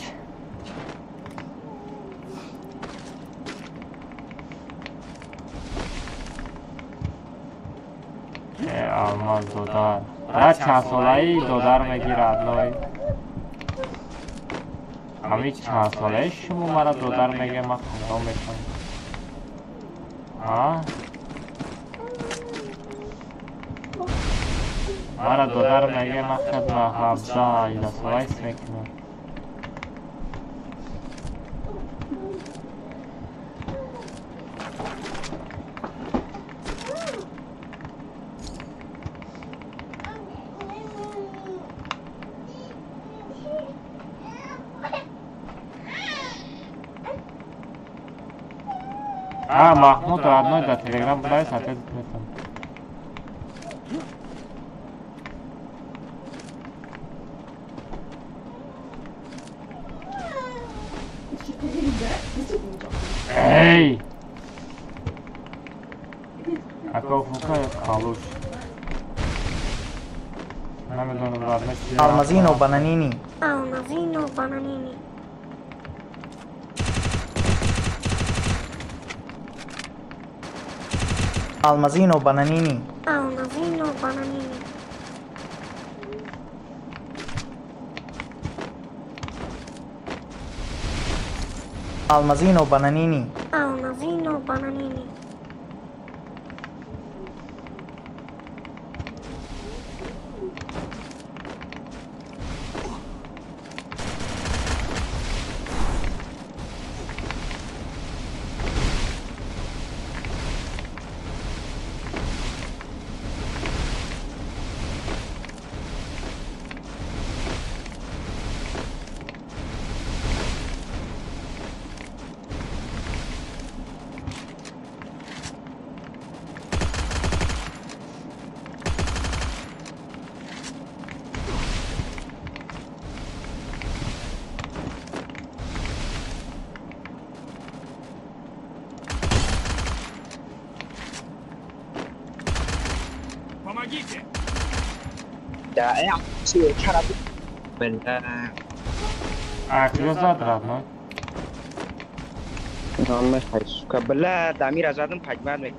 Алмаз додар. Брат, чанд солаи додар мегирад, ной? Ҳами чанд солаи шумо мара додар меге, ман хандо мекунам. А? Мара додар меге, ман хидма 17 сола ҳис мекунам. А, Махмуд родной, да, телеграм бинавис, ответ метам. Эй! Ака калуш. Намедонам родной чи. Алмазино бананини. Алмазино бананини. Алмазино бананини. Алмазино бананини. Алмазино бананини. Алмазино бананини. Помогите! Да, я бля. А, кто зад, родной? Сука, бля, Дамира задом поднимает меня.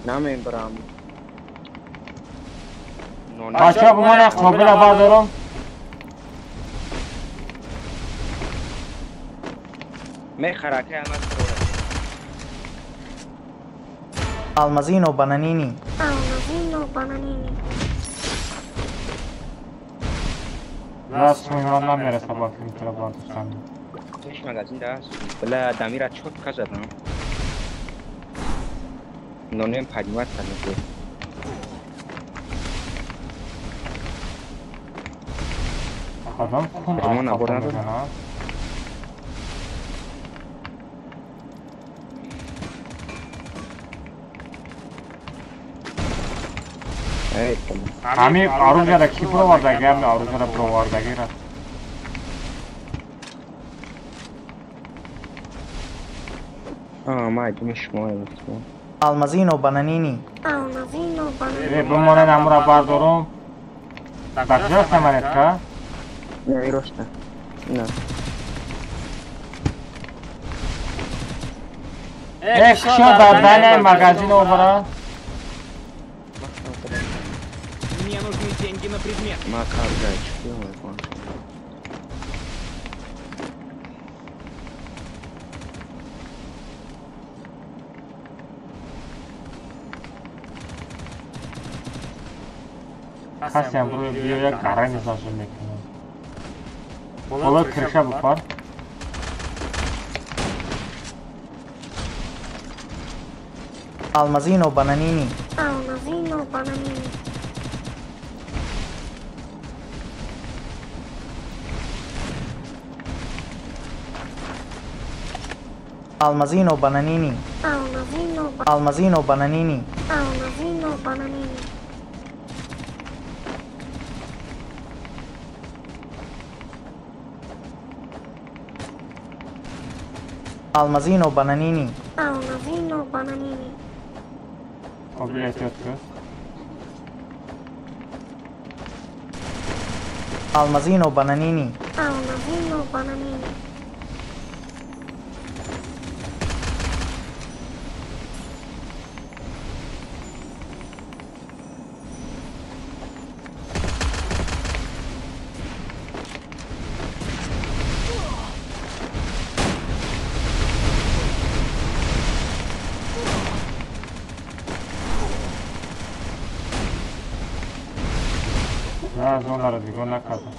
Нам им брам. Бача, бумана қобила бардорам. Мехараке ана. Алмазино бананини. Алмазино бананини. Раз ман намераса ба филм бардоштан. Пеш магазин да. Бля, Дамира чётко задам. Но не поднимать там. Адам кун ана. Ами оружие ки провардаги, ами оружие провардаги ра. А, мать, мишмой. Алмазино бананини. Алмазино бананини. Э, бумона намура бардорум. Так куҷост монетка? Не, роста. На. Э, кушо дар магазин обара. Мне нужны деньги на предмет. Макар, касиам рӯи биё як гарани зажим мекунам. Болои крыша бупар. Алмазино бананини. Алмазино бананини. Алмазино бананини. Алмазино. Алмазино бананини. Алмазино бананини. Алмазино бананини. Алмазино бананини. Алмазино бананини. Алмазино бананини. Зона нигоҳ накардам.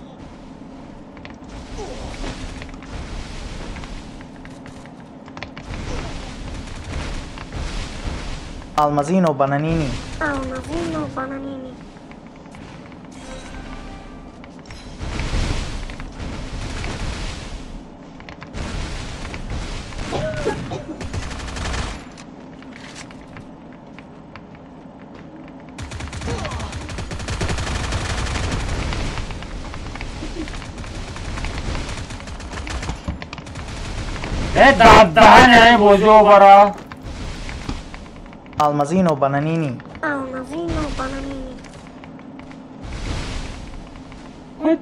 Алмазино бананини. Алмазино бананини. Даҳани бозио бара. Алмазино бананини. Алмазино бананини.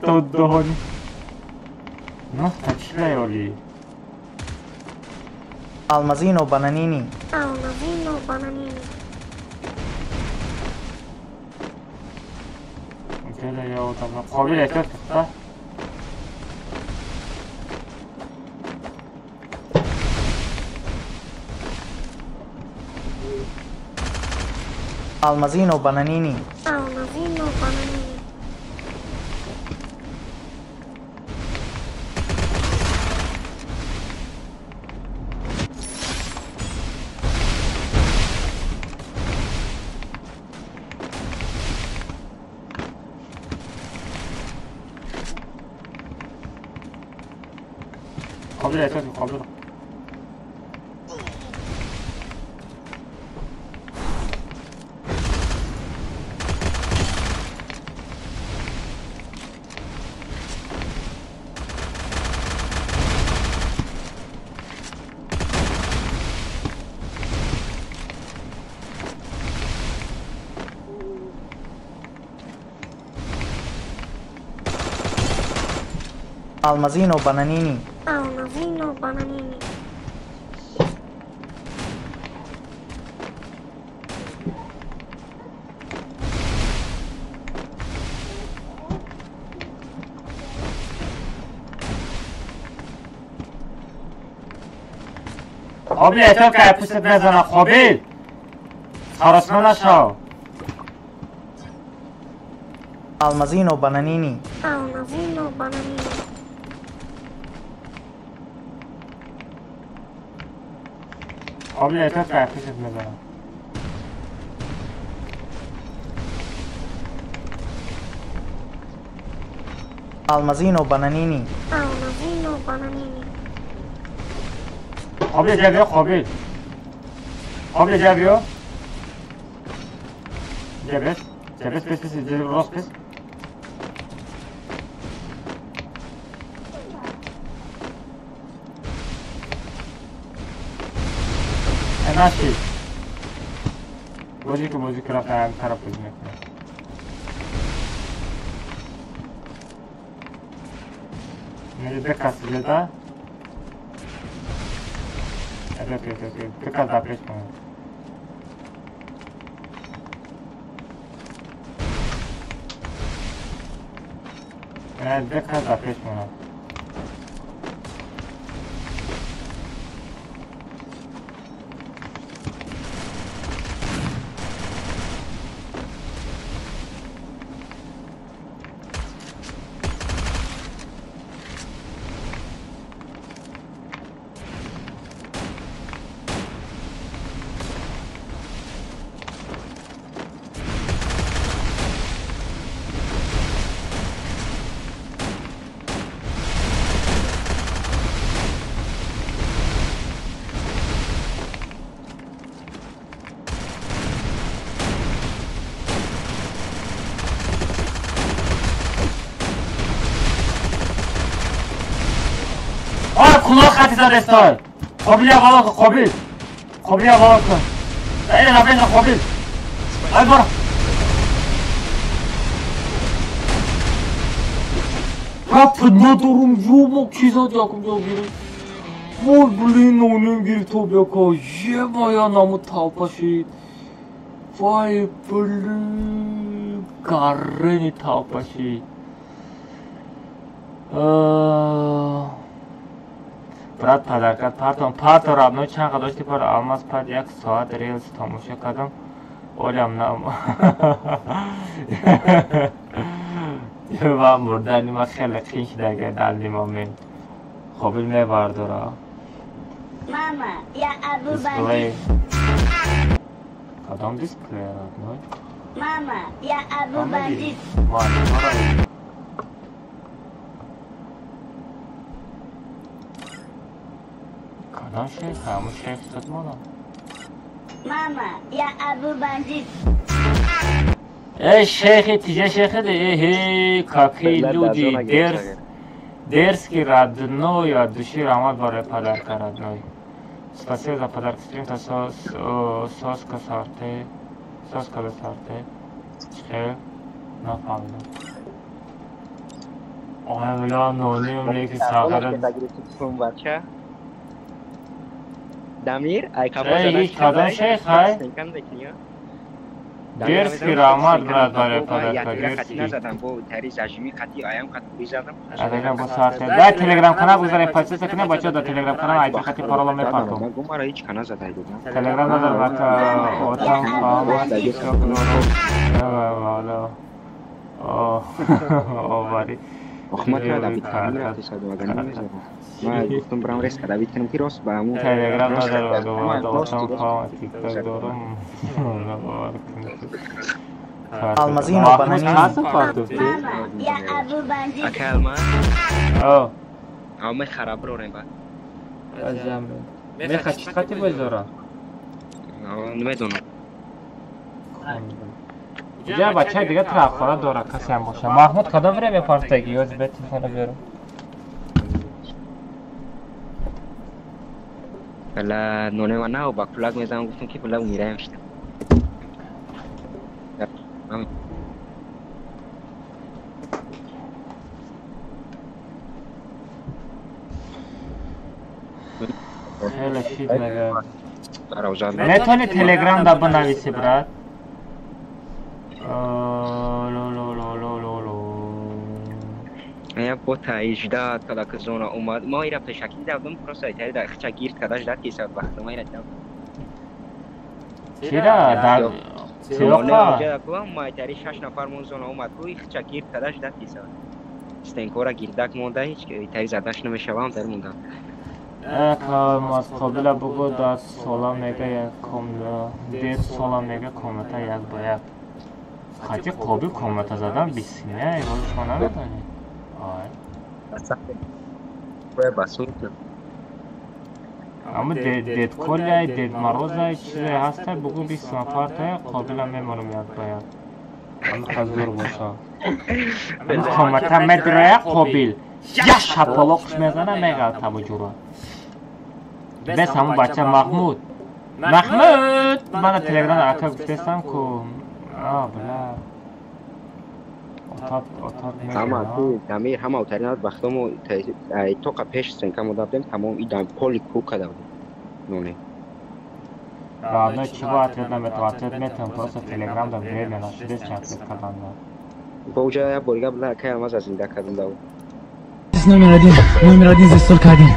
Доддоҳани. Нохта чилай оли. Алмазино бананини. Алмазино бананини. Қобил эҳтиёт кухта. Алмазино бананини. Алмазино бананини. Қобил эҳтиёт қобил. Алмазино бананини. Алмазино бананини. Қобил эҳтиёт кай пуштат мезана қобил. Ҳаросма нашав. Алмазино бананини. Алмазино бананини. Қобил эҳтиёт кай пуштат мезана. Алмазино бананини. Алмазино бананини. Қобил ҷа биё қобил. Қобил ҷа биё. Ҷа бес. Ҷа бес бес бес ҷа рост бес. Наши. Бозӣ ки бозӣ ки рафта ҳам тараф бозӣ мекунад. Ду кас ҷеда. Ду кас дар пеш монад. Ду кас дар пеш монад. Кулоҳ хати задестой. Қобил аввало кун, қобил. Қобил аввало кун. Эй, лабеза қобил. Ай бара. Кап надорум ёмо ки зад якум ҷо гирифт. Вой блин, ноним гирифт обяка. Ебая наму талпашид. Вай блин, гаррени талпашид. Брат падаркат партон парто рабно чанд қадошти пар алмаз пар як соат релс тамошо кардам. Олям нам. Ва мурдани ма хеле қин шуда дар ин момент. Қобил мебардора. Мама, я Абу Бандит. Кадом дисплей родной? Мама, я Абу Бандит. Кадом шейх? Ҳамун шейх худмонам. Мама, я Абу Бандит. Эй, шейхи, тиже шейхи, эй, какие люди, дерз. Дерзкий родной от души раҳмат барои подарка, родной. Спасибо за подарок. Стрим та соска сарте. Соска да сарте. Чихел? Нафаҳмидам. Ой, бля, ноним леки сағара. Дамир, ай Эй, кадом шейх, ай? Дерзкий раҳмат, брат, барои подарка, дерзкий. Телеграм бо сарте. Дай телеграм канал бигзарем, подписка кунем, бачаҳо дар телеграм канал айти хати парола мепартом. Телеграм надор бака отам фаҳмад тикток дорам. Овари. Телеграм надор бака отам фаҳмад тикток дорам. Алмазино бананини. Мама, я Абу Бандит. Меха чӣ хати бозора? Намедонам. Ҷа бачаи дига трахона дора касеам боша. Маҳмуд кадом время партаги? Ёз бе телефона биёрам. Бала нонема нав ба кулак мезанам, гуфтам ки бала умираем шидам. Хеле шид мега. Метавонӣ телеграм да бинависӣ, брат? Я бота ижда када ки зона омад. Мо ира пешакӣ дидам, просто айтари дар хича гирд када ждат ки сад вақт ма ира дидам. Чира дар сиёқа? Ма айтари шаш нафар мон зона омад, ку хича гирд када ждат ки сад. Стенкора гирдак монда, ҳеч итари задаш намешавам дар монда. Аз қобила бугӯ дар сола мега як комната, дер сола мега комната як ба як. Хати қобил комната задан бисмия, ё шумо намедонед? Ай. Аммо дед Коляй, дед Морозай чизе ҳаста, бугӯ 20 нафартая қобила мемонам як ба як. Ама хазур боша. Комната медроя қобил. Як шапалоқш мезана меғалтабу ҷура. Бес ҳамун бача Маҳмуд. Маҳмуд! Мана телеграм ака гуфтестам ку. А, бля. Отат, отат Ҳама ку Дамир ҳама утаринат вақтомо тоқа пеш стенка модабдем, тамом идам поли ку када будем. Ноне. Родной чего ответ наметав, ответ метавам, просто телеграм да время нашидес чи ответ кардан да. Бо уҷа як борига бла акай алмаз аз зинда кардам да. Номер один здесь только один.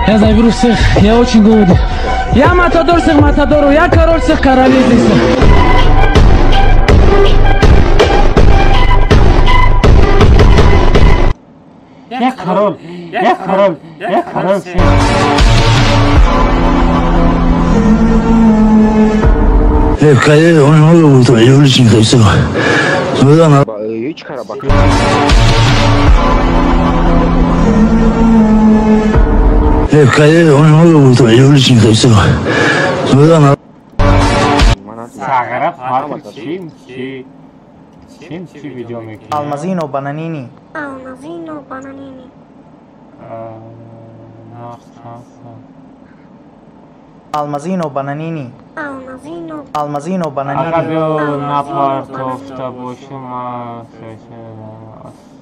Я заберу всех, я очень голоден. Я матадор всех матадоров, я король всех королей здесь. Я король, я король, я король всех. Ҳеҷ кара ба Сағара фарқ чим чи чим чи видео мекунӣ? Алмазино бананини. Алмазино бананини. Алмазино бананини. Алмазино. Алмазино бананини. Агар биё напартофта бошум,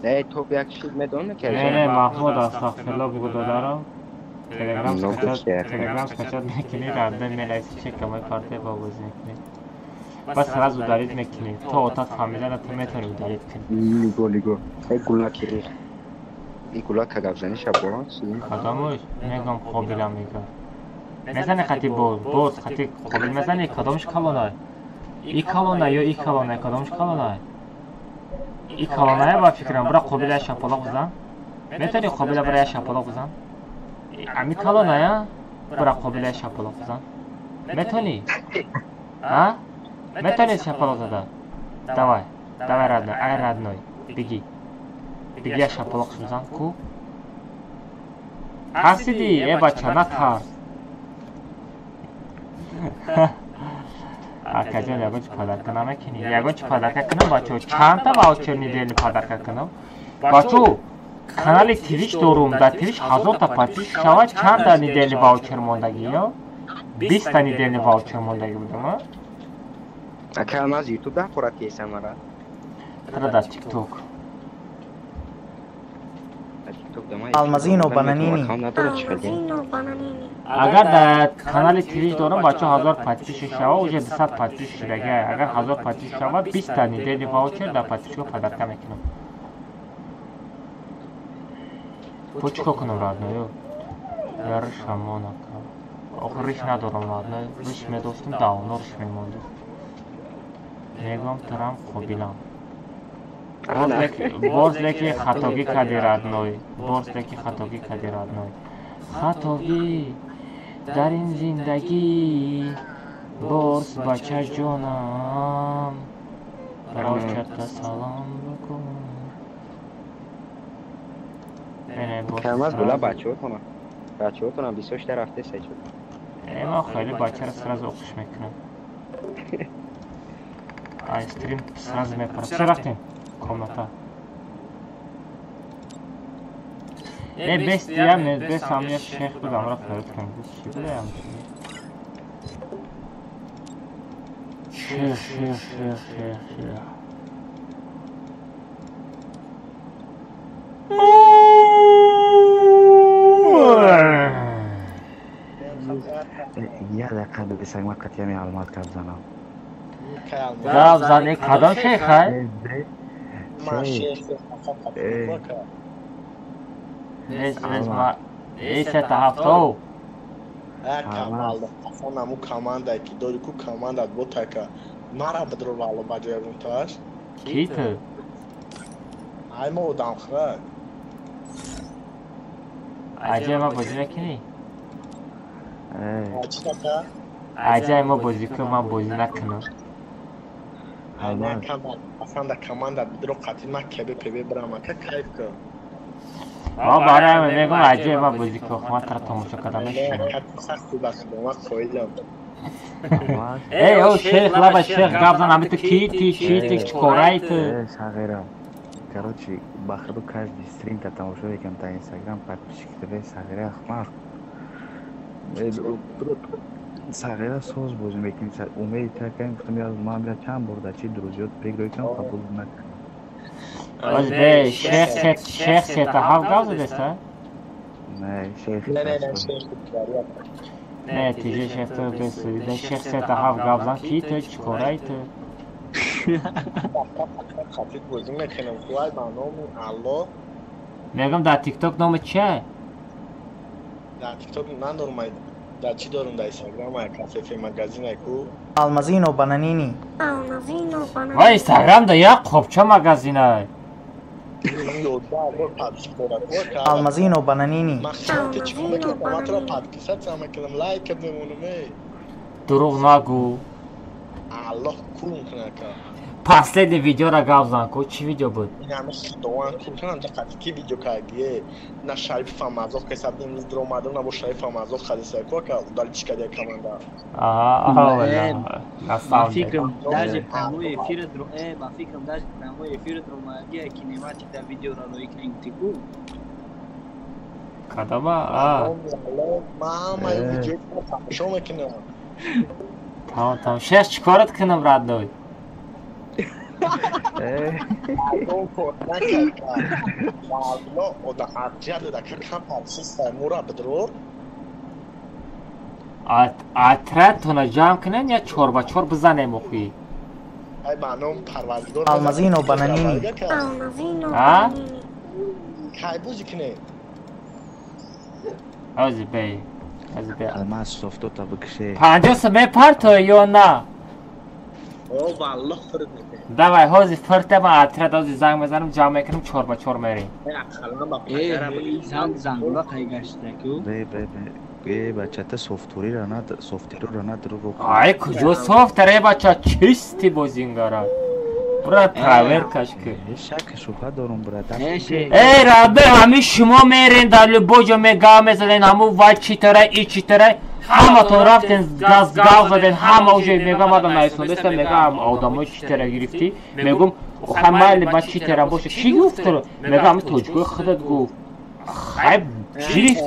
Не, то як чиз медонам ки. Не, не, Маҳмуд астағфирулло бугу додарам. Телеграм скачать, телеграм скачать мекунӣ, радда менависӣ чек камои партия ба бозӣ мекунӣ. Бас сразу удалить мекунӣ. То отат фаҳмида ту метавонӣ удалить кунӣ. Нигоҳ, нигоҳ. Эй гулаки рех. И гулака гап заниша бо. Кадомуш? Мегам қобила мега. Мезани хати боз, боз хати қобил мезани, кадомш калонай? И калонай ё и калонай, кадомш калонай? И калонай ба фикрам, бура қобила шапалоқ бизан. Метавонӣ қобила бура я шапалоқ бизан? Ами калоная, бура қобила шапалоқ бизан. Метавонӣ? А? Метавонӣ шапалоқ зада? Давай, давай родной, ай родной, беги. Беги я шапалоқ бизан, ку? Тарсидӣ, э бача, натарс. Акаҷон, ягон чи подарка намекунӣ? Ягон чи подарка кунам, бачаҳо? Чандта ваучер недельный подарка кунам? Бачо, Канали Твич дорум, дар Твич 1000 та подписчик шавад, чанда недельный ваучер мондагӣ ё? 20 та недельный ваучер мондагӣ будам, а? Ака, Алмаз, ютуб да хӯрад кесам мара. Тара дар Тикток. Алмазино бананини. Алмазино бананини. Агар дар канали Твич дорам, бачаҳо, 1000 подписчик шава, уже 200 подписчик шудагӣ. Агар 1000 подписчик шава, 20 та недельный ваучер дар подписчикҳо подарка мекунам. Бо чӣ кор кунам, родной? Я ришамон, ака. Охир риш надорам, родной. Риш медоштам, давно риш мемондам. Мегӯям, тарам қобилам. Боз леки хатогӣ кади, родной. Боз леки хатогӣ кади, родной. Хатогӣ дар ин зиндагӣ борс, бачаҷонам. Барочата салом бикун. Алмаз, була бачаҳотона. Бачаҳотона бисёр шуда рафтеса чӯ. Э, ман хеле бачаро сразу оқиш мекунам. Ай стрим сразу мепарам. Всё, рафтем. Комната. Э, бес диям, не, бес ҳам я шех будам, ра фарид кунам. Чӣ будаям? Шех, шех, шех, шех, шех. Я дақиқа бисагма қатъиями Алмаз гап занам. Гап зан, э, кадом шехай? Нес, нес, ма э сета ҳафтов. Наму команда ки дори ку, командат ботака мара бидро вало ба ҷоягонташ. Ки ту? Ай, мо одамхӯрак. Аҷай ма бозӣ мекунӣ? Аҷай мо бозӣ кун, ман бозӣ накунам. Асан да команда бидро қатӣ ма кб пб бирам, ака, кайф кун. Ма барои ҳамин мегӯям, аҷай ма бозӣ кун, ман тара тамошо карда мешинам. Сахти ба худо, ман қоилам. Эй, о шех, лаба шех, гап зан, ами ту ки ти, чи ти, чӣ кораи ту? Сағирам. Короче, ба худо, каждый стрим та тамошо мекунам та Инстаграм, подписчик тебе, сағира, ман сағира соз бозӣ мекунем, умеди такаем, гуфтам, я ман бира чанд бор дар чи друзьёт пригласить кардам, қабул накардам. Оз бе, шех сет, шех сета ҳафт гап задеста? Не, шех. Не, не, не, шех. Не, тиже шех ту бес, не, шех сета ҳафт гап зан, ки ту, чӣ кораи ту? Қатӣ бозӣ мекунам, хуай ба номи Алло. Мегӯям, дар Тикток номи чия? Дар Тикток надорум, дар чӣ дорум, дар Инстаграм, кафе магазин ку. Алмазино бананини. Алмазино бананини. Ва Инстаграм да як қопча магазинай. 11 бор подписчик дорад. Алмазино бананини. Ман хеле чӣ мекунам, ман туро подписаться мекунам, лайк мемонам, эй. Дурӯғ нагӯ. Аллоҳ кун кунака. Последний видеора гап зан ку, чӣ видео буд? Ин худованд кун кунам, дақати ки видео кардие, на Шарифа Мазох ки саб имрӯз дуромадам, на бо Шарифа Мазох хадиса ку, ака, удалить кардия команда. Аҳа, на самом деле. Фикрам даже прямой эфир дро, э, ба фикрам даже прямой эфир дромадия ки немати да видеоро рои кунем тику. Кадома? А. Мама, видео тамошо мекунам. Тамом, тамом. Шех, чӣ корат кунам, родной? Алло, кор накард. Алло, ода арҷа дада, ка кам подписчик мура бидро. Отрядтона ҷамъ кунем, я чор ба чор бизанем охи. Ай, ба ном Парвардигор. Алмазино бананини. Алмазино А? бананини. Кай бозӣ кунем? Ози бей. Ози бей. Алмаз, софтота бикше. 50 сум мепарто ё на? О, валлоҳ, фирд мекунем. Давай, ҳози фирте, ман отряд ҳози занг мезанам, ҷамъ мекунем, чор ба чор мерем. Ақаллан ба Э, падарам. занг зангула қай гашта ку. Бе, бе, бе. Э, бачата, софтурира над, софтерура надро. Ай, куҷо софтер, э, бача, чисти бозингара. Бура проверкаш ки. Э, шак шубҳа дорум, брат. Э, шех. Эй, рабе, ҳамин шумо мерен дар любой ҷо мегав мезанен, ҳамун вай читара, и читара. Ҳаматон рафтен газ гав заден, ҳама уже мегам адам наисондеста, мегам одамои читера гирифтӣ, мегум хай майли ма читера боша, чӣ гуфт туро? Мегам тоҷикои худат гуфт. Хай гирифт.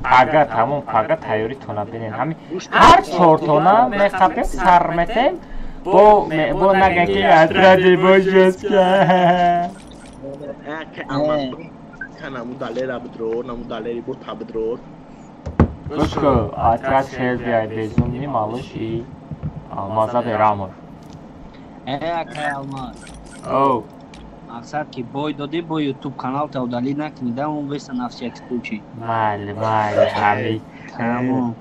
Ага тамом, пага тайёритона бинен. Ҳами ҳар чортона мехапем, сар метем, бо бо нага ки атради божеска. Гӯш кун, отряд Шелби безумный малыш и Алмаза Берамов. Акай Алмаз. Оу. Мақсад ки бой додӣ, бо ютуб канал та удалӣ накунӣ, да он веса на всякий случай. Майли, майли, ҳами. Тамом.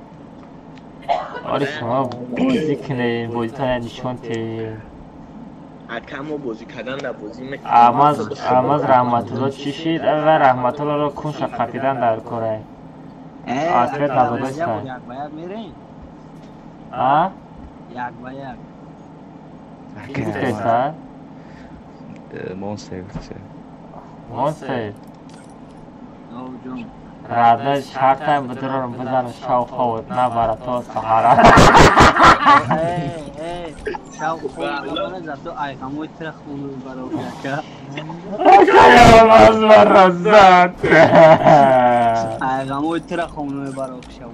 Оре шумо бозӣ кунед, бозитон нишон тед. Ака мо бозӣ кардан дар бозӣ мекунем. Алмаз, Алмаз Раҳматулло чӣ шид? Ва Раҳматуллоро кунша қапидан дар корай. Ответ надодааст. Як ба як мерем? А? Як ба як. Чӣ гуфтеста? Монстер гуфтеса. Монстер. О, ҷон. Рада шартам бидурам бизанам шав ховот набара то саҳара. Шав хов набара, зато айғамои тира хунур баро ака. Алмаз маразат. Айғамои тира хунур баро шав.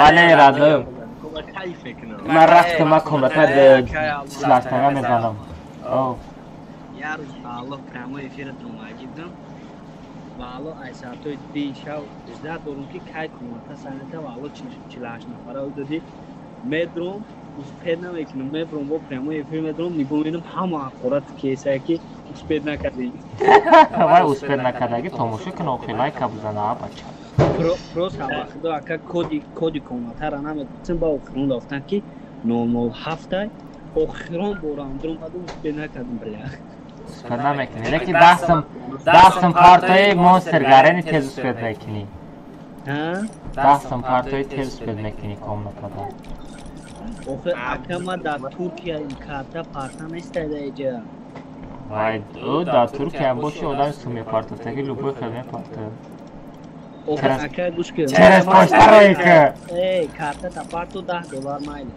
Мале радо. Ман рафтам, ман комната слаштага мезанам. О. Як рӯз ба Аллоҳ прямой эфира дромагидам. Ва Аллоҳ ай соатҳои дии шав жда дорум ки кай комната санета ва Аллоҳ 48 нафара ӯ додӣ. Медром, успед намекунам, мебром бо прямой эфир медром, нигоҳ менам ҳама ҳақорат кесае ки успед накардем. Вай успед накардаги тамошо кун, охи лайка бизана, а бача. Просто худо ака коди комнатара намедонистем, ба охирон рафтан ки 007 охирон борам дром баду успед накардем, бля. Успед намекунӣ, лекин дастам партои Монстер Гарени тез успед мекунӣ. Дастам партои тез успед мекунӣ комнатада. Охир ака ма дар Туркия карта парта нестайда иҷа. Вай, ӯ дар Туркия боши одами сум мепартофтаги любой хел мепартояд. Охир ака гӯш кун. Через почта ка. Эй, карта та парту $10 майли.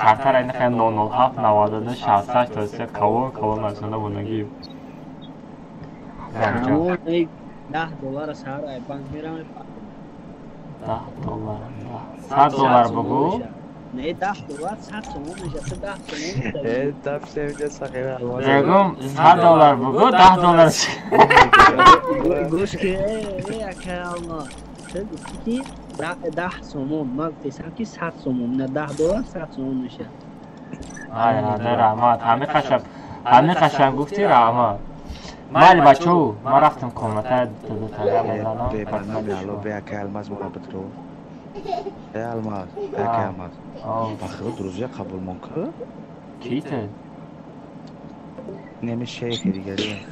Картара ин хел 007 99 68 83 калон калон нависонда бунаги. Тамом, $10 саҳар ай банк мерам мепартам. $10. $100 бугу? Не, $10 100 сомон мешавад, ту 10 сомон. Э, даб севҷа сағира Алмаз. Мегум $100 бугу, $10. Гӯш ки, э, ака Алмаз. Ту гуфтӣ ки 10 сомон, ман гуфтам ки 100 сомон, на $10 100 сомон мешавад. Ай, ада раҳмат, ҳами қашаб гуфтӣ раҳмат. Майли бачо, ман рафтам комната дудутага мезанам. Бе барномаи Алло, бе ака Алмаз муҳаббатро. Э Алмаз, ака Алмаз. Ба худо друзья қабул мон ку? Ки ту? Неми шейхи дигари.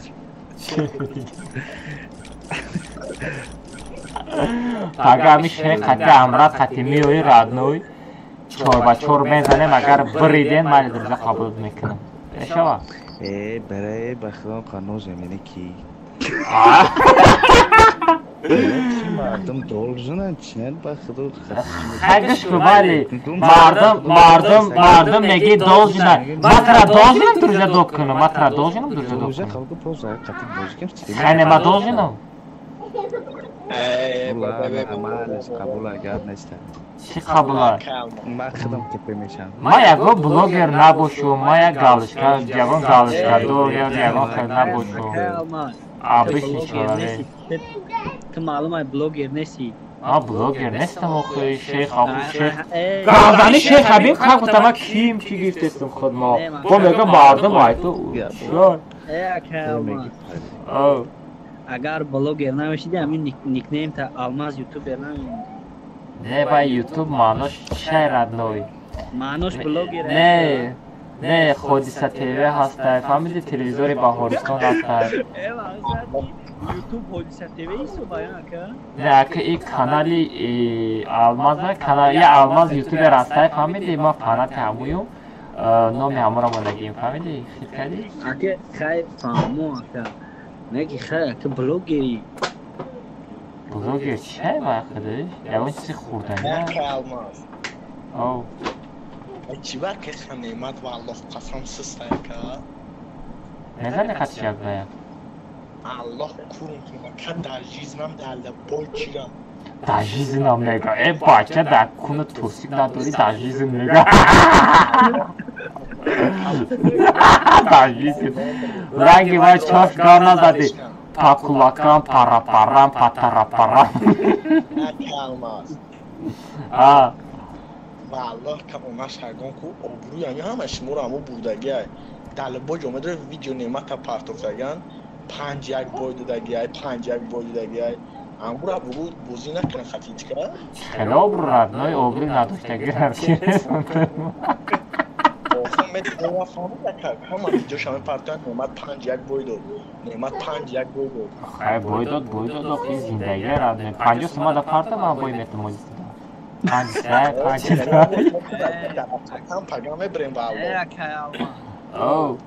Пага ҳами шейх қати амрат қати меои родной чор ба чор мезанем, агар бириден майли друзья қабул мекунам. Мешава? Э, барои ба худо қанозем, яъне ки. Мардум должен чинен ба худо. Хай гӯш кун, майли мардум меги должен. Ма тра долженам друзья доб кунам, ма тра долженам друзья доб кунам. Хай не ма долженам. Чӣ қабула? Ман худам тепе мешавам. Ма ягон блогер набошум, ма як галочка, ягон галочкадор, ягон хел набошум. Обычный человек. Ту маълум ай блогер нестӣ. Ма блогер нестам охи, шейх охи шейх. Газани шейх Ҳабиб как будто ма ким чӣ гирифтестам худ мо. Бо мегӯям мардум ай ту. Чӣ? Э, ака Алмаз. Агар блогер намешиди, ҳамин никнейм та Алмаз ютубер намемондӣ. Не, вай ютуб маънош чай родной. Маънош блогер. Не, не, Ҳодиса ТВ ҳастай, фаҳмиди, телевизори Баҳористон ҳастай. YouTube Ҳодиса ТВ ҳисоба ака? Не, ака, и канали Алмаза, канал я Алмаз ютубер ҳастай, фаҳмидӣ? Ма фанати ҳамуюм. Номи ҳамуро мондагием, фаҳмидӣ? Хит кардӣ? Ака, хай фаҳмо ака. Неки хай ака блогери. Блогер чӣ вай худаш? Ягон чизи хӯрданӣ? Ака Алмаз. Ов. Чӣ ба ки Неъмат валлоҳ қасам систа ака? Мезани қати як ба як? Аллоҳ курум кунам, ка дар жизнам далда бой чирам. Дар жизнам мега. Э бача, дар куна тосик надорӣ, дар жизн мега. Дар жизн. Ранги вай чош гар назадӣ. Па кулакам, пара-парам, патара-парам. Ака Алмаз. А. Валлоҳ ка она шагон ку обрӯи ами ҳама шуморо ҳамо бурдагиай. Далбой омадра видео Неъмата партофтаган 5-1 бой додагиай, 5-1 бой додагиай. Амбура бугу бозӣ накунад хатичка. Хеле обрӯ родной, обрӯ надоштагӣ рафтем. Охир медонам фаҳмида ка ҳама видеоша мепартоянд Неъмат 5-1 бой дод. Неъмат 5-1 бой дод. Хай бой дод, бой дод, охи зиндагӣ родной. 50 сума да парта ман бой метам озиста. 5-3, 5-3. Пага мебирем ба Аллоҳ. Э ака Алмаз. Оу.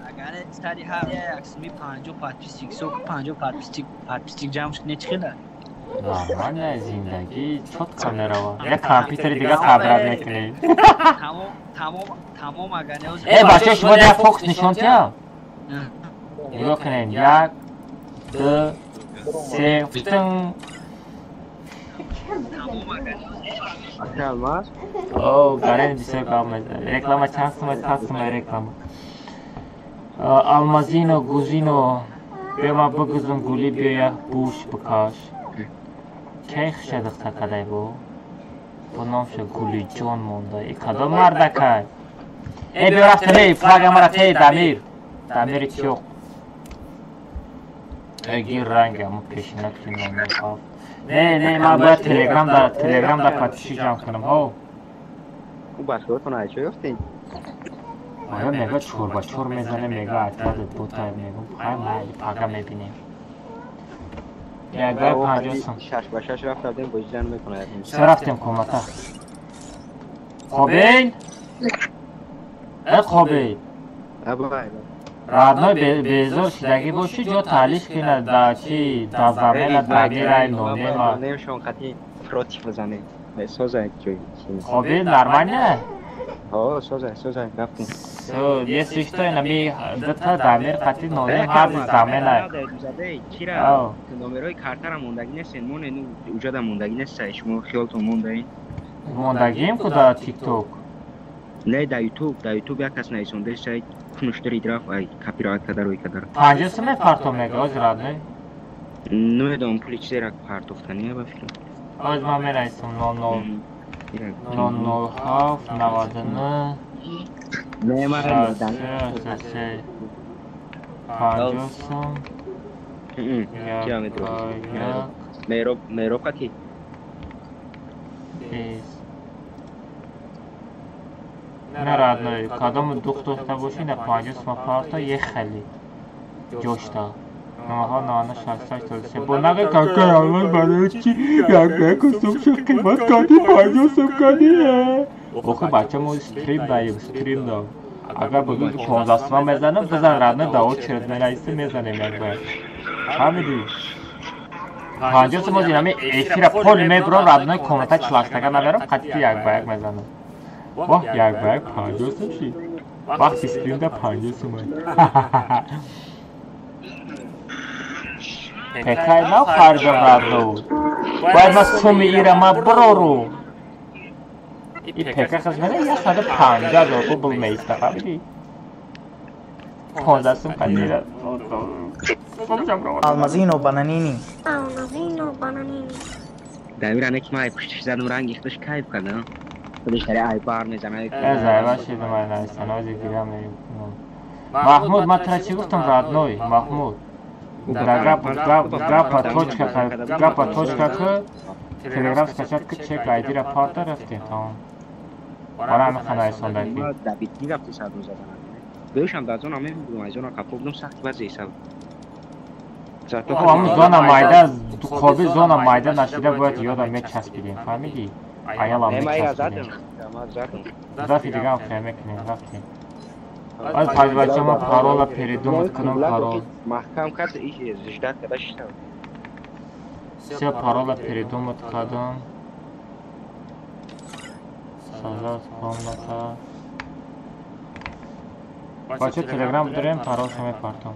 Агар сари ҳар як суми 50 подписчик, со 50 подписчик, подписчик ҷамъ шуд, не чӣ хела? Нормально зиндагӣ чётко мерава. Як компютери дига собрать мекунем. Тамом, тамом, тамом агар не Э бача, шумо як фокус нишон тиям? Нигоҳ кунед. 1, 2, 3, футун. Ака Алмаз. О, гарен бисёр гап мезанад. Реклама чанд сума, чанд сума реклама. Алмазино, гузино, биё ман бигузум гулӣ, биё як буш бикаш. Кай хуша духтар кадай бо? Бо номша Гулиҷон монда. И кадом мардакай? Э, биё рафтем, эй, флага мара те, Дамир. Дамири чиёқ. Э, гир ранг аммо пешина ки номи. Не, не, ман бояд телеграм да подписчик ҷамъ кунам. Ҳо. Ӯ бачаҳотон аз чо ёфтед? Оё мега чор ба чор мезанем, мега отрядат ботай, мегум. Хай майли, пага мебинем. Ягай 50 сум. 6 ба 6 рафта будем, бозидан мекунад. Все рафтем комната. Қобил? Э Қобил. Абай. Родной, безор шидагӣ бошӣ, ҷо таҳлиш кина да чи да замена дагирай нонема. Немшон қати против бизанем. Созай ҷои. Қобил нормально? Ҳо, созай, созай, рафтем. Со, если что, инами дута Дамир қати нонем ҳарди замена. Кира, номерои картара мондагӣ нестен, моне ну уҷада мондагӣ нестай, шумо хиёлтон мондаин. Мондагием ку да TikTok. Не, да YouTube, да YouTube як кас нависонда, сай кунуштари рафт, ай копирайт када рӯй када. 50 сум мепартом мега, оз родной. Намедонам пули чизера партофтания ба фикрам. Оз ман менависам 00 007 99 Не, ман 63 50 сум. Кира медонам. Меҳроб, Меҳроб қати. 20. Не, родной, кадому дух дошта бошӣ, на 50 сума парта, ехали. Ҷошта. Наҳа нана 68 83. Бо нага какай Алмаз барои чи як як сум шуд қимат кардӣ, 50 сум кардӣ. Охи бача, мо стрим даем, стрим да. Агар бигӯ ки 15 сума мезанам, бизан родной, да очередь менависем, мезанем як ба. Фаҳмидӣ? 50 сум ози ҳами эфира поли мебурам, родной, комната чилаштага намерам, қатъи як ба як мезанам. Воҳ, як ба як 50 сум шид. Вақти стримда 50 сум. Пекай нав харидам, родной. Бояд ман суми ира ма бирорум. И пека хаз мена 150 000 рубл меиста, фаҳмидӣ? 15 сум қадира. Алмазино бананини. Алмазино бананини. Дамир ане ки ман ай пуштиш задам ранги худаш кайф кардам. Худаш тари ай бар мезанад. Э, зайва шидам ай нависан, ози гирям. Маҳмуд, ман тура чӣ гуфтам, родной? Маҳмуд. Гапа точка, гапа точка к Телеграм скачать ки, чек айдира парта рафтем, тамом. Бара ҳами ханависондаки. Давид рафти садо задан. Беушам дар зона мебудам, аз зона қафо будам, сахт вазъи саб. Ҳамун зона майда, қоби зона майда нашида бояд ёда мечаспидем, фаҳмидӣ? Аялам мечаспидем. Дафи дигам хел мекунем, рафтем. Баъд пажбача ма парола передумат кунам парол. Маҳкам кард, ждать карда шитам. Все парола передумат кардам. Создать комната. Бача телеграм дорем, паролша мепартом.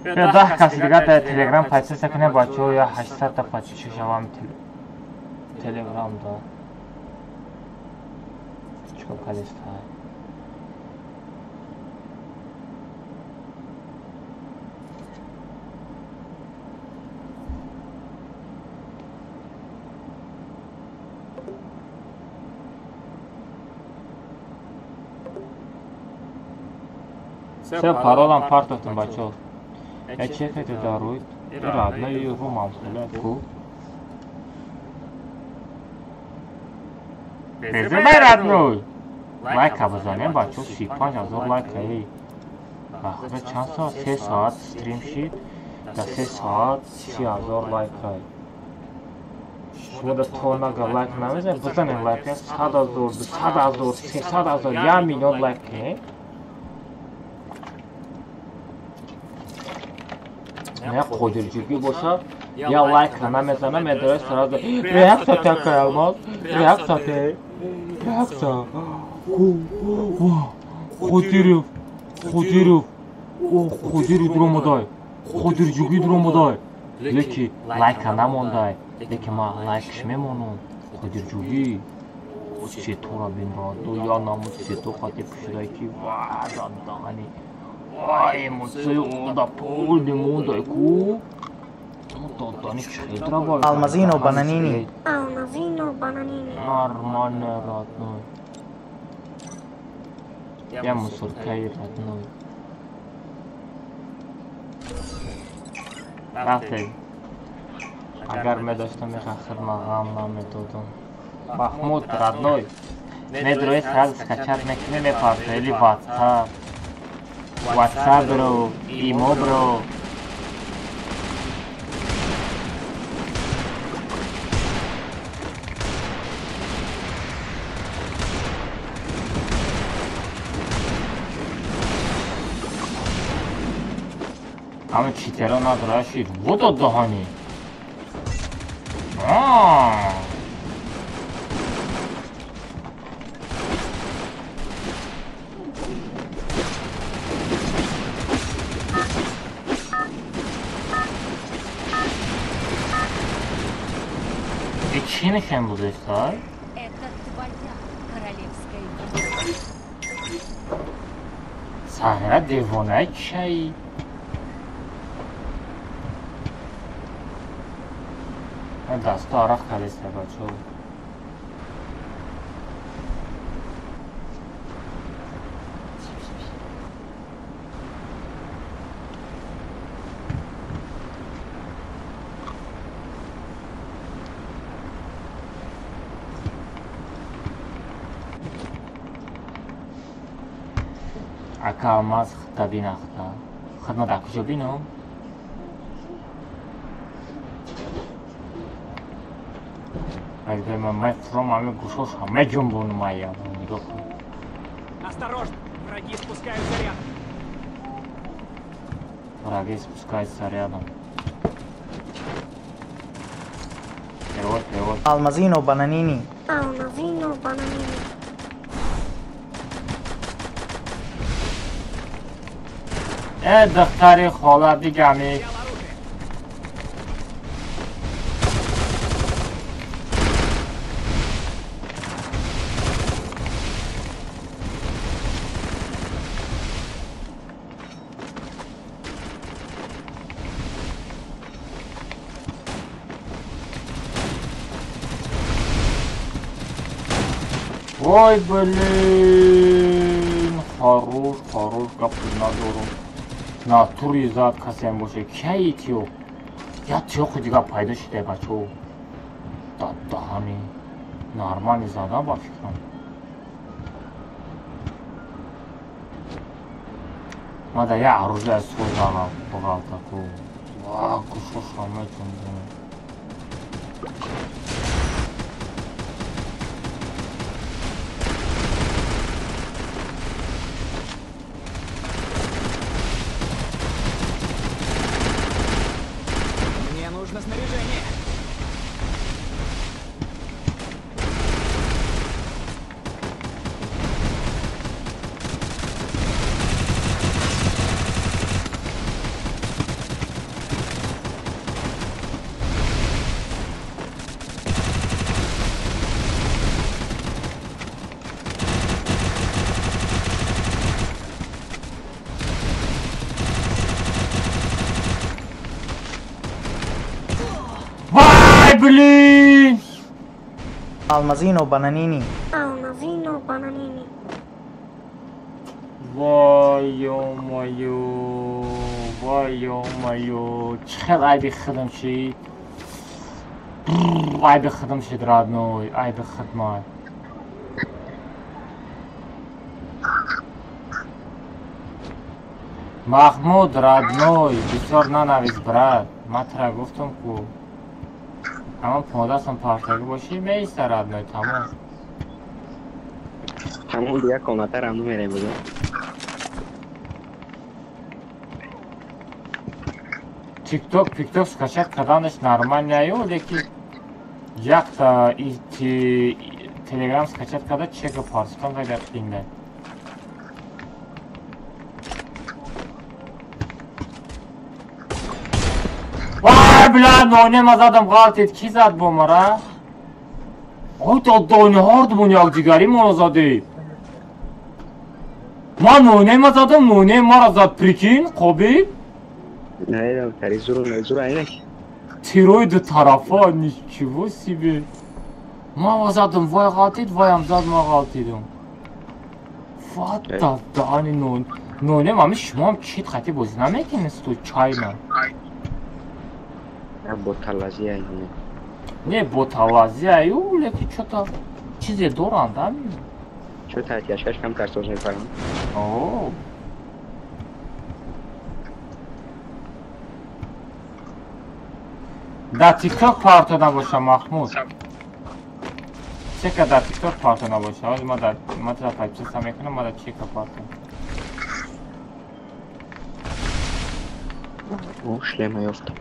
Ё 10 каси дигар дар телеграм подписаться кунем, бачаҳо, ё 800 та подписчик шавам телеграм да. Чикор кардиста? Все паролам партофтум, бачаҳо. Я чекайте даруй. Родной румам ку. Безумай родной. Лайка бизанем, бачаҳо, 35 ҳазор лайка. Эй. Бахуда чанд соат? 3 соат стрим шид. Да 3 соат 30 ҳазор лайка. Шумо да то нага лайк намезанед, бизанем лайка 100 ҳазор, 200 ҳазор, 300 ҳазор, 1 миллион лайк кунем. Я қодирҷугӣ боша, я лайка намезана, медорад сразу реакция такая, Алмаз, реакция те, реакция. Қодиров, Қодиров, о Қодиров дуромадай, Қодирҷугӣ дуромадай. Леки лайка намондай, леки ман лайкш мемонам. Қодирҷугӣ сетора бинраду, я намуд сето қати пушидай ки ва дадани. Вай, эмоция да полни мондай ку. Дадани чхедра бай. Алмазино бананини. Алмазино бананини. Нормально, родной. Я мусоркаи родной. Рафтем. Агар медоштам меха хидма ғам намедодам. Маҳмуд родной. Медрои сразу скачать мекунӣ, мепартои или WhatsApp. WhatsApp бро, Имо бро. Ҳама читеро надорашид. Вот даҳани. Чӣ нишон будааст? Это твоя королевская битва. Саҳра девона чай. Дасту арақ кардиста, бачаҳо. Ака Алмаз худта бинахта. Хидмат дар куҷо бинам? Осторожно! Враги спускаются рядом. Враги спускаются рядом. Перевод, перевод. Алмазино бананини. Алмазино бананини. Духтари хола бигами. Ой, блин, хорош, хорош, гап надорум. Натури зад касем боше. Кай тиё? Я тиёхи дига пайдо шида, бачо. Даҳани. Нормали зада ба фикрам. Ма да я оружие создала, пожалуйста, ку. Ва, кушоша метун. Мне нужно снаряжение. Блин! Алмазино бананини. Алмазино бананини. Вай, ё-моё, вай, ё-моё. Чихел айби хидм шид. Айби хидм шид, родной, айби хидмай. Махмуд, родной, бисёр нанавис, брат. Ман тра гуфтам ку. Ҳамон 15 партагӣ бошӣ меиста, родной, тамом. Тамом, дигар комнатарам намерем буда. Тикток, пикток скачать карданаш нормально ю, леки якта телеграм скачать карда чека парситон гайда қиинда. Вай, бля, нонема задам ғалтид, ки зад бо мара? Ой, то дониҳордмон якдигари моро задед. Ман нонема задам, нонем мара зад, прикинь, қобил? Не, тари зуру, зуру айнак. Тирои ду тарафа, ничего себе. Ман задам, вай ғалтид, вайам зад, ман ғалтидам. What the дани нон. Нонем, ами шумоам чит хати бозӣ намекунед, случайно? Бо талазӣ ай. Не, бо талазӣ аю, леки чё-то чизе доранд, ами. Чё таҳтияшкаш камтар соз мефаҳмам. О. Дар тикток парто набоша, Махмуд. Чека дар тикток парто набоша. Ҳозир ма дар ма тра подписаться мекунам, ма дар чека парто. О, шлема ёфтам.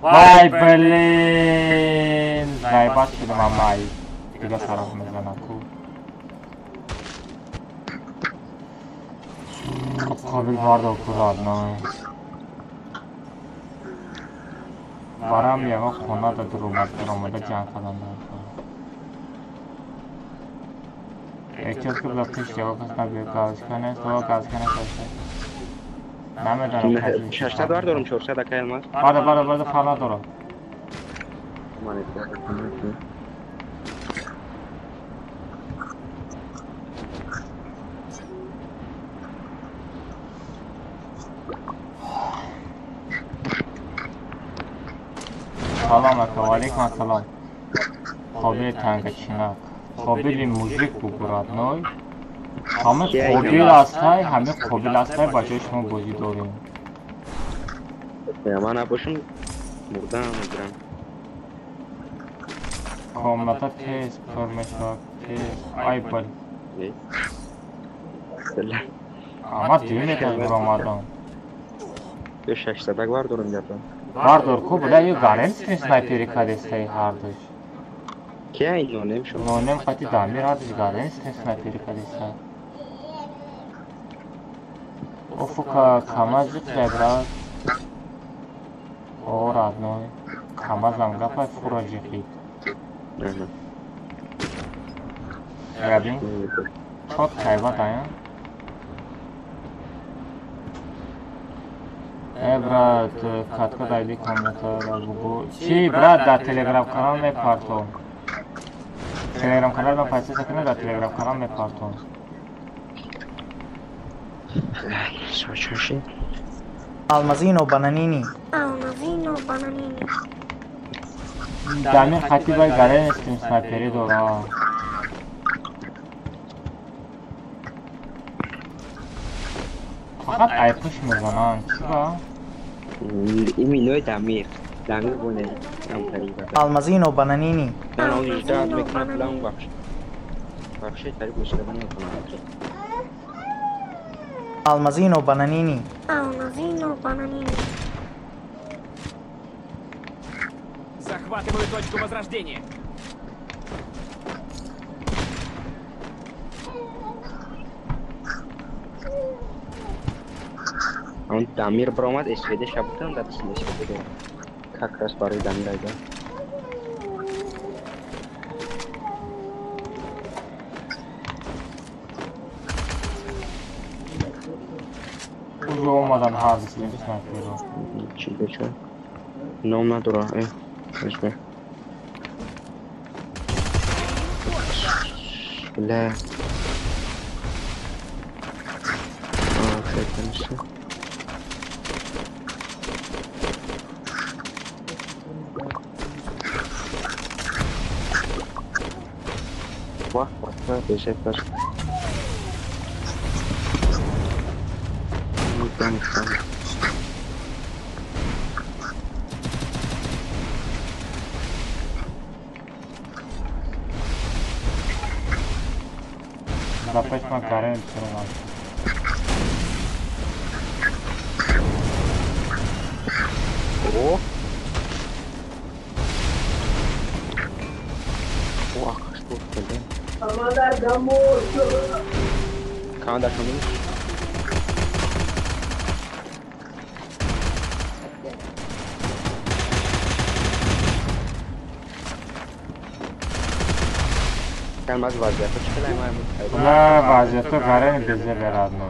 Вай, блин! Заебать шудам амай. Дига тараф мезанам ку. Қобил бардор ку, родной. Барам ягон хона да дуромада ҷанг кардан дар. Эҳтиёт ки буда пеш ягон кас набиёд, галочка нест, ва галочка нест бошад. Намедонам. 600 бардорам, 400 акай Алмаз. Бада, бада, бада, фарқ надорам. Салом ака, ва алейкум ассалом. Қобили тангачинак. Қобили мужик бугу, родной. Ҳама қобил ҳастай, ҳама қобил ҳастай, ба ҷои шумо бозӣ дорем. Ман набошам, мурдам, мегирам. Комната тез пур мешавад, тез. Ай, бал. Ама дуюм этаж буромадам. Ё 600 бардорам гапам. Бардор ку, бля, ё гарем снайпери кадестаи ҳардуш. Ки ай нонем шуд? Нонем қати дамир ҳардуш гарем снайпери кадеста. Офука камаз ҷиқлай, брат. О, родной. Камазам гапай фура ҷиқид. Рабин? Чот кайва дая? Э, брат, катка дайди комната бугу. Чи, брат, дар телеграм канал мепартом. Телеграм канал ман подписаться кунед, дар телеграм канал мепартом. Алмазино бананини. Алмазино бананини. Дамир хати бай гаре нестим снайпери дора. Фақат айпуш мезананд. Чиба? Иминой Дамир. Дамир боне. Алмазино бананини. Алмазино бананини. Алмазино бананини. Захватываю точку возрождения. Он Дамир бромад, СВД шабутан, да, СВД. Как раз барои Дамир айда. Уже омадан ҳардуси снайперо. Чи беча? Ном надора, Возьми. Бля. А, конечно. Вах, вах, бежать даже. Ну, там, там. Запас макарен все. О! О, что это? Команда шумит. Алмаз вазиятро чӣ калай ман? На вазиятро гарани безе верадно.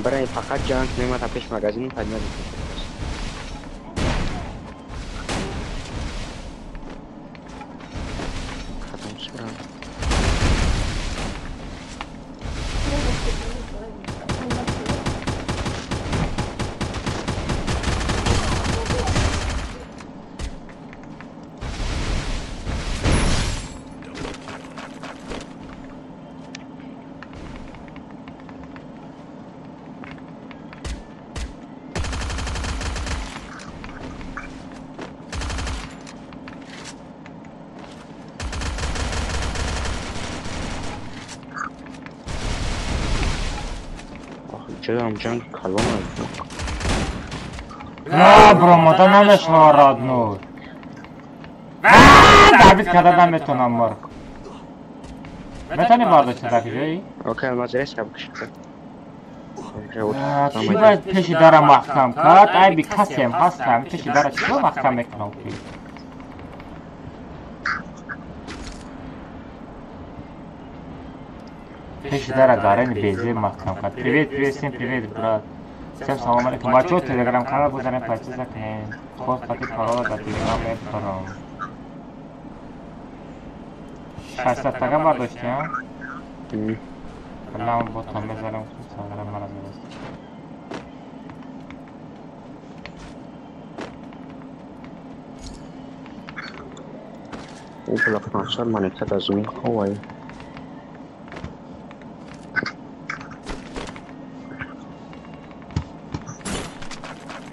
Барай фақат ҷанг немата пеш магазин падна. Хатам шурам. Чаро ҷанг калон аст? На, бромода намешава родной. Давид карда наметонам мор. Метавонӣ бардошта дар ҷои? Окей, алмаз резка бикушта. Чӣ бояд пеши дара маҳкам кард? Айби касеам ҳастам, пеши дара чӣ маҳкам мекунам ки? Пеши дара гарани безе маҳкам кард. Привет, привет, всем привет, брат. Всем салом алейкум. Бачаҳо телеграм канал бузанем, подписаться кунед. Хост қати парола дар телеграм мепарам. 600 тага бардошти, а? Лам ботам мезанам, саграм мара задаст. Около 500 монета дазми ховай.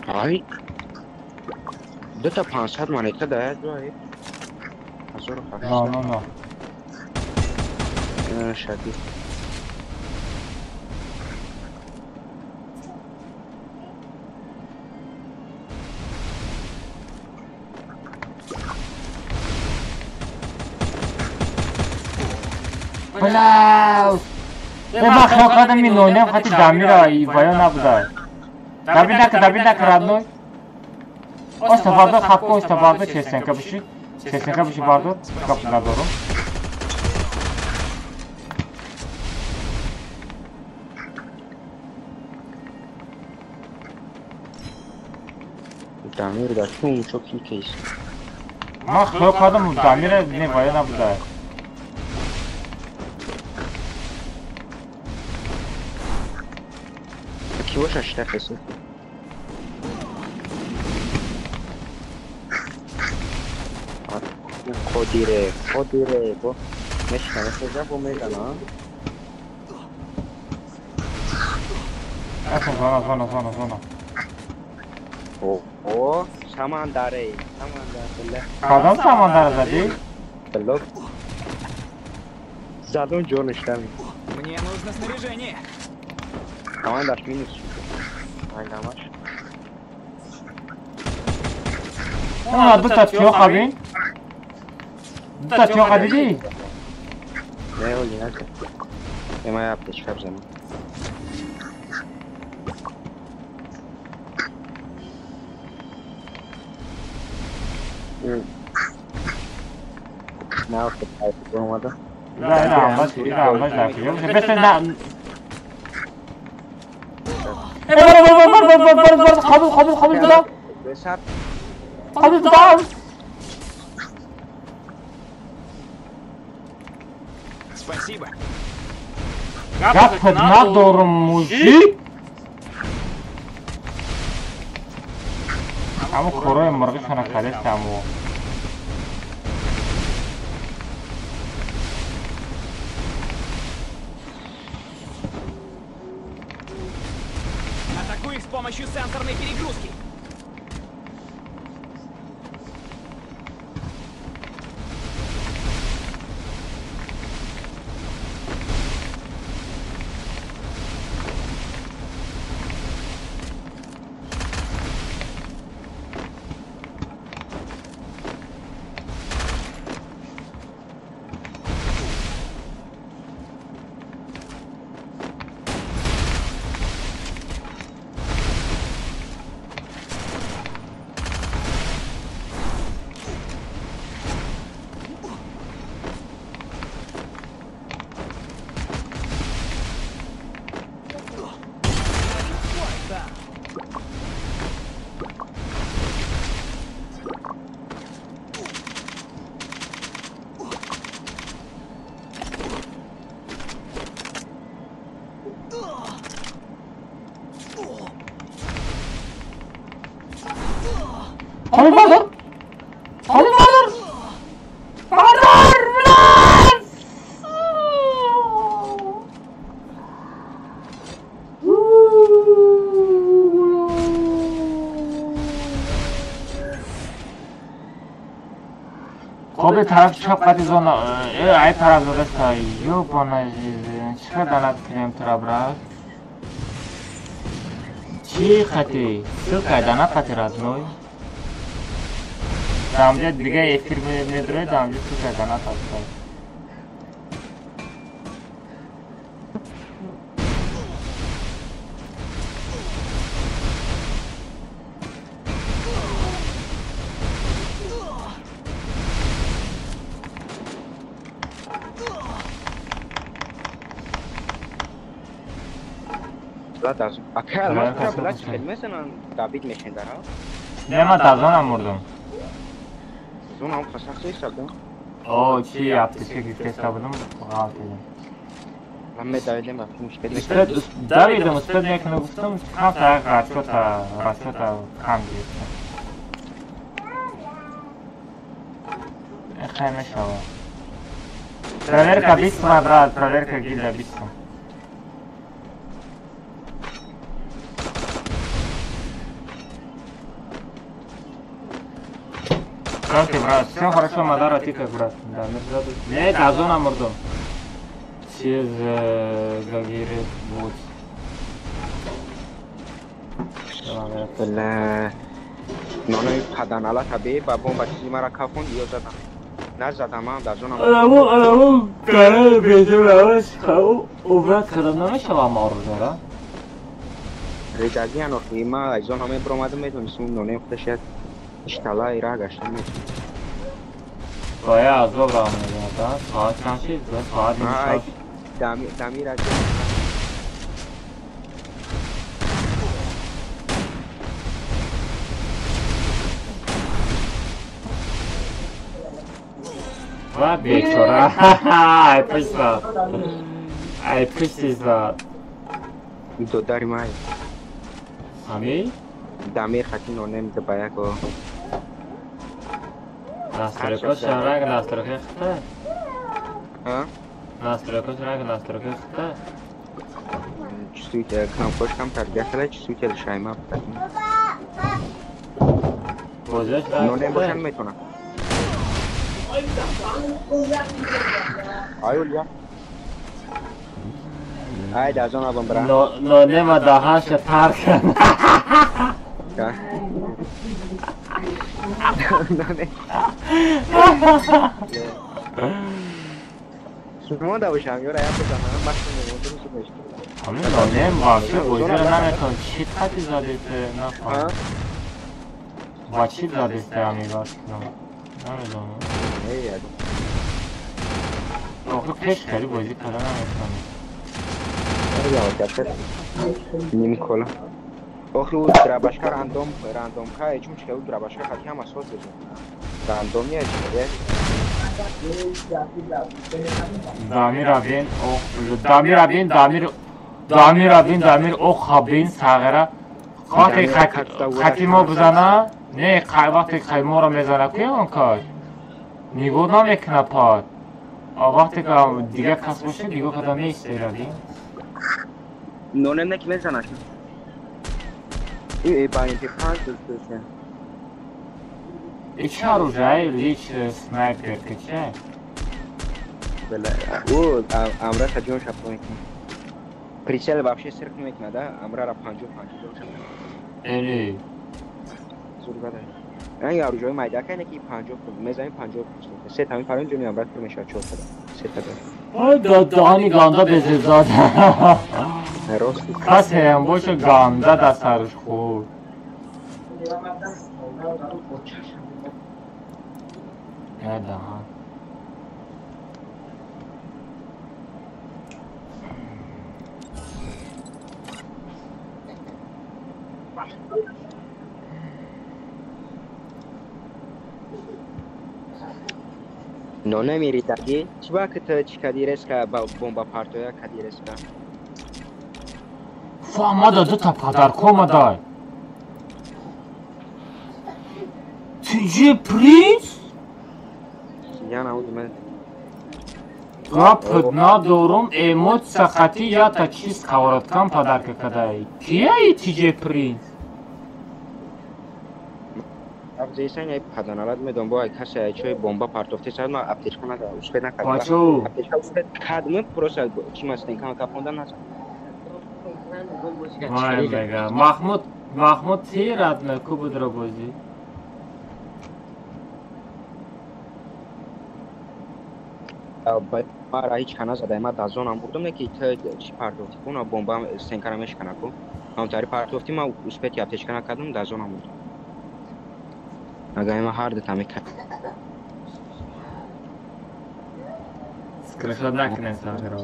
Ай, дута 500 монета даяд, ай. 1800. Но, но, но. Шаги. Бля! Ман хиёл кардам миноням хати Дамира ваё набуда. Давид нака, Давид нака, родной. Оста бардор, хапко, оста бардор, честенка биши. Честенка биши бардор, гап надорум. Дамир да чун чоки кейс. Ман хиёл кардам Дамира не ваё набуда. Ки боша штафесу. Қодире, қодире, бо мешкана хеза бо мезана. Зона, зона, зона, зона. О, самандаре, самандаре. Кадом самандаре зади? Задум ҷониш дами. Мне нужно снаряжение. Командаш минус. Ай намаш. А, дута тёха бин. Дута тёха диди? Не, оли нака. Ема аптечка бзанам. На, омада. Да, да, да, да, да. Қабул, қабул, қабул додам. Қабул додам. Спасибо. Гап надорам, мужик. Ҳамон корои мурғишона кадестаму. Атакую их с помощью сенсорной перегрузки. Қабул бардор! Қабул бардор! Бардор! Блядь! Қобил тарафи чап қати зона, ай тараф задаста, ёбана жизнь, чӣ қадар данат кунем тура, брат? Чӣ қати? Ссылка данат қати родной? Дамҷа дига эфир медрои, дамҷа ссылка данат аста. Ака алмаз тура била чӣ хел мезананд? Давид мешендара? Не, ман дар зона мурдам. Зона ҳам қашақ истодам. О, чи аптечка гирифта будам, ғалтидам. Ман медавидем, рафтем мушкил. Давидам, успед мекунам, гуфтам, камта расчёта, расчёта кам гирифтам. Хай мешава. Проверка бистма, брат, проверка гильда бистма. Как ты, брат? Все хорошо, Мадара, ты как, брат? Да, нет, Азона мурдом. Через Гагирет вот. Бля. Нонои паданала таби бабом ба чизи мара кафон ё задам. Назадам, ман дар зона. Аламу, аламу, гарай бедем раваш, хау, убрат кардам намешава марузара. Редагиан охи, ма аз зона мебромадам, медонистам нонои худаш як иштала ира гаштам. Боя аз бобра мегӯяд, соат чанд шид? Соат ним. Дамира. Ва бечора. Ай пушт зад. Ай пушти зад. Додари май. Ами? Дамир хати нонем дабаяко. Настройка шарак, настройка хта. А? Настройка шарак, настройка хта. Суйте кнопкош камтар гахалач суйте шайма. Бозиаш Нонем бошам метонам. Ай Улья. Ай дазон абам бра. Нонема даҳанша тар кард. Ноне. Шумо да бошам ёра я бизанам бахшам модум су мешт. Ҳамин нонем вообще бозиро наметон. Чӣ хати задете нафаҳмидам. Ба чӣ задесте ҳамин вақт? Намедонам. Охир пеш хеле бозӣ карда наметонӣ. Ним кола. Охи ӯ драбашка рандом рандомка чун чи ӯ драбашка хати ҳама соз дезем. Рандомия чи Дамира бин, ох, Дамира бин, Дамир, Дамира бин, Дамир, ох, бин, сағира. Вақте хати мо бизана, не, вақте хай моро мезана, куя он кар? Нигоҳ намекуна пад. А вақте ки дигар кас боша, нигоҳ карда меистера бин. Нонем не ки мезанаш. И ба MP5 дӯст. И чӣ оружие, лич снайперка, че? Бела, ӯ амра ҷон шапо мекунад. Прицел вообще сирк мекунад, да? Амра ра 50 50 ҷон шапо. Эли. Зур бада. Ранги оружие майдака не ки 50 мезанем 50. Се та мепарем ҷони амра пур мешавад 4 та. Се та. Ой, даҳани ганда безебзад. Рост. Касеам боша ганда да сарш хӯрд. Я даҳан. Ноне миритаги? Чӣ ба ки ту чӣ кади резка ба бомба партоя кади резка? Фаҳмада дута падарко омадай. Тиҷи принц? Я науд мен. Гап надорум, эмоция хати ята чиз қавораткан падарка кадай. Кияи тиҷи принц? Абзейсан ай паданалат медон бо ай касе ай чой бомба партофте сад ма аптечка нада успед накард. Бачо. Аптечка успед кадм просто чи мастен кама капонда назад. Вай мега. Маҳмуд, Маҳмуд тирад ку будро бозӣ? Мара ҳеҷ ка назадай, ма дазонам бурдам, не ки ту чӣ партофтӣ ку, на бомба стенкара мешкана ку. Ҳамтари партофтӣ ма успети аптечка накардам, дазонам бурдам. Агар ма ҳар дута мекард. Скриншот накунед сағиро.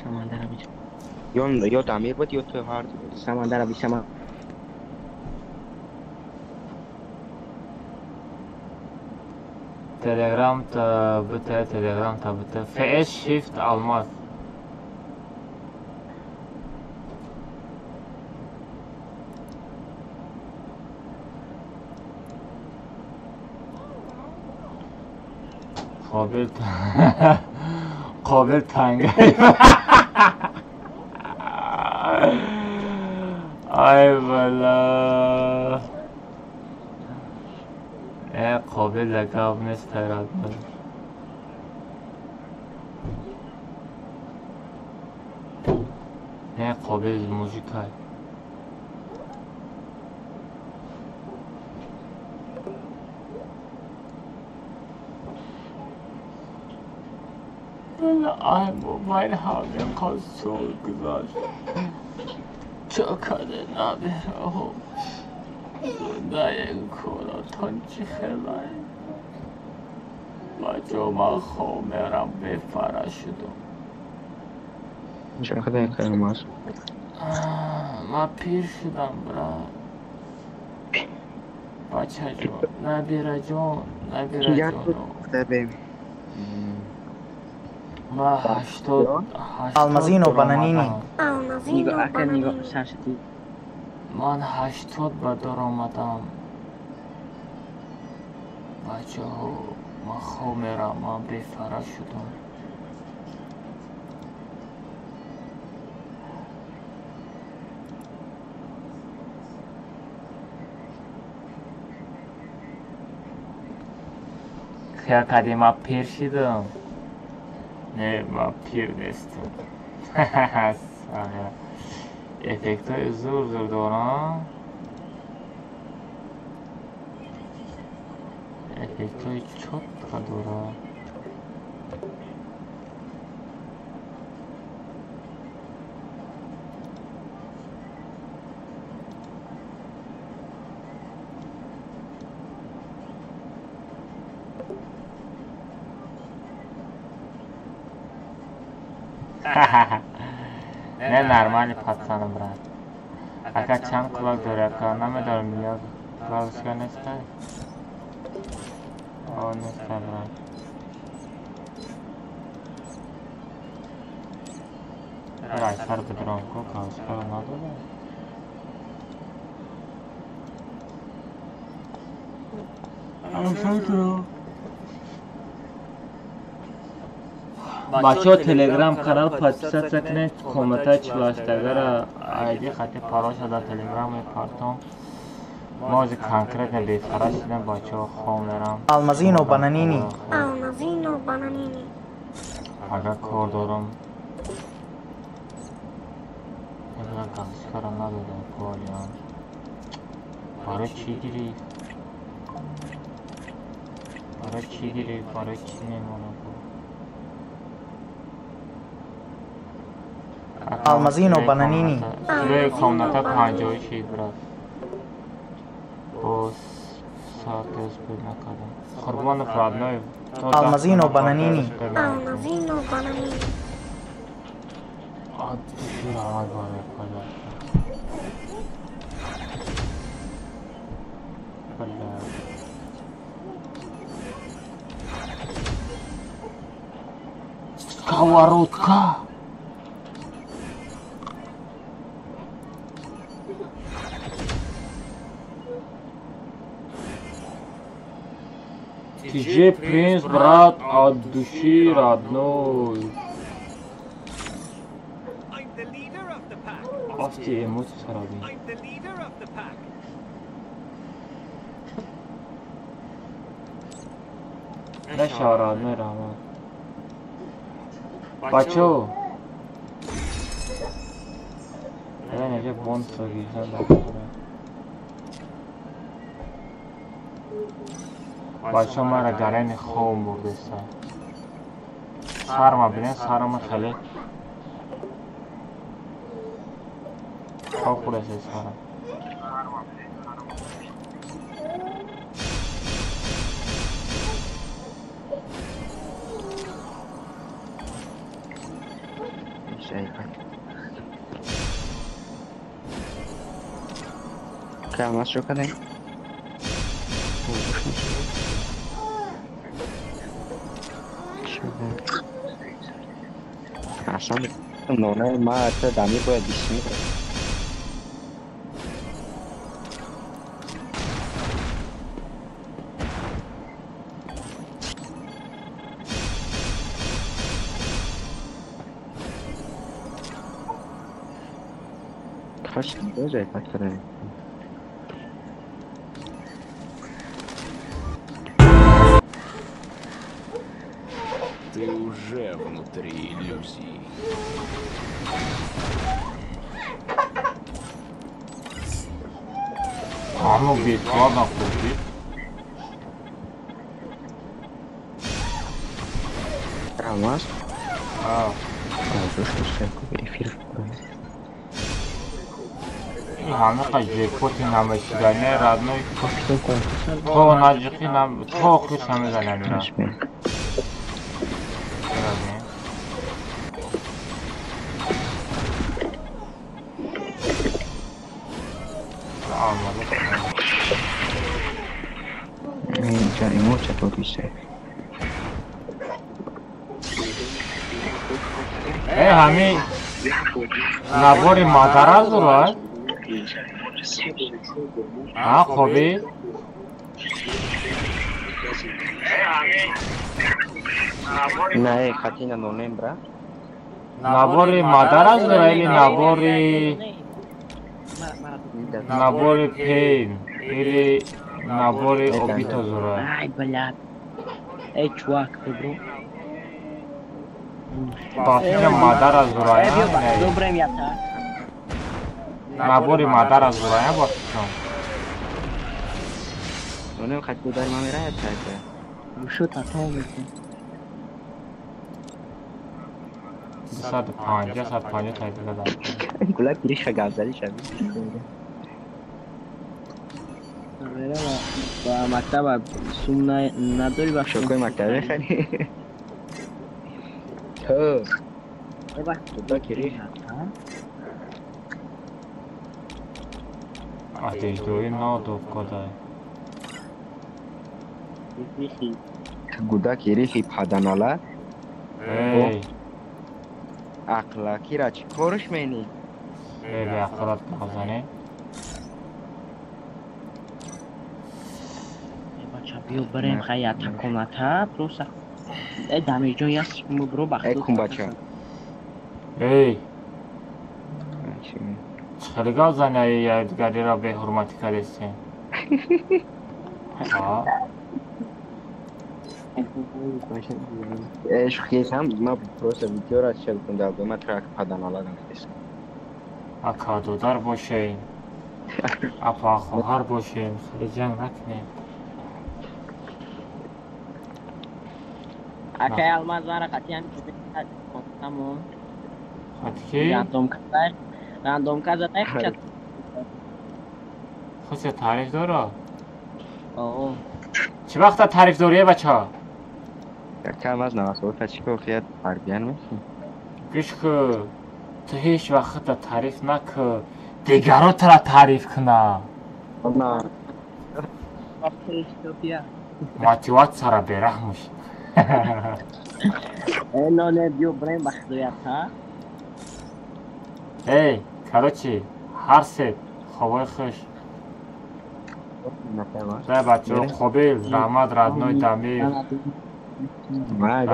Самандара бич. Ё Дамир буд, ё ту ҳар ду. Самандара бич, сама. Телеграм та бите, Телеграм та бите. FS Shift Алмаз. قابل قابل تنگ. ای بلا. قابل لگاب نیست تیراد نه قابل موزیکای. Ay موبایل همه کنسول گذاشت چکاره نبیرم زندای کوراتون چی خیلی بچه من خواب میرم بفره شدم. چرا خدای کلمات؟ من پیر شدم برا بچه جون نبیره جون نبیره جون. من 80 Алмазино бананини. Алмазино Нигоҳ, ака нигоҳ, бананини. сар шудӣ. Ман 80 ба дор омадам. Бачаҳо, ман хоб мерам, ман бефара шудам. Хел кардӣ ман пир шидам. Не, ман пир нестам. Эффектҳои зур зур дорам. Эффектҳои чётко дорам. Не, нормальный пацан, брат. Ака чанд кулак дори, ака? Намедонам, як галочка нестай? О, нестай, брат. Райсар бедорам ку, галочкаро надодам. Бачаҳо, телеграм канал подписаться кунед, комната 48-тагара айди хати пароша дар телеграм мепартом. Мо ҳозир конкретно бефара шидам, бачаҳо, хом мерам. Алмазино бананини. Алмазино бананини. Агар кор дорам. Галочкаро надодам, колиам. Барои чӣ гирифт? Барои чӣ гирифт? Барои чӣ мемонам? Алмазино бананини. Килои комната 50 шид, брат. Боз саат успел накардам. Қурбонов родной. Алмазино бананини. Алмазино бананини. Раҳмат барои подарка. Бля. Сковородка. ТЖ Принц, брат, от души родной. Афти эмоции сараби. Наша родной раҳмат. Бачо. Неже бонус гирифтан дар бачаҳо маро гарани хоб бурдеста. Сарма бинед, сарама хеле хоб хӯрдаста сарам. Алмаз шо кардем? Аслан нонаи ма та дами бояд бисми. Хаш ҷой пат кардем. Ты уже внутри иллюзии. А ну бесплатно купить. Алмаз? А. Эфир. Ҳамақа ҷекпоти намешидани родной. То наҷиқи нам то хиш намезанам ина. Э, ҳами набори мадара зура? А, хоби? Не, хатина нонем, брат. Набори мадара зура или набори пейн или набори обито зура? Ай, блядь. Эй, чувак, бро. Бафиҷа мадара зурая. Добрем ята. Набори мадара зурая бафиҷон. Онем хат дар ма мерая чайка. Шо тато мекун. 250 150 тайда дадам. Гула пириша гап зади шаби. Ба мактаба сум надори ба шокои мактаб мехари. Ту. Туда кириш. Атеждои надоб кодай. Гуда кириши паданала. Эй. Ақла кира чӣ корш менӣ? Эй, беақлат мағзанӣ. Бача биё барем хай ята комната просто. Эй, дамирҷон яс бро бахт. Эй, кун бача. Эй. Хеле гап зани якдигариро беҳурматӣ кардестем. Э, шӯхиесам, ма просто видеора чел кун дар ма трак паданала намедесам. Ака додар бошем. Апа хоҳар бошем, хеле ҷанг накунем. Акай Алмаз мара қатъиян тамом. Хатки? Рандомка задай хуча. Хуча таъриф дора? Оо. Чӣ вақта таъриф дорӣ, бача? Яка Алмаз навасота чӣ кор хият фарбиян меши? Гӯш кӯ, ту ҳеҷ вақта таъриф накӯ, дигаро тура таъриф куна. На. Мотиватсияра бераҳмуш. Э, ноне биё брем ба худоят, ҳа? Эй, короче, ҳар се хобои хуш. Дай бачаҳо, Қобил, раҳмат, родной Дамир.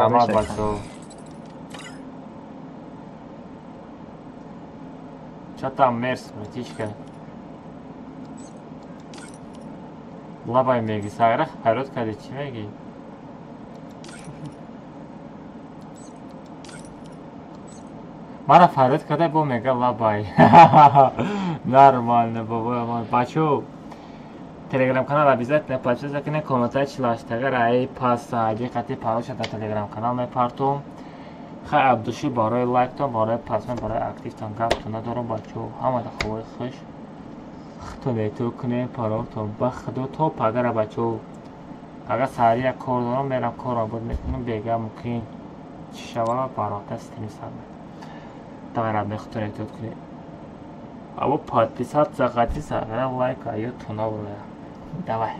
Раҳмат бачаҳо. Чё там, мерс, братишка? Лабай меги, сагра хайрот кардӣ, чӣ мегӣ? Мара фарёд карда бо мега лабай. Нормально, бобои ман. Бачаҳо, телеграм-канал обязательно подписаться кунед, комментарий 48 раи пас айди қати пароша дар телеграм-канал мепартом. Хай Абдуши барои лайктон, барои пасмон, барои активтон гаптон надорам бачаҳо. Ҳамада хубои хуш. Худтон эҳтиёт кунед, пароҳтон ба худо то пагара бачаҳо. Агар саҳари як кор дорам, мерам корро буд мекунам, бега мумкин чӣ шава бароҳта стрим сар мекунам. Давай, родной, худтон эҳтиёт кунед. Або подписаться қати сагара лайк аю туна буроя. Давай.